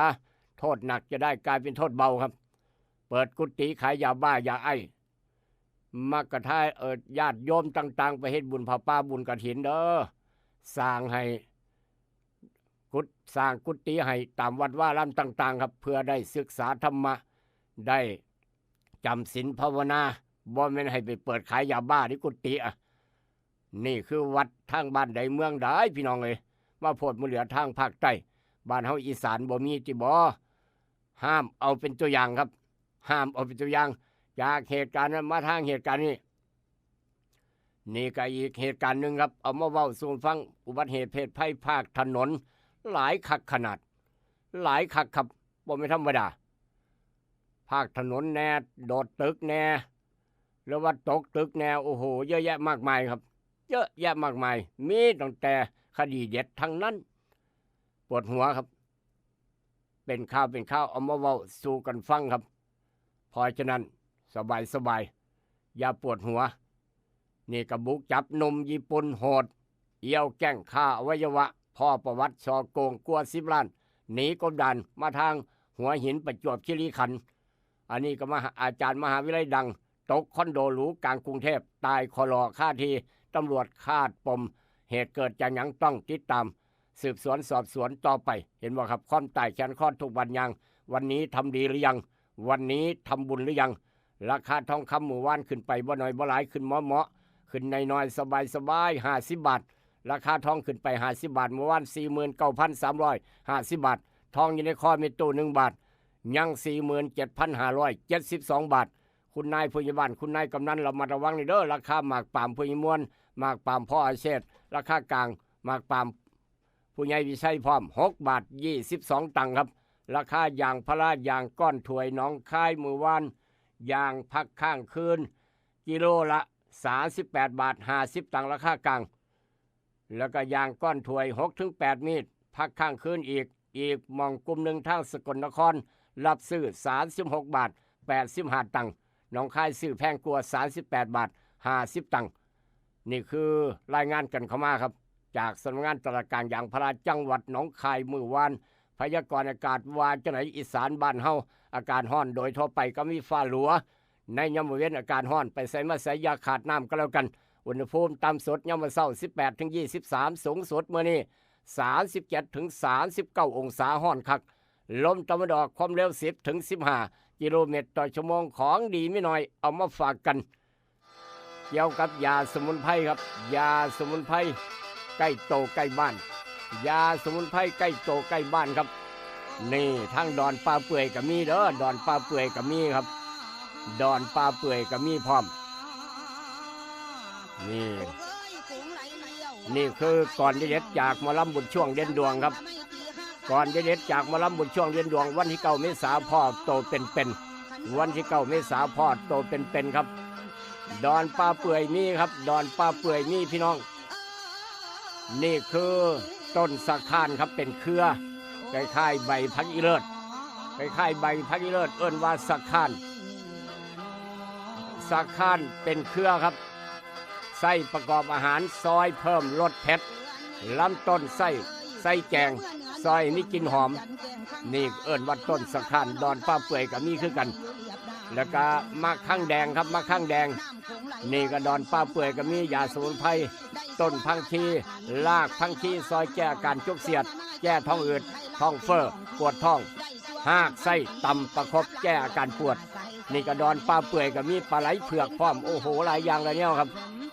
โทษหนักจะได้กลายเป็นโทษเบาครับ เปิดกุฏิขายยาบ้ายาไอซ์ มักกะทาย เอ่อ ญาติโยมต่างๆ ไปเฮ็ดบุญผ้าป่าบุญกฐินเด้อ สร้างให้ กุฏ สร้างกุฏิให้ตามวัดวารามต่างๆ ครับ เพื่อได้ศึกษาธรรมะ ได้จำศีลภาวนา บ่แม่นให้ไปเปิดขายยาบ้าที่กุฏิอะ นี่คือวัดทางบ้านใดเมืองใดพี่น้องเอ้ย มาโพดมาเหลือทางภาคใต้ บ้านเฮาอีสานบ่มีติบ่ ห้ามเอาเป็นตัวอย่างครับ ห้ามเอาเป็นตัวอย่าง จากเหตุการณ์นั้นมาทางเหตุการณ์นี้ นี่ก็อีกเหตุการณ์หนึ่งครับ เอามาเว้าสู่ฟัง อุบัติเหตุเพศภัยภาคถนน หลายคักขนาด หลายคักครับ บ่แม่นธรรมดา ภาคถนนแน่ โดดตึกแน่ หรือว่าตกตึกแน่ โอ้โห เยอะแยะมากมายครับ เยอะแยะมากมาย มีตั้งแต่คดีเด็ดทั้งนั้น ปวดหัวครับ เป็นข่าวเป็นข่าว เอามาเว้าสู่กันฟังครับ เพราะฉะนั้น สบายสบาย อย่าปวดหัว นี่ก็บุกจับหนุ่มญี่ปุ่นโหด เอี่ยวแก๊งฆ่าอวัยวะ พ้อประวัติฉ้อโกงกว่าสิบล้าน หนีกบดานมาทางหัวหิน ประจวบคีรีขันธ์ อันนี้ก็มหา อาจารย์มหาวิทยาลัยดัง ตกคอนโดหรูกลางกรุงเทพฯ ตายคอลอคาที่ ตำรวจคาดปม เหตุเกิดจากหยังต้องติดตาม สืบสวนสอบสวนต่อไป เห็นบ่ครับ ความตายแขนคอทุกวันยาง วันนี้ทำดีหรือยัง วันนี้ทำบุญหรือยัง ราคาทองคำมื้อวานขึ้นไปบ่น้อยบ่หลาย ขึ้นเหมาะๆ ขึ้นน้อยๆ สบายๆ ห้าสิบบาท ราคาทองขึ้นไปห้าสิบบาท มื้อวาน สี่หมื่นเก้าพันสามร้อยห้าสิบบาท ทองอยู่ในคอมีตู้หนึ่งบาท ยัง สี่หมื่นเจ็ดพันห้าร้อยเจ็ดสิบสองบาท คุณนายผู้ใหญ่บ้าน คุณนายกำนัน ระมัดระวังนี่เด้อ ราคาหมากปาล์มผู้ใหญ่มวล หมากปาล์มพ่ออาเชษ ราคากลาง หมากปาล์มผู้ใหญ่วิชัยพร้อม หกบาทยี่สิบสองตังค์ครับ ราคายางพารา ยางก้อนถ้วยหนองคายมื้อวาน ยางพักค้างคืน กิโลละสามสิบแปดบาทห้าสิบตังค์ ราคากลาง แล้วก็ยางก้อนถ้วย หกถึงแปดมีด พักค้างคืนอีก อีกหม่องกลุ่มหนึ่งทางสกลนคร รับซื้อ สามสิบหกบาทแปดสิบห้าตังค์ หนองคายซื้อแพงกว่า สามสิบแปดบาทห้าสิบตังค์ นี่คือรายงานกันเข้ามาครับ จากสำนักงานตลาดกลางยางพาราจังหวัดหนองคายมื้อวาน พยากรณ์อากาศว่าจังได๋ อีสานบ้านเฮา อากาศร้อนโดยทั่วไปก็มีฟ้าหลัว ในยามมื้อเว็นอากาศร้อน ไปไสมาไสอย่าขาดน้ำก็แล้วกัน อุณหภูมิต่ำสุดยามมื้อเช้า สิบแปดถึงยี่สิบสาม สูงสุดมื้อนี้ สามสิบเจ็ดถึงสามสิบเก้าองศา ร้อนคัก ลมตะวันออกความเร็ว สิบถึงสิบห้ากิโลเมตรต่อชั่วโมง ของดีมีน้อย เอามาฝากกัน เกี่ยวกับยาสมุนไพรครับ ยาสมุนไพรใกล้โตใกล้บ้าน ยาสมุนไพรใกล้โตใกล้บ้านครับ นี่ทางดอนป่าเปื่อยก็มีเด้อ ดอนป่าเปื่อยก็มีครับ ดอนป่าเปื่อยก็มีพร้อม นี่ นี่คือก่อนเด็ดจากหมอลำบุญช่วงเด่นดวงครับ ก่อนเด็ดจากหมอลำบุญช่วงเด่นดวง วันที่เก้าเมษาพ้อโตเป็นๆ วันที่เก้าเมษาพ้อโตเป็นๆครับ ดอนป่าเปื่อยมีครับ ดอนป่าเปื่อยมีพี่น้อง นี่คือต้นสะข้านครับ เป็นเครือ คล้ายๆใบผักอีเลิศ คล้ายๆใบผักอีเลิศ เอิ้นว่าสะข้าน สะข้านเป็นเครือครับ ใส่ประกอบอาหาร ซอยเพิ่มรสเผ็ด ลำต้นใส่ ใส่แกง ซอยมีกลิ่นหอม นี่เอิ้นว่าต้นสะข้าน ดอนป่าเปื่อยก็มีคือกัน แล้วก็มะขังแดงครับ มะขังแดง นี่ก็ดอนป่าเปื่อยก็มียาสมุนไพร ต้นผักชี รากผักชี ซอยแก้อาการจุกเสียด แก้ท้องอืด ท้องเฟ้อ ปวดท้อง หากไส้ต่ำประคบแก้อาการปวด นี่ก็ดอนป่าเปื่อยก็มีปลาไหลเผือกพร้อม โอ้โห หลายอย่างหลายแนวครับ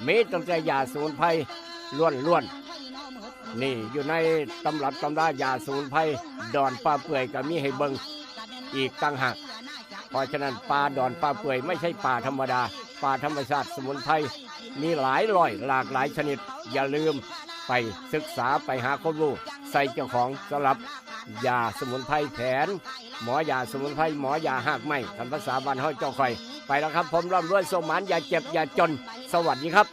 มีตั้งแต่ยาสมุนไพรล้วนๆ นี่อยู่ในตำรับตำรายาสมุนไพร ดอนป่าเปื่อยก็มีให้เบิ่งอีกต่างหาก เพราะฉะนั้นป่าดอนป่าเปื่อยไม่ใช่ป่าธรรมดา ป่าธรรมชาติสมุนไพรมีหลายร้อยหลากหลายชนิด อย่าลืมไปศึกษาไปหาความรู้ใส่เจ้าของสำหรับยาสมุนไพรแผน หมอยาสมุนไพร หมอยาหากไม้ คันภาษาบ้านเฮาเจ้าค่อย ไปแล้วครับผม ร่ำรวยโชคหมาน อย่าเจ็บอย่าจน สวัสดีครับ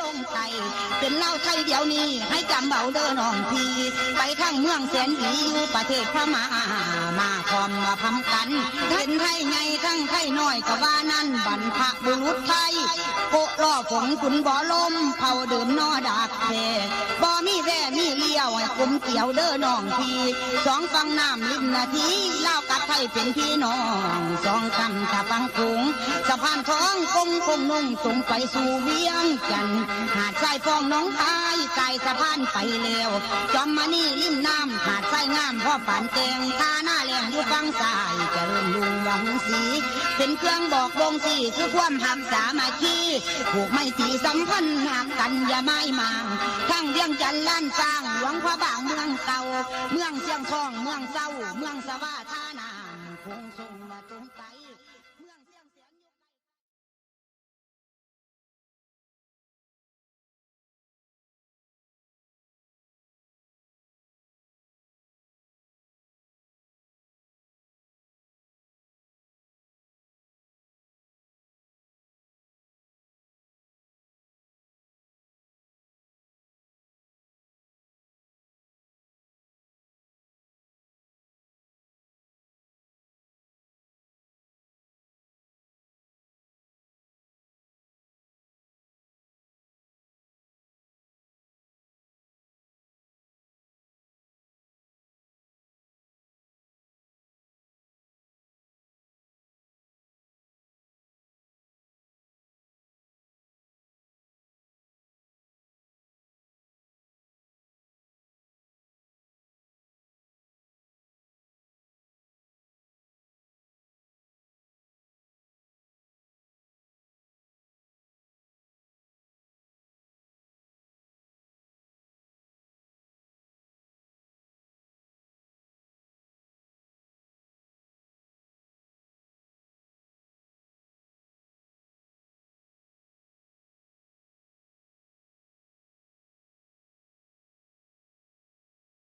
ลงไตเป็นเล่าไทยเดี๋ยวนี้ให้จำเอาเด้อน้องพี่ ไปทางเมืองแสนดีอยู่ประเทศพม่า มาพร้อมมาพร้อมกันเป็นไทยใหญ่ทั้งไทยน้อยก็ว่านั่นบรรพบุรุษไทย โกะล่อผงขุนบ่อลมเผ่าเดิมนอดากแท้บ่มีแว่มีเลี้ยวให้กลมเกี่ยวเด้อน้องพี่ สองฝั่งน้ำริมนาทีลาวกับไทยเป็นพี่น้องสองกำตะฟังโขงสะพานทองกงคงนุ่งตรงไปสู่เวียงจันทน์หาดทรายฟองหนองคายกายสะพานไปแล้ว จอมมณีริมน้ำหาดทรายงามพ่อปานแกงท่าหน้าแหลงอยู่ฝั่งซ้ายเจริญลุงวังสี เป็นเครื่องบอกบ่งสีคือความหักสามัคคีผูกไมตรีสัมพันธ์หักกันอย่าไม้มางทั้งเวียงจันทน์ล้านช้างหลวงพระบางเมืองเก่า เมืองเชียงทองเมืองเศร้าเมืองสะว่าท่าน้ำคงทรงมาตรงไป